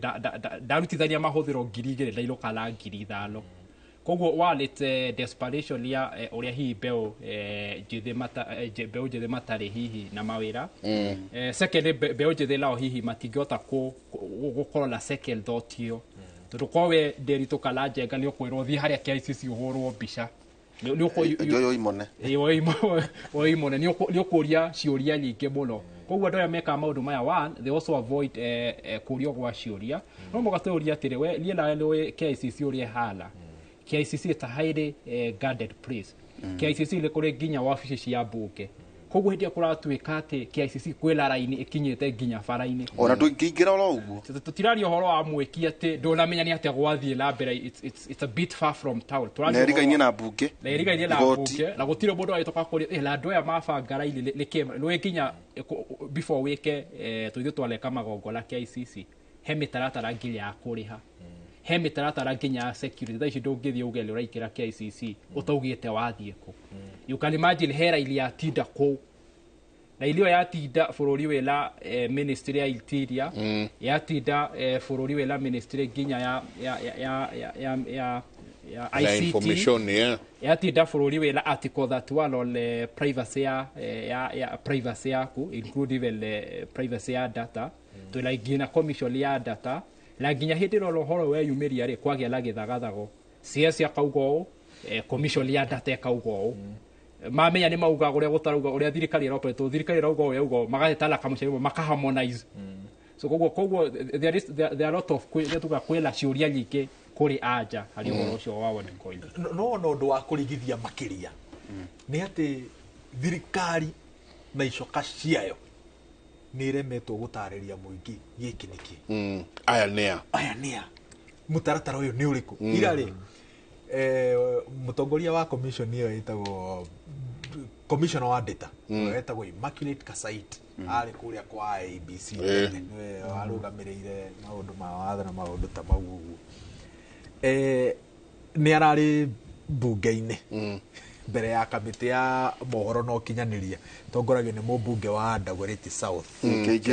ndarutithania mahũthĩro 2000 ndainũka na 5000. Koguo one it's desperation ya ũrĩa hihi mbeũ njĩthĩ matarĩ hihi na mawĩra. Second mbeũ njĩthĩ nao hihi matingĩhota gũkorwo na second thought ĩyo, tondũ korwo we Nderitu kana Njenga nĩ ũkwĩrwo thiĩ harĩa KICC ũhũrwo mbica. Imone nĩ ũkũria ciũria nyingĩ mũno. Koguo andũ aya mekaga maũndũ maya, one they also avoid kũrio gwa ciũria. No mũhaka twĩyũrie atĩrĩ, we niĩ nawe nĩũĩ KICC ũrĩa ĩhana. KICC is a highly guarded place. KICC nĩ kũrĩ nginya wabici cia mbunge. Koguo hĩndĩ ĩrĩa kũratuĩka atĩ KICC kwĩna raini ĩkinyĩte nginya bara-inĩ, ona ndũngĩingĩra oro ũguo. Tũtiraria ũhoro wa mwĩki atĩ ndũnamenya nĩ atĩa gwathiĩ na mbere. It's a bit far from town. Na ĩrigainie na mbunge. Na ĩrigainie na mbunge. Na gũtirĩ mũndũ agĩtoka kũrĩa na andũ aya mabanga raini nĩkĩ nĩ nginya before wĩke tũithuĩ twaneka magongona KICC he mĩtaratara nginya ya kũrĩha, he mĩtaratara nginya ya security. Thaa ici ndũngĩthiĩ uge nĩ ũraingĩra KICC ũtaugĩte wathiĩ kũ. You can imagine he raini yatinda kũu, na ilio yatinda bũrũri wĩna ministry ya interior, yatinda bũrũri wĩna ministry nginya ya ICT, information, yatinda bũrũri wĩna article 31 on privacy ya privacy yaku, include even privacy ya data. Twĩna nginya commission ya data, na nginya hĩndĩ ĩrĩa ũhoro weyumĩria rĩ kwagĩa na gĩthagathago. CS akauga ũũ, commission ya data ĩkauga ũũ, mamenya nĩ maugaga ũrĩa gũtarauga ũrĩa thirikari ĩroperetwo, thirikari ĩrauga ũũ yauga ũũ, magahetana kamũcemanio makaharmonize. So koguo there are a lot of tuga kwĩna ciũria nyingĩ kũrĩ anja harĩ ũhoro ũcio wa Worldcoin. No ona ũndũ wa kũrigithia makĩria nĩ atĩ thirikari na icoka ciayo nĩ iremetwo gũtarĩria mũingĩ gĩkĩ nĩkĩ. Aya nĩa. Aya nĩa. Mũtaratara ũyũ nĩ ũrĩkũ? Ira rĩ mũtongoria wa commission ĩyo ĩtagwo commissioner wa data ĩtagwo Immaculate Kasait arĩ kũrĩa kwa ABC nĩwe warũgamĩrĩire maũndũ ma watho na maũndũ ta mau ũguo. Nĩ ararĩ mbunge-inĩ mbere ya kamĩtĩ ya mohoro na ũkinyanĩria tongoragio nĩ mũmbunge wa Dagoretti South KJ.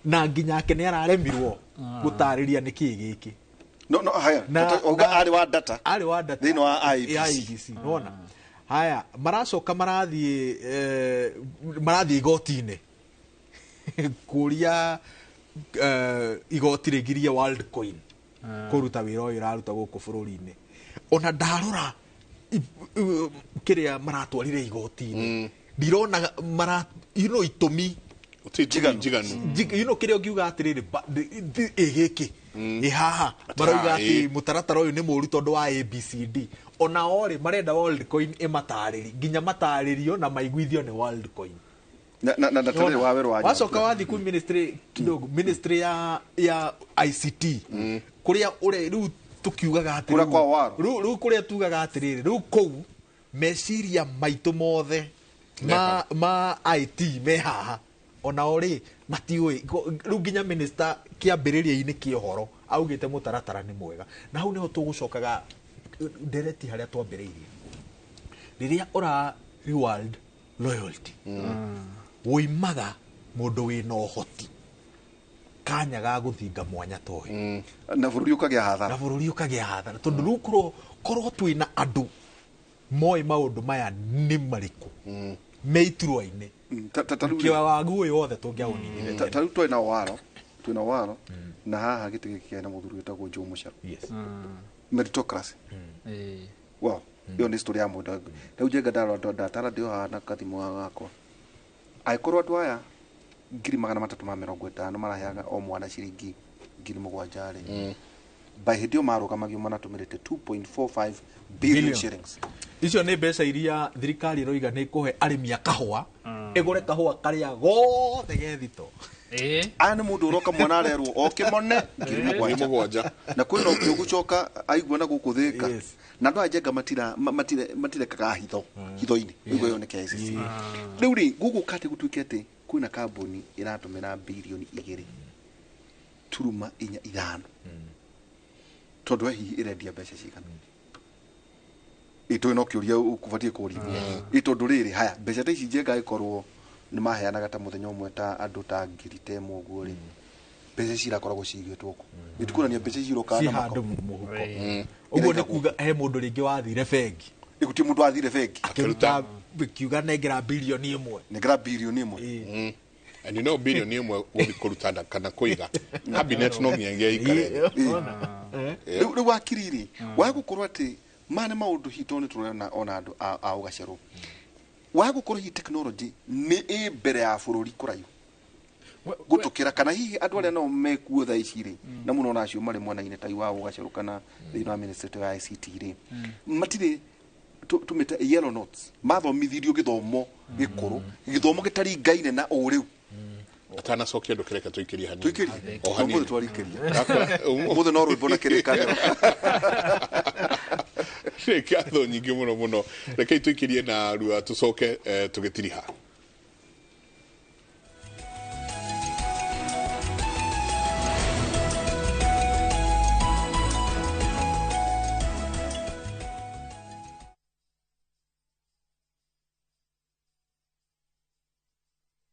Na nginya ake nĩ araremirwo gũtarĩria nĩkĩ gĩkĩ. No haya arĩ wa data, arĩ wa data thĩinĩ wa IEBC nĩwona. Haya maracoka marathiĩ igoti-inĩ kũria igoti rĩgirie Worldcoin kũruta wĩra ũyũ ĩraruta gũkũ bũrũri-inĩ. Ona ndarora kĩrĩa maratwarire igoti-inĩ ndirona mara itũmi njiganu kĩrĩa ũngiuga atĩrĩrĩ ĩ gĩkĩ ĩ haha marauga atĩ mũtaratara ũyũ nĩ mũũru tondũ wa ABCD. Ona o rĩ marenda Worldcoin ĩmatarĩrie nginya matarĩrio na maiguithio nĩ Worldcoin. Na wacoka wathiĩ kwĩ ministry kidogo, ministry ya ICT kũrĩa rĩu tukiugaga atĩrĩrĩ rĩu kũrĩa tugaga atĩrĩrĩ rĩu kũu meciria maitũ mothe ma IT me haha ona o rĩ matiũĩ rĩu nginya minister kĩambĩrĩria-inĩ kĩa ũhoro augĩte mũtaratara nĩ mwega. Na hau nĩho tũgũcokaga ndereti harĩa twambĩrĩirie, rĩrĩa ũra reward loyalty woimaga mũndũ wĩna ũhoti Kanya ga gũthinga mwanya ta ũyũ. Na bũrũri ũkagĩa hathara. Na bũrũri ũkagĩa hathara tondũ rĩu korwo twĩna andũ moĩ maũndũ maya nĩ marĩkũ me iturwa-inĩ kĩo wagu ũyũ wothe tũngĩaũninire. Ta rĩu twĩna waro na haha gĩtĩ gĩkĩ kĩarĩ na mũthuri wĩtagwo Joe Mũcaru. Yes. Meritocracy. Wow, ĩyo nĩ story ya mũndũ. Rĩu Njenga ndatara ndĩ o haha na kathimũ gakwa. Angĩkorwo andũ aya 350,000 maraheaga o mwana ciringi 7,000 rĩ, by hĩndĩ ĩyo marũgamagio manatũmĩrĩte 2.45 billion shillings. Icio nĩ mbeca iria thirikari ĩroiga nĩ ĩkũhe arĩmi a kahũa, ĩgũre kahũa karĩa gothe ge thito. Aya nĩ mũndũ ũroka mwana arerwo oke mone 7,000 na kwĩna ũngĩ ũgũcoka aigua na gũkũ Thĩka. Na andũ aya Njenga matirekaga hitho-inĩ nĩguo ĩyo nĩ KICC. Rĩu rĩ gũgũka atĩ gũtuĩke atĩ kwĩna kambuni ĩratũmĩra birioni 2.45 tondũ we hihi ĩrendia mbeca cigana? Ĩtũĩ no kĩũria ũbatiĩ kũũria. Ĩ tondũ rĩrĩ haya mbeca ta ici Njenga ĩkorwo nĩ maheanaga ta mũthenya ũmwe ta andũ ta 10,000 ũguo rĩ, mbeca ici irakoragwo cigĩtwo kũ? Ĩtikuonania mbeca ici irokaga na handũ mũhuko. Ũguo nĩ kuga he mũndũ rĩngĩ wathire bengi. Gũtirĩ mũndũ wathire bengi akĩruta kiuga nengera birioni 1. Nengera birioni 1. And you know birioni 1 gũthiĩ kũruta kana kũiga cabinet no nginyagia ĩikare. Rĩu wakiri rĩ wa gũkorwo atĩ maya nĩ maũndũ hihi tondũ nĩ tũrona ona andũ a ũgacerwo wa gũkorwo hihi technology nĩ ĩ mbere ya bũrũri kũraihu gũtũkĩra kana hihi andũ arĩa nao mekuo thaa ici rĩ na mũno ona acio marĩ mwena-inĩ ta wa ũgacerwo kana thĩinĩ wa ministry ya ICT rĩ matirĩ tũmĩte yellow notes mathomithirio gĩthomo gĩkũrũ gĩthomo gĩtaringaine na ũrĩu. Atanacokia ndũkĩreke tũikĩrie hanini. Tũikĩrie o hanini. Ũmũthĩ twarikĩria. Ũmũthĩ no rwĩmbo na kĩrĩkanĩro. Nĩ ngatho nyingĩ mũno mũno. Rekei tũikĩrie na rua tũcoke tũgĩtiriha.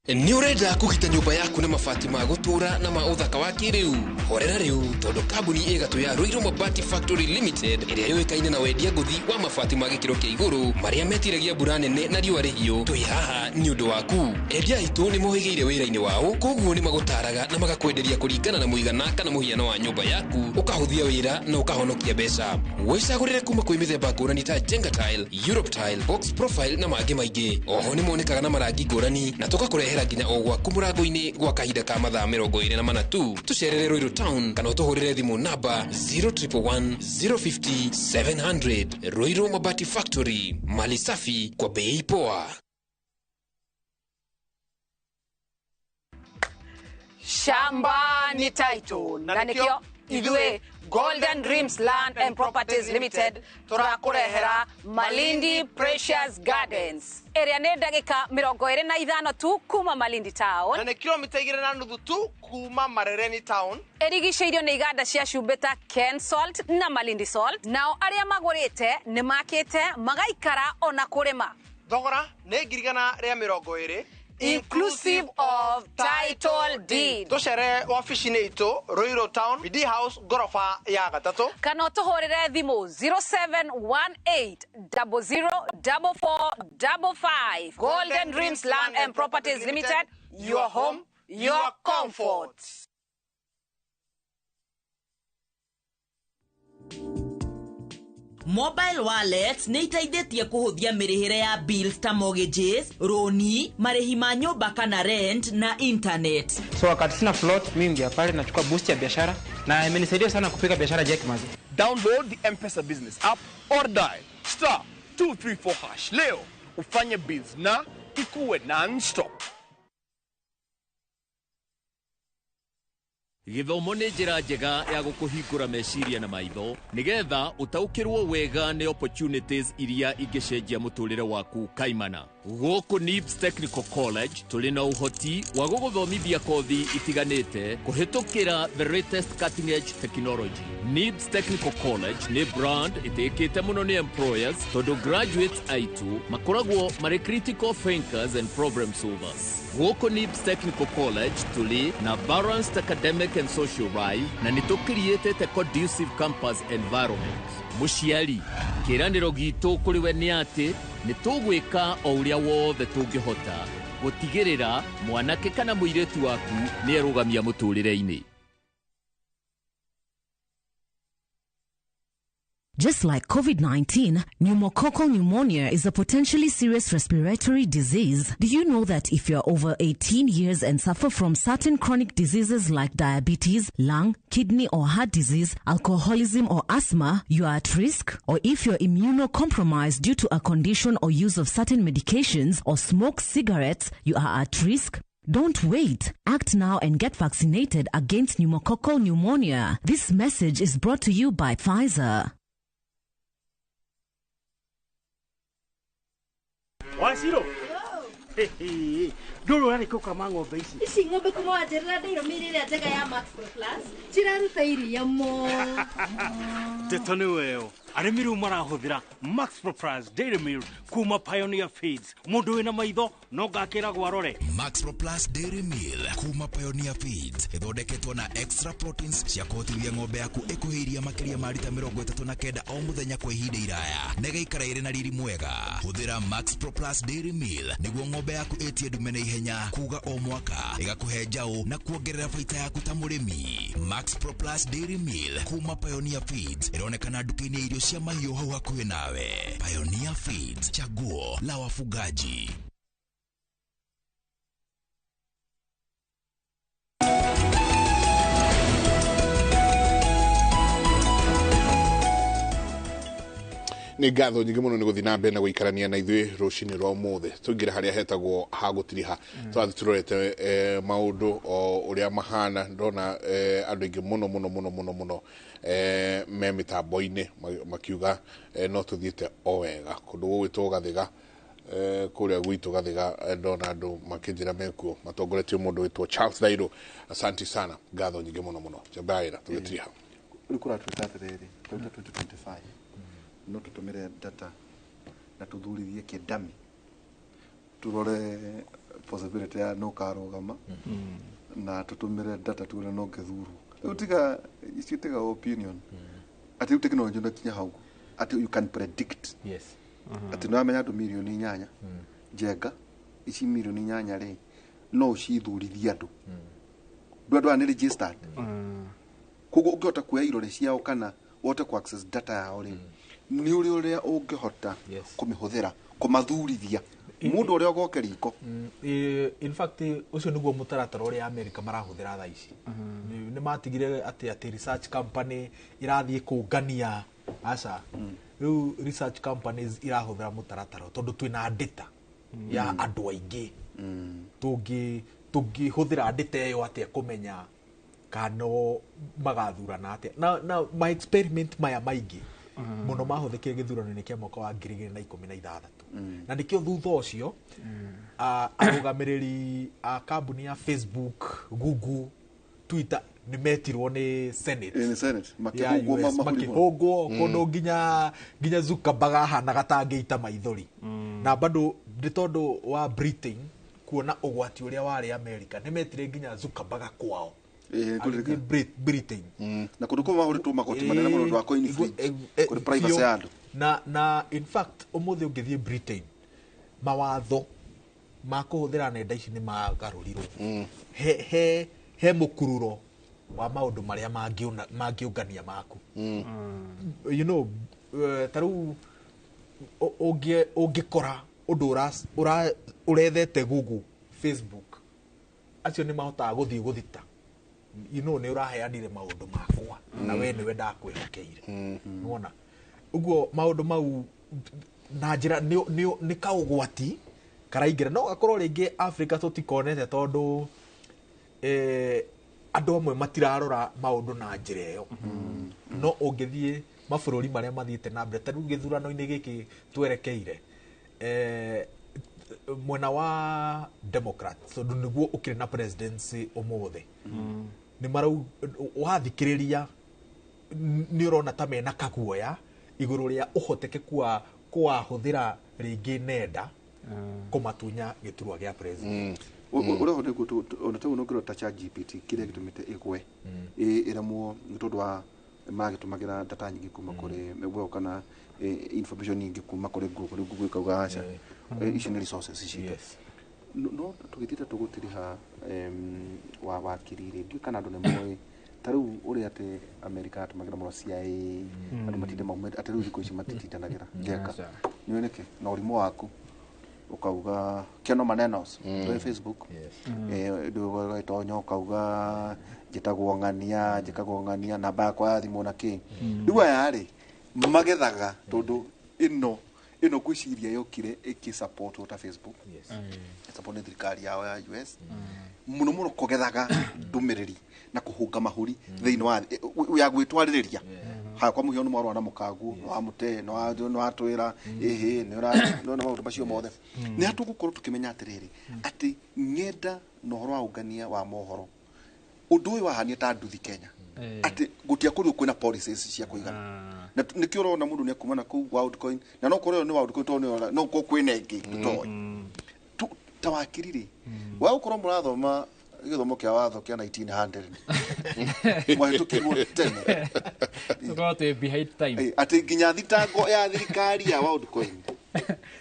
Nĩ ũrenda kũgita nyũmba yaku na mabati ma gũtũũra na ma ũthaka wa kĩrĩu? Horera rĩu tondũ kambuni ĩgatũ ya Ruiru Mabati Factory Limited ĩrĩa yũĩkaine na wendia ngũthi wa mabati ma gĩkĩro kĩa igũrũ marĩa metiragia mbura nene na riũa rĩhiũ, twĩ haha nĩ ũndũ waku. Endia aitũ nĩ mohĩgĩire wĩra-inĩ wao, koguo nĩ magũtaraga na magakwenderia kũringana na mũigana kana mũhiano wa nyũmba yaku, ũkahũthia wĩra na ũkahonokia mbeca. Wĩcagũrĩre kuma kwĩ mĩthemba ngũrani ta Jenga Tile, Europe Tile, Box Profile na mangĩ maingĩ. Oho nĩ monekaga na marangi ngũrani na tũgakũrehera nginya o gwaku mũrango-inĩ gwa kahinda ka mathaa 24 tu. Tũcerere Ruiru Town kana ũtũhũrĩre thimũ namba 0111 050 700. Ruiru Mabati Factory, mali safi kwa bei poa. Shamba ni title na nikio ithuĩ Golden Dreams Land and Properties Limited tũrakũrehera Malindi Precious Gardens ĩrĩa nĩ ndagĩka 25 tu kuma Malindi Town na nĩ kilomita 2.5 tu kuma Marereni Town. Ĩrigicĩirio nĩ iganda cia cumbĩ ta Ken Salt na Malindi Salt. Nao arĩa magũrĩte nĩ makĩte magaikara ona kũrĩma. Thogora nĩ 120,000 inclusive of title deed. Tucere wabici-inĩ itũ Ruiru Town, BD House, ngoroba ya 3, kana ũtũhũrĩre thimũ 0718 004455. Golden Dreams Land and Properties Limited, your home, your comfort. Mobile wallets nĩ iteithĩtie kũhũthia mĩrĩhĩre ya bills ta mortgages, roni, marĩhi ma nyũmba kana rent na internet. So wakati sina float, mimi ngia pale nachukua boost ya biashara na imenisaidia sana kupika biashara Jack Mazi. Download the M-Pesa business app or dial *234# leo ufanye bills na ikuwe non-stop. Gĩthomo nĩ njĩra njega ya gũkũhingũra meciria na maitho nĩgetha ũtaũkĩrwo wega nĩ opportunities iria ingĩcenjia mũtũrĩre waku kaimana. Gũkũ NIBS Technical College tũrĩ na ũhoti wa gũgũthomithia kothi itiganĩte kũhĩtũkĩra the latest cutting edge technology. NIBS Technical College nĩ brand ĩtĩkĩte mũno nĩ employers tondũ graduates aitũ makoragwo marĩ critical thinkers and problem solvers. Gũkũ NIBS Technical College tũrĩ na balanced academic and social life na nĩ tũkiriĩtĩte conducive campus environment. Mũciari, kĩĩranĩro gitũ kũrĩ we nĩ atĩ nĩ tũgwĩka o ũrĩa wothe tũngĩhota gũtigĩrĩra mwanake kana mũirĩtu waku nĩ erũgamia mũtũrĩre-inĩ. Just like COVID-19, pneumococcal pneumonia is a potentially serious respiratory disease. Do you know that if you're over 18 years and suffer from certain chronic diseases like diabetes, lung, kidney or heart disease, alcoholism or asthma, you are at risk? Or if you're immunocompromised due to a condition or use of certain medications or smoke cigarettes, you are at risk? Don't wait. Act now and get vaccinated against pneumococcal pneumonia. This message is brought to you by Pfizer. Waciro ndũrũ ũrarĩ kũkama ng'ombe ici Ici ng'ombe kuma wanjĩrĩra ndĩirũmĩire ĩrĩa njega ya Max Pro Plus ciraruta iria mũno. Ndeto nĩ weyo arĩmi rĩu marahũthĩra Max Pro Plus Dairy Milk kuma Pioneer Feeds. Mũndũ wĩna maitho no ngakĩragwo arore. Max Pro Plus Dairy Meal kuma Pioneer Feeds ĩthondeketwo na extra proteins cia kũhotithia ng'ombe yaku ĩkũhe iria makĩria ma rita 39 o mũthenya kwa ihinda iraya na ĩgaikara ĩrĩ na riri mwega. Hũthĩra Max Pro Plus Dairy Meal nĩguo ng'ombe yaku ĩtie ndume na ihenya kuga o mwaka ĩgakũhe njaũ na kuongerera baita yaku ta mũrĩmi. Max Pro Plus Dairy Meal kuma Pioneer Feeds ĩronekana nduka-inĩ ya irio cia mahiũ hau hakuhĩ nawe. Pioneer Feeds, chaguo la wafugaji. Nĩ ngatho nyingĩ mũno nĩ gũthiĩ na mbere na gũikarania na ithuĩ rũcinĩ rwa ũmũthĩ. Tũingĩre harĩa hetagwo ha gũtiriha. Tũrathiĩ tũrorete maũndũ o ũrĩa mahana. Ndona andũ aingĩ mũno mũno mũno mũno mũno me mĩtambo-inĩ makiuga no tũthiĩte o wega. Kũndũ gũgwĩtwo Gathĩga, kũrĩa gwitũ Gathĩga, ndona andũ makĩnjĩra mekuo matongoretio mũndũ wĩtwo Charles Dairo. Asante sana, ngatho nyingĩ mũno mũno. Njambaĩra tũgĩtiriha. Rĩu kũratuĩka atĩrĩrĩ, twaruta 2025 no tũtũmĩre data na tũthurithie kĩndami turore possibility ya no karũgama na tũtũmĩre data tuone no ngĩthurwo. Rĩu tiga icio, tiga opinion atĩ rĩu technology no kinya hau atĩ you can predict. Yes. Atĩ no amenya andũ mirioni 8 njenga ici mirioni 8 rĩ no ũcithurithie andũ andũ aya nĩ registered. Koguo ũngĩhota kuoya irore ciao kana ũhote ku access data yao rĩ nĩ ũrĩ ũrĩa ũngĩhota kũmĩhũthĩra kũmathurithia mũndũ ũrĩa ũgoke riko. In fact ũcio nĩguo mũtaratara ũrĩa America marahũthĩra thaa ici. Nĩ matigire atĩ research company irathiĩ kũngania aca. Rĩu research companies irahũthĩra mũtaratara tondũ twĩna data ya andũ aingĩ. Tũngĩhũthĩra data ĩyo atĩa kũmenya kana magathurana atĩa. Na ma experiment maya maingĩ mũno mahũthĩkire gĩthurano-inĩ kĩa mwaka wa 2016. Na nĩkĩo thutha ũcio arũgamĩrĩri a kambuni ya Facebook, Google, Twitter nĩ metirwo nĩ Senate. Nĩ Senate makĩhũngwo kũndũ nginya Zuckerberg ahanaga ta angĩita maithori. Na bado nĩ tondũ wa Britain kuona ũgwati ũrĩa warĩ America nĩ metire nginya Zuckerberg kwao. Britain na kũndũ kũu mahũrĩtwo magoti manene mũno ũndũ wa kũ-infringe kũrĩ privacy ya andũ. Na in fact ũmũthĩ ũngĩthiĩ Britain mawatho ma kũhũthĩra nenda ici nĩ magarũrirwo. He mũkururo wa maũndũ marĩa mangĩũngania maku. You know, ta rĩu ũngĩkora ũndũ ũrethete Google, Facebook, acio nĩ mahotaga gũthiĩ gũthita. You know, nĩ ũraheanire maũndũ makwa na we nĩwe ndakwĩhokeire. Nĩwona? Ũguo maũndũ mau na njĩra nĩ kaũgwati karaingĩra. No gakorwo rĩngĩ Africa tũtikonete tondũ Andũ amwe matirarora maũndũ na njĩra ĩyo. No ũngĩthiĩ mabũrũri marĩa mathiĩte na mbere ta rĩu gĩthurano-inĩ gĩkĩ twerekeire, mwena wa Democrat, tondũ nĩguo ũkĩrĩ na presidency ũmũthĩ, nĩ marau wathikĩrĩria nĩ ũrona ta mena kaguoya igũrũ rĩa ũhotekeku wa kũwahũthĩra rĩngĩ nenda kũmatunya gĩturwa gĩa president. Ũrĩa ho nĩguo ona tau nũngĩrora ta ChatGPT kĩrĩa gĩtũmĩte ĩgwe ĩremwo nĩ tondũ wa magĩtũmagĩra data nyingĩ kuma kũrĩ well kana information nyingĩ kuma kũrĩ Google. Rĩu Google ĩkauga aca, ici nĩ resources citũ. No tũgĩthiĩte tũgũtiriha wa wakiri rĩ, ndiũĩ kana andũ nĩ moĩ ta rĩu ũrĩa atĩ America atũmagĩra mũno CIA, andũ matinde maumĩte atĩ rĩu thikũ ici matitindanagĩra ngeka nĩũĩ nĩkĩ na ũrimũ waku ukauga keno manenos mm. Facebook ndũgagĩtonya ũkauga njĩtagwo ng'ania njĩkagwo ng'ania namba yakwa ya thimũ na kĩ. Rĩu aya rĩ magethaga tondũ ĩno ngwĩciria yokire ĩkĩsupportwo ta Facebook, support nĩ thirikari yao ya US mũno mũno kũgethaga ndũmĩrĩri na kũhũnga mahũri thĩinĩ wa ya gwĩtwarĩrĩria. Haya kwa mũhiano mwarwa na mũkaguo no amũte no atwĩra ĩhĩ nĩ ũrona maũndũ macio mothe. Nĩ hatũgũkorwo tũkĩmenya atĩrĩrĩ atĩ ng'enda na ũhoro wa ũngania wa mohoro ũndũ ũyũ wahania ta nduthi Kenya atĩ gũtiakorirwo kwĩna policies cia kũigana na nĩkĩo ũrona mũndũ nĩ akuma na kũu Worldcoin na no korwo ĩyo nĩ Worldcoin tondũ no korwo kwĩna ĩngĩ tũtoĩ ta wakiri rĩ wa gũkorwo mũrathoma gĩthomo kĩa watho kĩa 1900 mwahĩtũkirwo tene tũkorwo twĩ behind time atĩ nginya thitango ya thirikari ya Worldcoin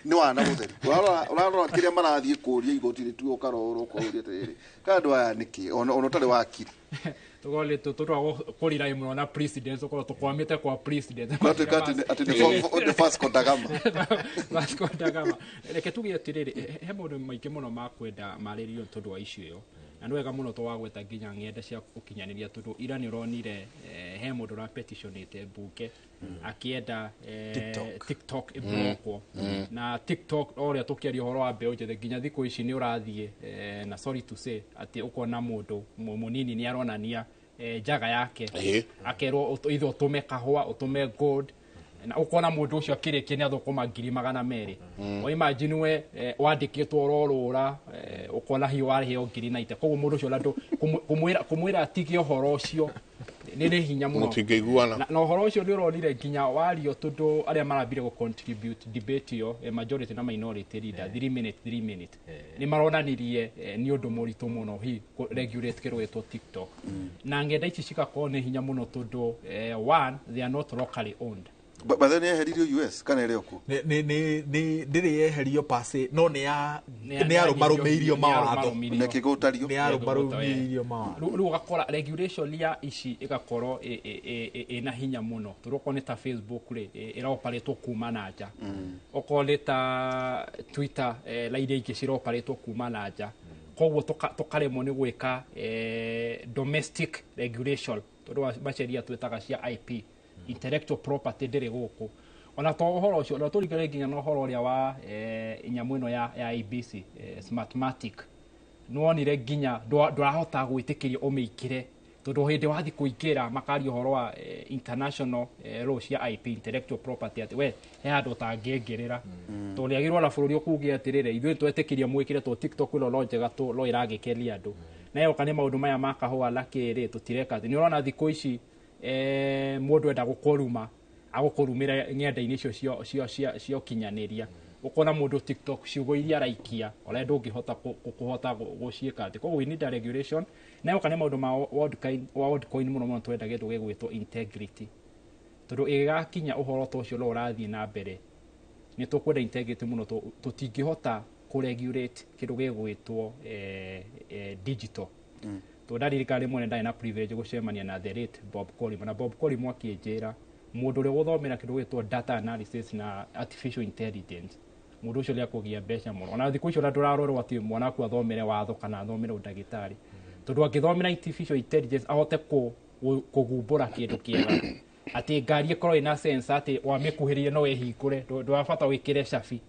nĩ wana mũtheri ũrarora kĩrĩa marathiĩ kũria igoti rĩtuo ũkarorwo ũkoria atĩrĩrĩ kana andũ aya nĩkĩ ona ũtarĩ wakiri tũkorwo tũtwago kũrira mũno na president ũkorwo tũkwamĩte kwa president kwatuĩka atĩ nĩ Vasco da Gama. Vasco da Gama. Reke tuge atĩrĩrĩ he maũndũ maingĩ mũno ma kwenda marĩrio tondũ wa issue ĩyo na nĩ wega mũno twagweta nginya ng'enda cia ũkinyanĩria tondũ ira nĩ ũronire he mũndũ ũra petitionĩte mbunge akĩenda TikTok ĩblokwo na TikTok o ũrĩa tũkĩaria ũhoro wa mbeũ njĩthĩ nginya thikũ ici nĩ ũrathiĩ na sorry to say atĩ ũkona mũndũ mũnini nĩ aronania njaga yake akerwo ithe ũtũme kahũa ũtũme gold na ukona mũndũ ũcio akĩrĩkia nĩ athũkũma 200,000. O imagine we wandĩkĩtwo ũrorũra ũkona hiũ warĩheo 90,000 koguo mũndũ ũcio andũ kũmwĩra atige ũhoro ũcio nĩ hinya mũno mũtingĩiguana na ũhoro ũcio nĩ ũronire nginya wario tondũ arĩa marambire gũ contribute debate ĩyo majority na minority leader 3 minute 3 minute nĩ maronanirie nĩ ũndũ mũritũ mũno hi regulate kĩrĩa gĩtwo TikTok na ng'enda ici cigakorwo nĩ hinya mũno tondũ one they are not locally owned. But then yeheririo US kana ĩrĩ okuo nĩ ndĩrĩ yeherio pase no nĩ ya nĩ arũmarũmĩirio mawatho nĩ arũmarũmĩirio mawatho. Rĩu ũgakora regulation ya ici ĩgakorwo ĩna hinya mũno tondũ okorwo nĩ ta Facebook rĩ ĩraoparĩtwo kuma na nja, okorwo nĩ ta Twitter na iria ingĩ ciroparĩtwo kuma na nja, koguo tũkaremwo nĩ gwĩka domestic regulation tondũ wa maceria twĩtaga cia IP intellectual property ndĩrĩ gũkũ ona to ũhoro ũcio ona tũringane nginya na ũhoro ũrĩa wa nyamũ ĩno ya IBC Smartmatic nĩwonire nginya ndũrahota gwĩtĩkĩrio ũmĩingĩre tondũ hĩndĩ wathiĩ kũingĩra makaria ũhoro wa international law cia IP intellectual property atĩ we he handũ ũtangĩingĩrĩra tondũ nĩagĩrĩirwo na bũrũri ũkuge atĩrĩrĩ ithuĩ twetĩkĩria mwĩkĩre to TikTok ĩno no njega tũ no ĩragĩkenia andũ na yoka nĩ maũndũ maya ma kahũa na kĩrĩ tũtireka atĩ nĩ ũrona thikũ ici mũndũ enda gũkũruma agũkũrumĩra ng'enda-inĩ icio cia ũkinyanĩria ũkona mũndũ TikTok ciugo iria araikia ona ndũngĩhota kũhota gũciĩka atĩ koguo we need a regulation na yoka nĩ maũndũ ma Worldcoin mũno mũno twenda kĩndũ gĩgwĩtwo integrity tondũ ĩgĩgakinya ũhoro ta ũcio no ũrathiĩ na mbere nĩ tũkwenda integrity mũno tũtingĩhota kũregulate kĩndũ gĩgwĩtwo digital tondũ ndaririkana rĩmwe nĩ ndarĩ na privilege gũcemania na the late Bob Collymore na Bob Collymore akĩnjĩra mũndũ ũrĩa ũgũthomera kĩndũ gĩtwo data analysis na artificial intelligence mũndũ ũcio nĩakũgĩa mbeca mũno ona thikũ icio ona ndũrarorwo atĩ mwana waku athomere watho kana athomere ũndagĩtarĩ tondũ angĩthomera artificial intelligence ahote kũgumbũra kĩndũ kĩega atĩ ngari ĩkorwo ĩna sensor atĩ wamĩkuhĩrĩria no ĩhingũre ndũrabata wĩkĩre cabi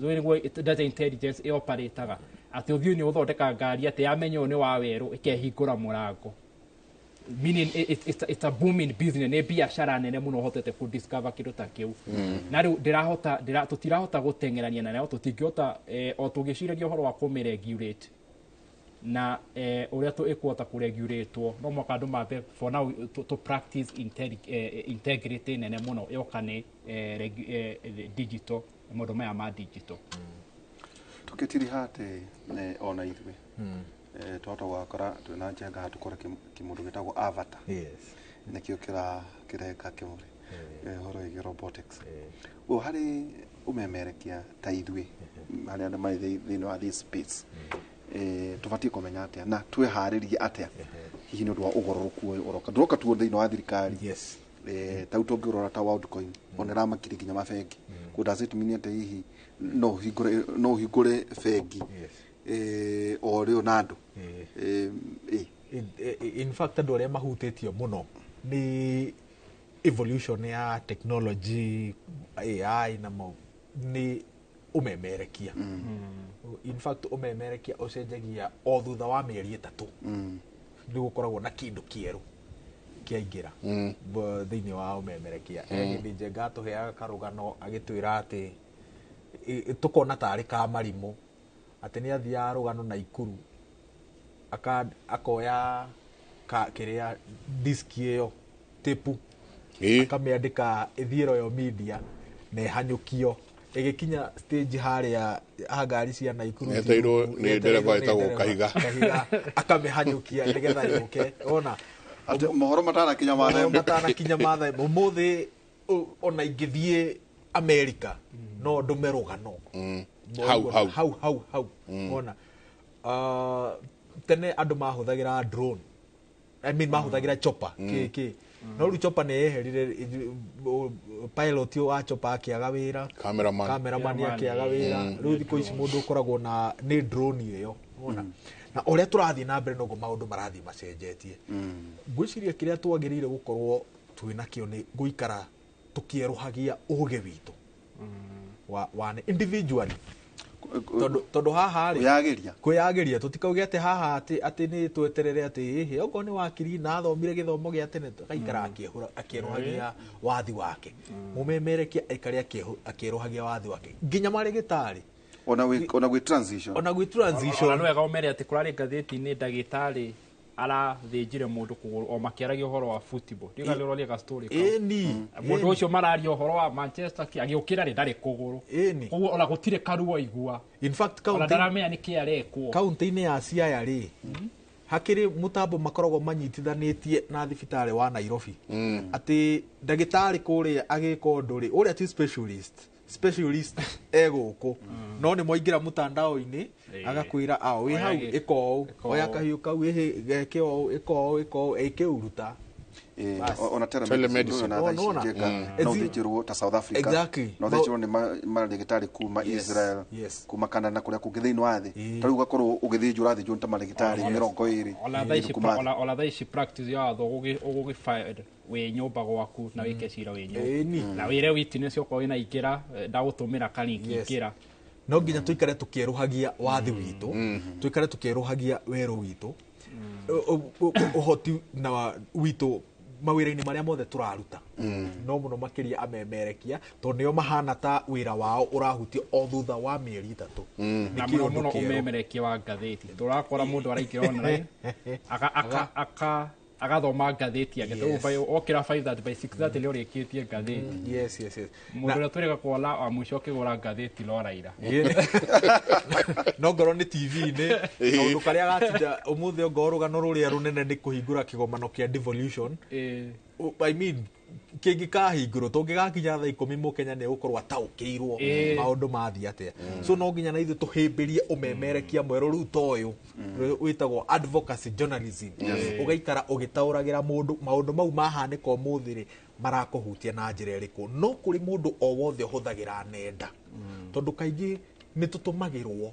nĩguo data intelligence ĩoparĩtaga atĩ ũthiũ nĩ ũthondeka ngari atĩ yamenya ũyũ nĩ wa werũ ĩkehingũra mũrango Meaning it's a booming business, nĩ biacara nene mũno hotete ku discover kĩndũ ta kĩu. Na rĩu ndĩrahota tũtirahota gũteng'erania nayo, tũtingĩhota o tũgĩciragia ũhoro wa kũmĩregulate na ũrĩa ĩkũhota kũregulatwo, no mwaka andũ mambe for now to practice integrity nene mũno yoka nĩ digital, maũndũ maya ma digital. Tũkĩtiriha atĩ ona ithuĩ twahota gũgakora twĩna njenga tũkore kĩmũndũ gĩtagwo avatar. Nĩkĩo kĩreka kĩmũrĩ ũhoro wĩgiĩ robotics. Ũguo harĩ ũmemerekia ta ithuĩ harĩ andũ marĩ thĩinĩ wa this space, tũbatiĩ kũmenya atĩa na twĩharĩrie atĩa hihi nĩ ũndũ wa ũgarũrũku ũyũ ũroka ndũroka tuo thĩinĩ wa thirikari? Tau tũngĩrora ta Worldcoin ona ĩramakire nginya mabengi. Ko does it mean atĩ hihi no ũhingũre bengi o rĩo na andũ? In fact andũ arĩa mahutĩtio mũno nĩ evolution ya technology, AI na mau nĩ ũmemerekia. In fact ũmemerekia ũcenjagia o thutha wa mĩeri 3, nĩ gũkoragwo na kĩndũ kĩerũ kĩaingĩra thĩinĩ wa ũmemerekia. Hĩndĩ Njenga atũheaga karũgano agĩtwĩra atĩ tũkona tarĩ ka marimũ, atĩ nĩ athiaga rũgano Naikuru akoya kĩrĩa diski ĩyo tepu akamĩandĩka ĩthiĩ Royal Media na ĩhanyũkio ĩgĩkinya stage harĩa ha ngari cia Naikuru yeteirwo nĩ ndereba ĩtagwo Kahiga, akamĩhanyũkia nĩgetha yũke. Ona atĩ mohoro matanakinya matha ũmũthĩ ona ingĩthiĩ America no ndume rũgano hau hau hau. Ona tene andũ mahũthagĩra drone, I mean mahũthagĩra chopper kĩ no rĩu chopper nĩ yeherire, pilot wa chopper akĩaga wĩra, cameraman akĩaga wĩra. Rĩu thikũ ici mũndũ ũkoragwo na nĩ drone ĩyo. Ona na ũrĩa tũrathiĩ na mbere noguo maũndũ marathiĩ macenjetie. Ngwĩciria kĩrĩa twagĩrĩire gũkorwo twĩnakĩo nĩ gũikara tũkĩerũhagia ũgĩ witũ wa individually, tondũ haha rĩ kwĩyagĩria tũtikauge atĩ haha atĩ nĩ tweterere atĩ ĩhĩ okorwo nĩ wakiri na athomire gĩthomo gĩa tene agaikara akĩerũhagia wathi wake, mũmemerekia aikare akĩerũhagia wathi wake nginya marĩgĩtarĩ ona gwĩ transition, ona gwĩ transition. Ona wega ũmere atĩ kũrarĩ ngathĩti-inĩ ndagĩtarĩ arathĩnjire mũndũ kũgũrũ o makĩaragia ũhoro wa football. Ndiũĩ kana nĩũroria ga story kau. Mũndũ ũcio mararia ũhoro wa Manchester agĩũkĩra rĩ ndarĩ kũgũrũ. Koguo ona gũtirĩ karuo aigua. In fact ona ndaramenya nĩkĩ arekwo. Kaunti-inĩ ya Siaya rĩ hakĩrĩ mũtambo makoragwo manyitithanĩtie na thibitarĩ wa Nairobi, atĩ ndagĩtarĩ kũrĩa agĩka ũndũ rĩ ũrĩa ti specialist egũkũ no nĩ mwaingĩra mũtandao-inĩ agakwĩra a wĩ hau ĩka ũũ, oya kahiũ kau ĩhĩ geke ũũ, ĩka ũũ, ĩka ũũ, ĩkĩũruta. Ona telemedicine no ũthĩnjĩrwo ta South Africa, no ũthĩnjĩrwo nĩ marĩgĩtarĩ kuma Israel, kuma Canada na kũrĩa kũngĩ thĩinĩ wa thĩ. Ta rĩu ũgakorwo ũgĩthĩnjwo ũrathĩnjwo nĩ ta marĩgĩtarĩ 20. Ona thaa ici practice ya watho ũgũgĩ wĩ nyũmba gwaku na wĩke cira wĩ nyũmba na wĩre witness okorwo wĩna ingĩra ndagũtũmĩra karinki ingĩra. No nginya tũikare tũkĩerũhagia wathi witũ, tũikare tũkĩerũhagia werũ witũ, ũhoti na witũ mawĩra-inĩ marĩa mothe tũraruta, no mũno makĩria amemerekia tondũ nĩo mahana ta wĩra wao ũrahutio o thutha wa mĩeri 3. Na mũno mũno ũmemerekia wa ngathĩti tũrakora mũndũ araingĩra online agathoma ngathĩti yake okĩra 5:30 by 6:30 nĩ ũrĩkĩtie ngathĩti. Yes. Mũndũ ũrĩa twĩrĩga kuona wa mũico ũkĩgũra ngathĩti no Raila. No ngorwo nĩ TV-inĩ kaũndũ karĩa gatinda ũmũthĩ ongorwo rũgano rũrĩa rũnene nĩ kũhingũra kĩgomano kĩa devolution. I mean kĩngĩkahingũrwo tũngĩgakinya thaa 10 mũkenya nĩ egũkorwo ataũkĩirwo maũndũ mathiĩ atĩa. So no nginya na ithuĩ tũhĩmbĩrie ũmemerekia mwerũ rĩu ta ũyũ wĩtagwo advocacy journalism, ũgaikara ũgĩtaũragĩra mũndũ maũndũ mau mahanĩka ũmũthĩ rĩ marakũhutia na njĩra ĩrĩkũ. No kũrĩ mũndũ o wothe ũhũthagĩra nenda, tondũ kaingĩ nĩ tũtũmagĩrwo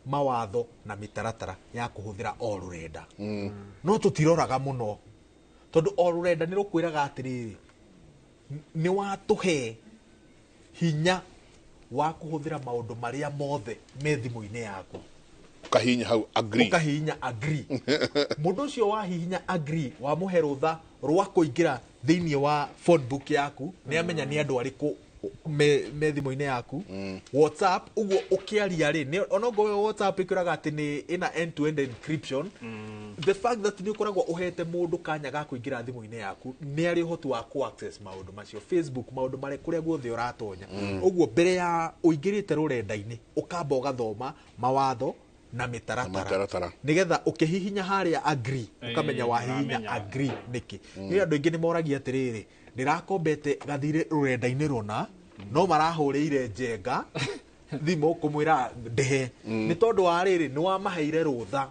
mawatho na mĩtaratara ya kũhũthĩra o rũrenda, no tũtiroraga mũno tondũ o rũrenda nĩ rũkwĩraga atĩrĩrĩ nĩ watũhe hinya wa kũhũthĩra maũndũ marĩa mothe me thimũ-inĩ yaku. Ũkahihinya hau agree. Ũkahihinya agree. Mũndũ ũcio wahihinya agree, wamũhe rũtha rwa kũingĩra thĩinĩ wa phone book yaku, nĩ amenya nĩ andũ arĩkũ me thimũ-inĩ yaku. WhatsApp ũguo ũkĩaria rĩ, onokorwo WhatsApp ĩkwĩraga atĩ nĩ ĩna end to end encryption, the fact that nĩ ũkoragwo ũhete mũndũ kanya ga kũingĩra thimũ-inĩ yaku, nĩ arĩ ũhoti wa ku access maũndũ macio, Facebook, maũndũ marĩa kũrĩa guothe ũratonya. Ũguo mbere ya ũingĩrĩte rũrenda-inĩ, ũkamba ũgathoma mawatho na mĩtaratara, nĩgetha ũkĩhihinya harĩa agree, ũkamenya wahihinya agree nĩkĩ. Nĩ andũ aingĩ nĩ moragia atĩrĩrĩ, ndĩrakombete gathirĩ rũrenda-inĩ rũna, no marahũrĩire njenga thimũ kũmwĩra ndĩhe, nĩ tondũ wa rĩrĩ nĩ wamaheire rũtha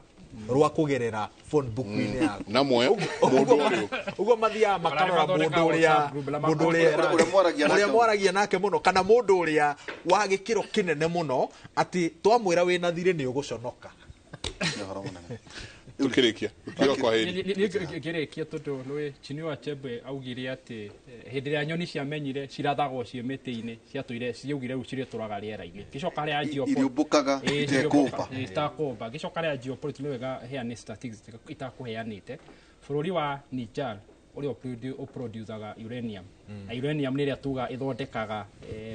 rwa kũgerera phone book-inĩ yaku. Na mwe mũndũ ũrĩa ũguo mathiaga makarora mũndũ ũrĩa mwaragia nake mũno, kana mũndũ ũrĩa wa gĩkĩro kĩnene mũno atĩ twamwĩra wĩna thirĩ nĩ ũgũconoka. Tukirikia ukiwa kwa heri ngirikia tondu nĩ Chinua Achebe augire atĩ hĩndĩ ĩrĩa nyoni ciamenyire cirathagwo ciĩ mĩtĩ-inĩ ciatũire ciaugire rĩu cirĩtũraga rĩera-inĩ, gĩcoka rĩa iriũmbũkaga itekũmba, gĩcoka rĩa geopolitics nĩ wega heane statistics itakũheanĩte. Bũrũri wa Niger ũrĩa ũproducaga uranium, na uranium nĩ ĩrĩa tuga ĩthondekaga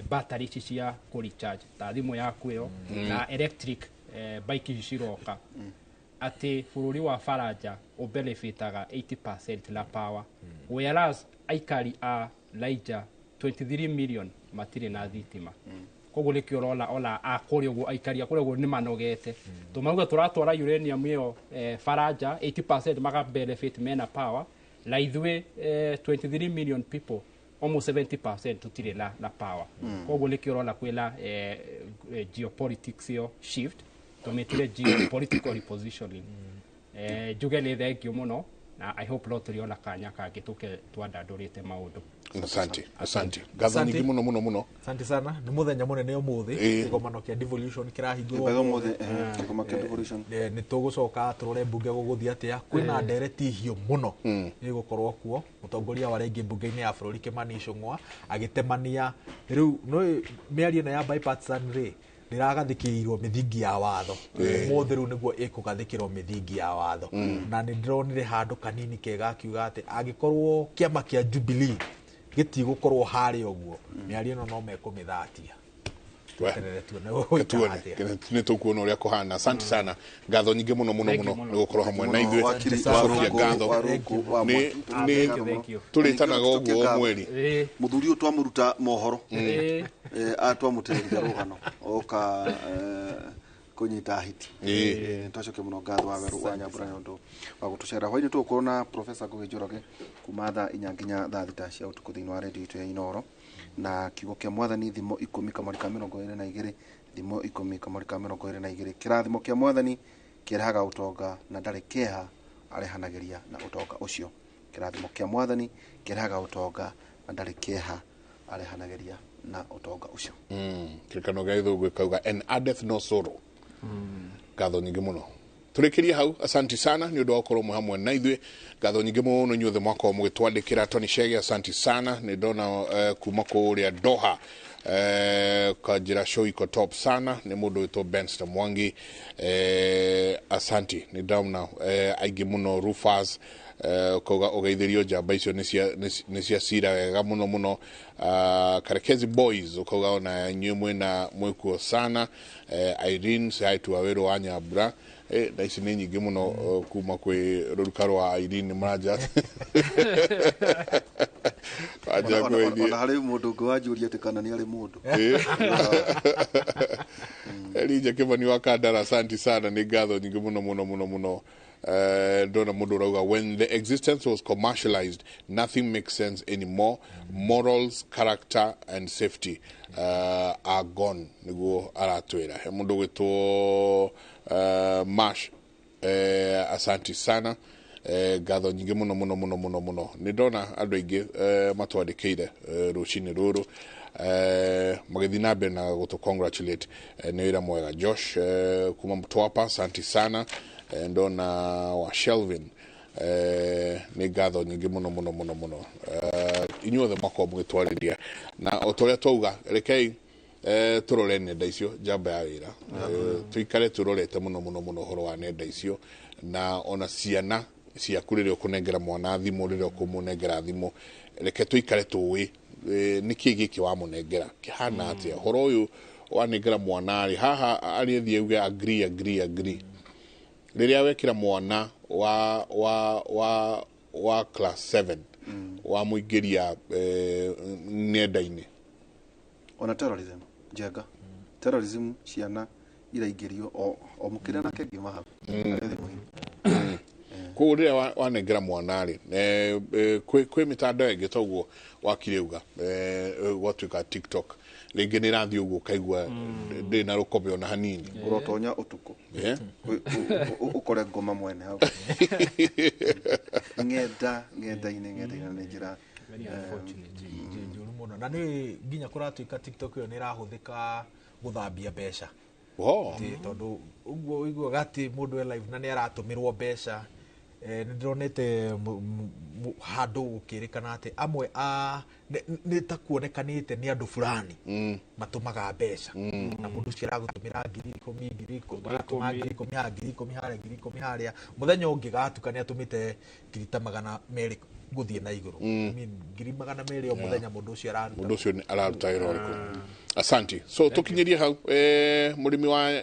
battery ici cia kũ recharge ta thimũ yaku ĩyo na electric bike ici ciroka, atĩ bũrũri wa Faranja ũbenefitaga 80% na power, whereas aikari a Niger 23 million matirĩ na thitima. Koguo nĩkĩo ũrona ona a kũrĩa ũguo aikari a kũrĩa ũguo nĩ manogete, tũmauga tũratwara uranium ĩyo Faranja 80% maga benefit mena power, na ithuĩ 23 million people almost 70% tũtirĩ na power. Koguo nĩkĩo ũrona kwĩna geopolitics ĩyo shift, tumetire geopolitical repositioning. Njuge nĩ thank you mũno, na I hope no tũrĩona kanya kangĩ tũke twandandũrĩte maũndũ. Asante, asante. Ngatho nyingĩ mũno mũno mũno. Asante sana. Nĩ mũthenya mũnene ũmũthĩ, kĩgomano kĩa devolution kĩrahingũrwo ũmũthĩ. Kĩgomano kĩa devolution. Nĩ tũgũcoka tũrore mbunge gũgũthiĩ atĩa. Kwĩna ndereti hiũ mũno ĩgũkorwo kuo. Mũtongoria wa rĩngĩ mbunge-inĩ ya bũrũri Kimani Ichung'wa agĩtemania rĩu nĩ mĩario ĩno ya bipartisan rĩ ndĩragathĩkĩirwo mĩthingi ya watho, ũmũthĩ rĩu nĩguo ĩkũgathĩkĩrwo mĩthingi ya watho. Na nĩ ndĩronire handũ kanini kega akiuga atĩ angĩkorwo kĩama kĩa Jubilee gĩtigũkorwo harĩa ũguo, mĩario ĩno no mekũmĩthatia. Nĩ tũkuona ũrĩa kũhana. Asante sana, ngatho nyingĩ mũno mũno mũno nĩ gũkorwo hamwe na ithuĩ. Tũcokia ngatho nĩ tũrĩtanaga ũguo o mweri. Mũthuri ũyũ twamũruta mohoro, twamũtereria rũgano oka kũnyita hiti. Twacokia mũno ngatho wa Werũ wa Nyambura nĩ ũndũ wa gũtũcerera. Hwaĩ-inĩ tũgũkorwo na Professor Ngugi Njoroge kuma thaa 4 nginya thaa 6 cia ũtukũ thĩinĩ wa redio itũ ya Inooro, na kiugo kĩa mwathani thimo 10 kamũri ka 22, thimo 10 kamũri ka 22. Kĩrathimo kĩa mwathani kĩrehaga ũtonga na ndarĩ kĩeha arehanagĩria na ũtonga ũcio. Kĩrathimo kĩa mwathani kĩrehaga ũtonga na ndarĩ kĩeha arehanagĩria na ũtonga ũcio. Kĩrĩkano gĩa gĩthũngũ gĩkauga and addeth no sorrow. Ngatho nyingĩ mũno. Tũrĩkĩrie hau. Asante sana nĩ ũndũ wa gũkorwo mwĩ hamwe na ithuĩ. Ngatho nyingĩ mũno inyuothe mwakorwo mũgĩtwandĩkĩra. Tony Shege, asante sana. Nĩ ndona kuma kũrĩa Doha, kanjĩra show iko top sana. Nĩ mũndũ wĩtwo Benster Mwangi, asante. Nĩ ndona aingĩ mũno Rufus, ukauga ũgeithĩrio njamba icio nĩ cia cira wega mũno mũno. Karekezi Boys ukauga ona inyuĩ mwĩna mwĩkuo sana. Irene Saitu wa Werũ wa Nyambura, na ici nĩ nyingĩ mũno kuma kwĩ rũruka rwa Irene Maraja. Ona harĩ mũndũ ũngĩ wanjũria atĩ kana nĩ arĩ mũndũ. Elija Kimani wa Kandara, asante sana. Nĩ ngatho nyingĩ mũno mũno mũno mũno. Ndona mũndũ ũrauga when the existence was commercialized, nothing makes sense anymore. Morals, character and safety are gone, nĩguo aratwĩra. He mũndũ ũgwĩtwo Mash, asante sana. Ngatho nyingĩ mũno mũno mũno mũno mũno. Nĩ ndona andũ aingĩ matwandĩkĩire rũcinĩ rũrũ, magĩthiĩ na mbere na gũtũ congratulate nĩ wĩra mwega. Josh kuma Mtwapa, asante sana. Ndona wa Shelvin, nĩ ngatho nyingĩ mũno mũno mũno mũno. Inyuothe mwakorwo mũgĩtwarĩria, na o ta ũrĩa twauga, rekei Tũrore nenda icio njamba ya wĩra, tũikare tũrorete mũno mũno mũno ũhoro wa nenda icio, na ona ciana ciaku rĩrĩa ũkũnengera mwana thimũ, rĩrĩa ũkũmũnengera thimũ, reke tũikare tũĩ nĩkĩ gĩkĩ wamũnengera kĩhana atĩa. Ũhoro ũyũ wanengera mwana rĩ, haha arĩthiĩ auge agree agree agree. Rĩrĩa wekĩra mwana wa class 7 wamũingĩria nenda-inĩ. Ona terrorism Njenga, terrorism ciana iraingĩrio o mũkĩra nake ngiuma hau thimũ-inĩ. Koguo rĩrĩa wanengera mwana rĩ, kwĩ mĩtandao ĩngĩ toguo wakire uga gwatuĩka TikTok rĩngĩ nĩ ĩrathiĩ ũguo ũkaigua ndĩrĩ na rũkobe ona hanini. Ũrotonya ũtukũ ũkore ngoma mwene hau ng'enda-inĩ nĩ njĩra njũru mũno, na nĩ nginya kũratuĩka TikTok ĩyo nĩ ĩrahũthĩka gũthambia mbeca. Tondũ ũguo ũiguaga atĩ mũndũ e live na nĩ aratũmĩrwo mbeca. Nĩ ndĩronete handũ gũkĩrĩkana atĩ amwe a nĩ ta kuonekanĩte nĩ andũ fulani matũmaga mbeca, na mũndũ ũcio aragũtũmĩra 10,000, 10,000, agatũma 10,000 haha, 10,000 harĩa, 10,000 harĩa, mũthenya ũngĩ gatuka nĩ atũmĩte 200,000 gũthiĩ na igũrũ. I mean, 200,000 o mũthenya mũndũ ũcio araruta. Mũndũ ũcio araruta wĩra ũrĩkũ? Asanti. So tũkinyĩrie hau mũrĩmi wa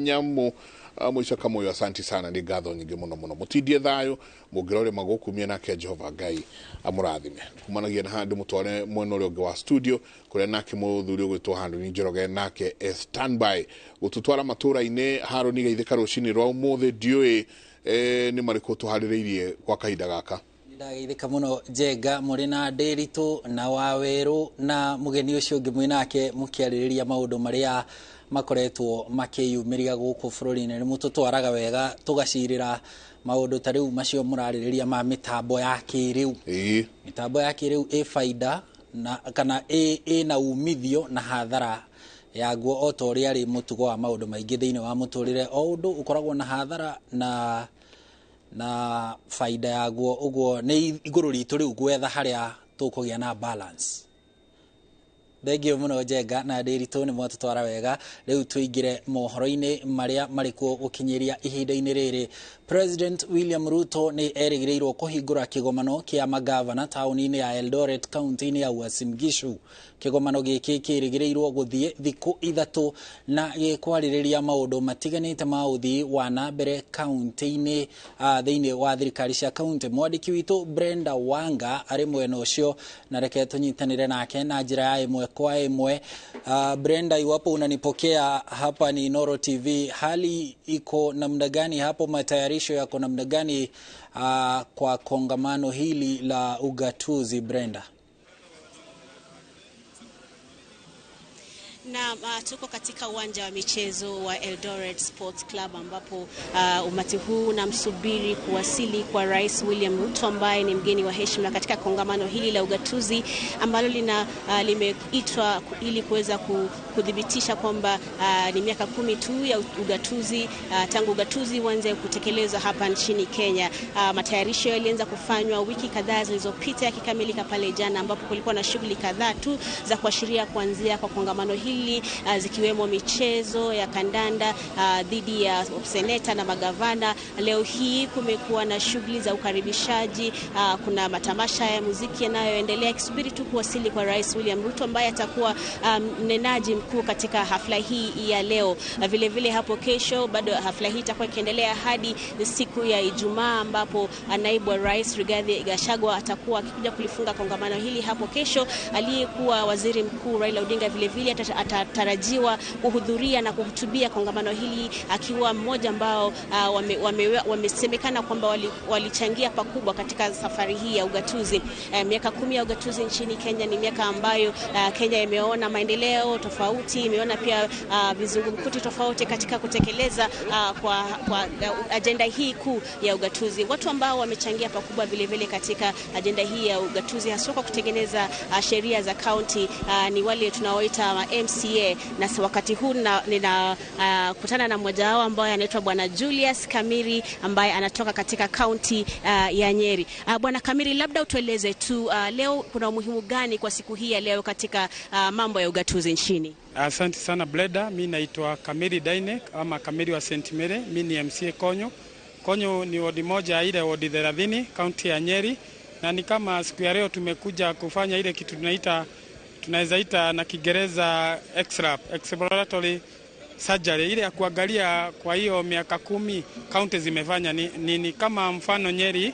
nyamũ mũico Kamoyo, asanti sana, nĩ ngatho nyingĩ mũno mũno. Mũtindie thayũ, mũngĩrore magũkumia nake Jehova Ngai amũrathime. Kumanagia na handũ mũtware mwena ũrĩa ũngĩ wa studio kũrĩa nake mũthuri ũgwĩtwo Harũni Njoroge nake standby gũtũtwara matũra-inĩ. Harũni geithĩka rũcinĩ rwa ũmũthĩ, ndiũĩ nĩ marĩkũ tũharĩrĩirie kwa kahinda gaka. Ndageithĩka mũno Njenga, mũrĩ na Ndĩritũ na Wawerũ na mũgeni ũcio ũngĩ mwĩ nake mũkĩarĩrĩria maũndũ marĩa makoretwo makĩyumĩria gũkũ bũrũri-inĩ. Nĩ mũtũtwaraga wega tũgacirĩra maũndũ ta rĩu macio mũrarĩrĩria ma mĩtambo ya kĩrĩu. Mĩtambo ya kĩrĩu ĩ baida na kana ĩ na umithio na hathara yaguo, o ta ũrĩa rĩ mũtugo wa maũndũ maingĩ thĩinĩ wa mũtũrĩre, o ũndũ ũkoragwo na hathara na faida yaguo. Ũguo nĩ igũrũ ritũ rĩu gwetha harĩa tũkũgĩa na balance. Thengio mũno Njenga na Ndĩritũ, nĩ mwatũtwara wega. Rĩu tũingĩre mohoro-inĩ marĩa marĩ kuo gũkinyĩria ihinda-inĩ rĩrĩ. President William Ruto nĩ erĩgĩrĩirwo kũhingũra kĩgomano kĩa magavana taũni-inĩ ya Eldoret kaunti-inĩ ya Uasin Gishu. Kĩgomano gĩkĩ kĩrĩgĩrĩirwo gũthiĩ thikũ 3 na gĩkwarĩrĩria maũndũ matiganĩte ma ũthii wa na mbere kaunti-inĩ thĩinĩ wa thirikari cia kaunti. Mwandĩki witũ Brenda Wanga arĩ mwena ũcio, na reke tũnyitanĩre nake na njĩra ya ĩmwe kwa ĩmwe. Brenda, iwapo unanipokea hapa ni Inooro TV, hali iko namna gani hapo? Matayarisho yako namna gani kwa kongamano hili la ugatuzi, Brenda? Na tuko katika uwanja wa michezo wa Eldoret Sports Club ambapo umati huu unamsubiri kuwasili kwa Rais William Ruto ambaye ni mgeni wa heshima katika kongamano hili la ugatuzi ambalo limeitwa ili kuweza kudhibitisha kwamba ni miaka 10 tu ya ugatuzi tangu ugatuzi uanze kutekelezwa hapa nchini Kenya. Matayarisho yalianza kufanywa wiki kadhaa zilizopita yakikamilika pale jana, ambapo kulikuwa na shughuli kadhaa tu za kuashiria kuanzia kwa kongamano hili, zikiwemo michezo ya kandanda dhidi ya seneta na magavana. Leo hii kumekuwa na shughuli za ukaribishaji, kuna matamasha ya muziki yanayoendelea ikisubiri tu kuwasili kwa Rais William Ruto ambaye atakuwa mnenaji mkuu katika hafla hii ya leo. Vile vile hapo kesho bado hafla hii itakuwa ikiendelea hadi siku ya Ijumaa ambapo naibu wa Rais Rigathi Gachagua atakuwa akikuja kulifunga kongamano hili hapo kesho. Aliyekuwa waziri mkuu Raila Odinga vile vile atatarajiwa kuhudhuria na kuhutubia kongamano hili akiwa mmoja ambao wamesemekana kwamba walichangia pakubwa katika safari hii ya ugatuzi. Miaka 10 ya ugatuzi nchini Kenya ni miaka ambayo Kenya imeona maendeleo tofauti, imeona pia vizungumkuti tofauti katika kutekeleza kwa ajenda hii kuu ya ugatuzi. Watu ambao wamechangia pakubwa vile vile katika ajenda hii ya ugatuzi haswa kwa kutengeneza sheria za county ni wale tunaoita MCA MCA, na wakati huu ninakutana na mmoja wao ambaye anaitwa Bwana Julius Kamiri ambaye anatoka katika kaunti ya Nyeri. Bwana Kamiri, labda utueleze tu leo kuna umuhimu gani kwa siku hii ya leo katika mambo ya ugatuzi nchini? Asante sana Bleda, mi naitwa Kamiri Dainek ama Kamiri wa St. Mary, mi ni MCA Konyo. Konyo ni wodi moja ile wodi 30 kaunti ya Nyeri, na ni kama siku ya leo tumekuja kufanya ile kitu tunaweza ita na Kiingereza exploratory surgery, ile ya kuangalia kwa hiyo miaka 10 kaunti zimefanya nini. Kama mfano Nyeri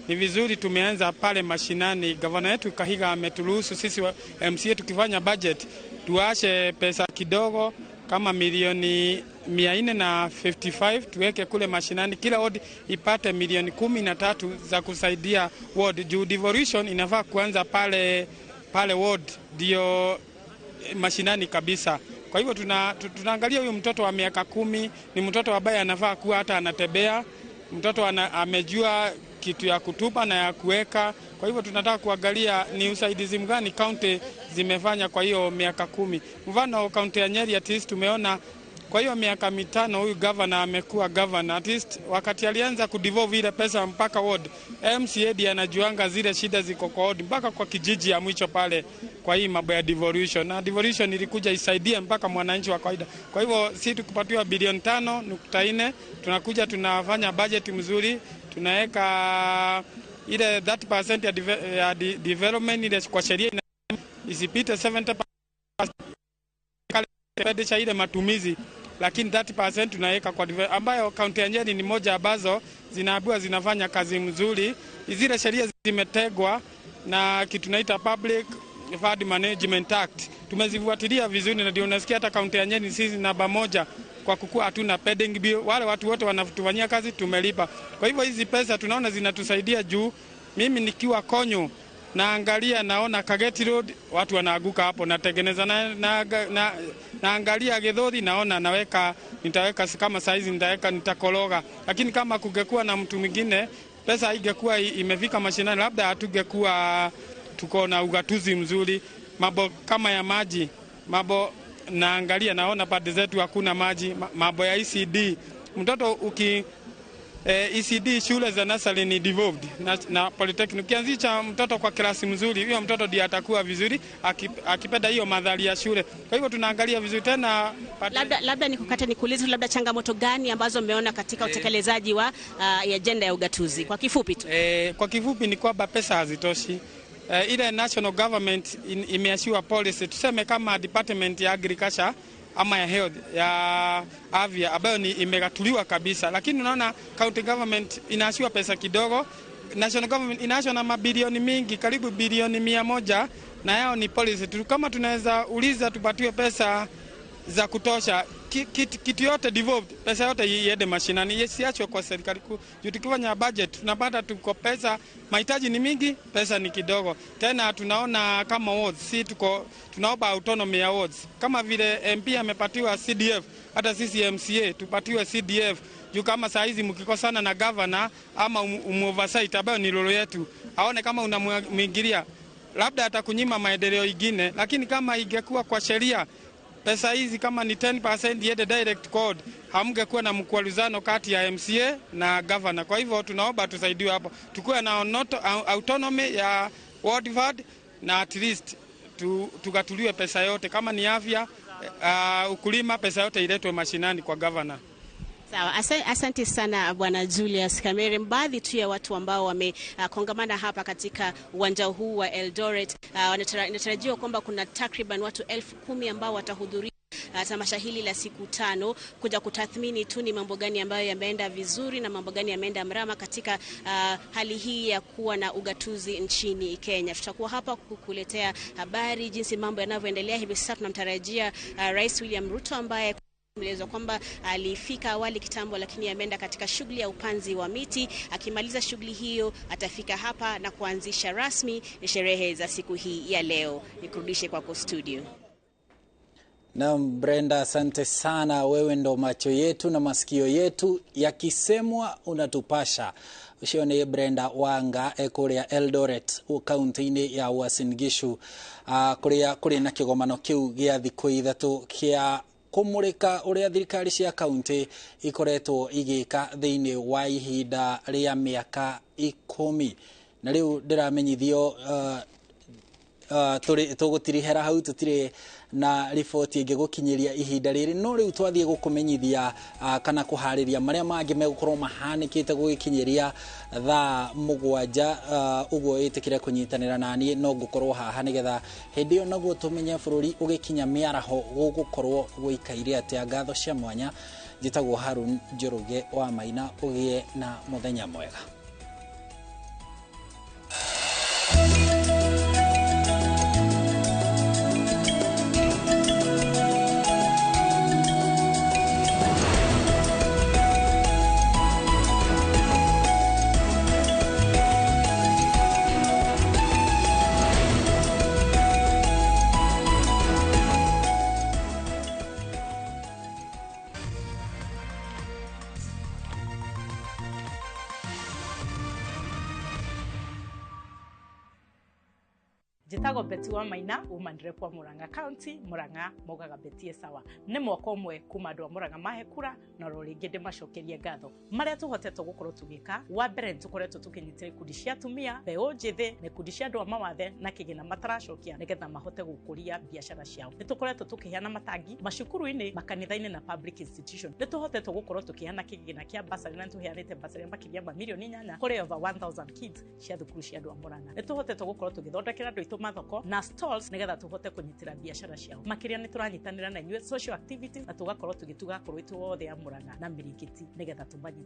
ni vizuri tumeanza pale mashinani. Gavana yetu Kahiga ameturuhusu sisi wa MCA tukifanya budget tuache pesa kidogo kama milioni 455 tuweke kule mashinani, kila ward ipate milioni 13 za kusaidia ward. Juu devolution inafaa kuanza pale ward, ndio mashinani kabisa. Kwa hivyo tunaangalia huyu mtoto wa miaka 10 ni mtoto ambaye anafaa kuwa hata anatembea, mtoto amejua kitu ya kutupa na ya kuweka. Kwa hivyo tunataka kuangalia ni usaidizi mgani kaunti zimefanya kwa hiyo miaka 10. Mfano kaunti ya Nyeri at least tumeona kwa hiyo miaka 5 huyu governor amekuwa governor. At least wakati alianza kudevolve ile pesa mpaka ward, MCA anajuanga zile shida ziko kwa ward mpaka kwa kijiji ya mwisho pale kwa hii mambo ya devolution. Na devolution ilikuja isaidie mpaka mwananchi wa kawaida. Kwa hivyo si tukipatiwa bilioni 5.4 tunakuja tunafanya budget mzuri, tunaweka ile 30% ya development ile kwa sheria isipite 70% ile matumizi, lakini 30% tunaweka kwa ambayo kaunti ya Nyeri ni moja ambazo zinaambiwa zinafanya kazi mzuri. Zile sheria zimetegwa na kitu tunaita Public Fund Management Act, tumezifuatilia vizuri, na ndio unasikia hata kaunti ya Nyeri sisi namba 1 kwa kukua hatuna pending bill, wale watu wote wanatufanyia kazi tumelipa. Kwa hivyo hizi pesa tunaona zinatusaidia juu mimi nikiwa Konyo naangalia naona Kageti Road watu wanaaguka hapo, natengeneza naangalia Githuthi naona naweka, nitaweka kama size nitaweka, nitakoroga. Lakini kama kungekuwa na mtu mwingine pesa haingekuwa imefika mashinani, labda hatungekuwa tuko na ugatuzi mzuri. Mambo kama ya maji, mambo naangalia naona pande zetu hakuna maji, mambo ya ECD. Mtoto uki ECD shule za nursery ni devolved na polytechnic. Ukianzisha mtoto kwa klasi mzuri, huyo mtoto ndiye atakuwa vizuri akipenda hiyo madhari ya shule. Kwa hivyo tunaangalia vizuri tena. Labda nikukate nikuulize, labda changamoto gani ambazo mmeona katika utekelezaji wa agenda ya ugatuzi kwa kifupi tu? Kwa kifupi ni kwamba pesa hazitoshi. Ile national government imeashiwa policy, tuseme kama department ya agriculture ama ya health ya afya ambayo ni imegatuliwa kabisa, lakini unaona county government inaashiwa pesa kidogo, national government inaashiwa na mabilioni mingi, karibu bilioni 100, na yao ni policy tu. Kama tunaweza uliza tupatiwe pesa za kutosha, kitu yote devolved, pesa yote iende mashinani, isiachwe kwa serikali kuu. Tukifanya budget tunapata tuko pesa, mahitaji ni mingi, pesa ni kidogo. Tena tunaona kama wards, si tuko tunaomba autonomy ya wards. Kama vile MP amepatiwa CDF, hata sisi MCA tupatiwe CDF. Juu kama saa hizi mkikosana na governor ama oversight ambayo ni lolo yetu, aone kama unamuingilia, labda atakunyima maendeleo ingine. Lakini kama ingekuwa kwa sheria, pesa hizi kama ni 10% iende direct code, hamngekuwa na mkwaluzano kati ya MCA na governor. Kwa hivyo tunaomba tusaidiwe hapo, tukuwe na autonomy ya ward fund, na at least tugatuliwe pesa yote, kama ni afya, ukulima, pesa yote iletwe mashinani kwa governor. Sawa, asante sana Bwana Julius Kamere. Baadhi tu ya watu ambao wamekongamana hapa katika uwanja huu wa Eldoret. Inatarajiwa kwamba kuna takriban watu 10,000 ambao watahudhuria tamasha hili la siku 5 kuja kutathmini tu ni mambo gani ambayo yameenda vizuri na mambo gani yameenda mrama katika hali hii ya kuwa na ugatuzi nchini Kenya. Tutakuwa hapa kukuletea habari jinsi mambo yanavyoendelea. Hivi sasa tunamtarajia Rais William Ruto ambaye Tumeelezwa kwamba alifika awali kitambo, lakini ameenda katika shughuli ya upanzi wa miti. Akimaliza shughuli hiyo atafika hapa na kuanzisha rasmi sherehe za siku hii ya leo. Nikurudishe kwako studio. Na Brenda, asante sana. Wewe ndo macho yetu na masikio yetu, yakisemwa unatupasha. Ũcio nĩ Brenda Wanga kũrĩa Eldoret kaunti-inĩ ya Uasin Gishu, kũrĩa kũrĩ na kĩgomano kĩu gĩa thikũ 3 kĩa kũmũrĩka ũrĩa thirikari cia kaunti ikoretwo igĩka thĩinĩ wa ihinda rĩa mĩaka 10. Na rĩu ndĩramenyithio tũgũtirihera hau, tũtirĩ na riboti ĩngĩ gũkinyĩria ihinda rĩrĩ, no rĩu twathiĩ gũkũmenyithia kana kũharĩria marĩa mangĩ megũkorwo mahanĩkĩte gũgĩkinyĩria thaa 7. Ũguo ĩtĩkĩre kũnyitanĩra naniĩ no ngũkorwo haha nĩgetha hĩndĩ ĩyo naguo tũmenye bũrũri ũgĩkinya mĩaraho gũgũkorwo gũikaire atĩa. Ngatho cia mwanya, njĩtagwo Harun Njoroge wa Maina, ũgĩe na mũthenya mwega. Njĩtagwo Betty wa Maina, woman rep wa Murang'a County. Murang'a maugaga Betty e sawa. Nĩ mwaka ũmwe kuma andũ a Murang'a mahe kura, na oro rĩngĩ ndĩmacokerie ngatho. Marĩa tũhotete gũkorwo tũgĩka, wa mbere nĩ tũkoretwo tũkĩnyitĩra ikundi cia atumia, mbeũ njĩthĩ, na ikundi cia andũ a mawathe na kĩgĩna mataracokia nĩgetha mahote gũkũria biacara ciao. Nĩ tũkoretwo tũkĩheana matangi macukuru-inĩ, makanitha-inĩ na public institution. Nĩ tũhotete gũkorwo tũkĩheana kĩgĩna kĩa bursary, na nĩ tũheanĩte bursary makĩria ma mirioni 8 kũrĩ over 1000 kids cia thukuru cia andũ a Murang'a. Nĩ tũhotete gũkorwo tũgĩthondekera andũ aitũ mathoko na stalls nĩgetha tũhote kũnyitĩra biacara ciao. Makĩria nĩ tũranyitanĩra na inyuĩ social activities, na tũgakorwo tũgĩtuga akũrũ aitũ othe a Murang'a na mĩrĩngĩti nĩgetha tũmanyite.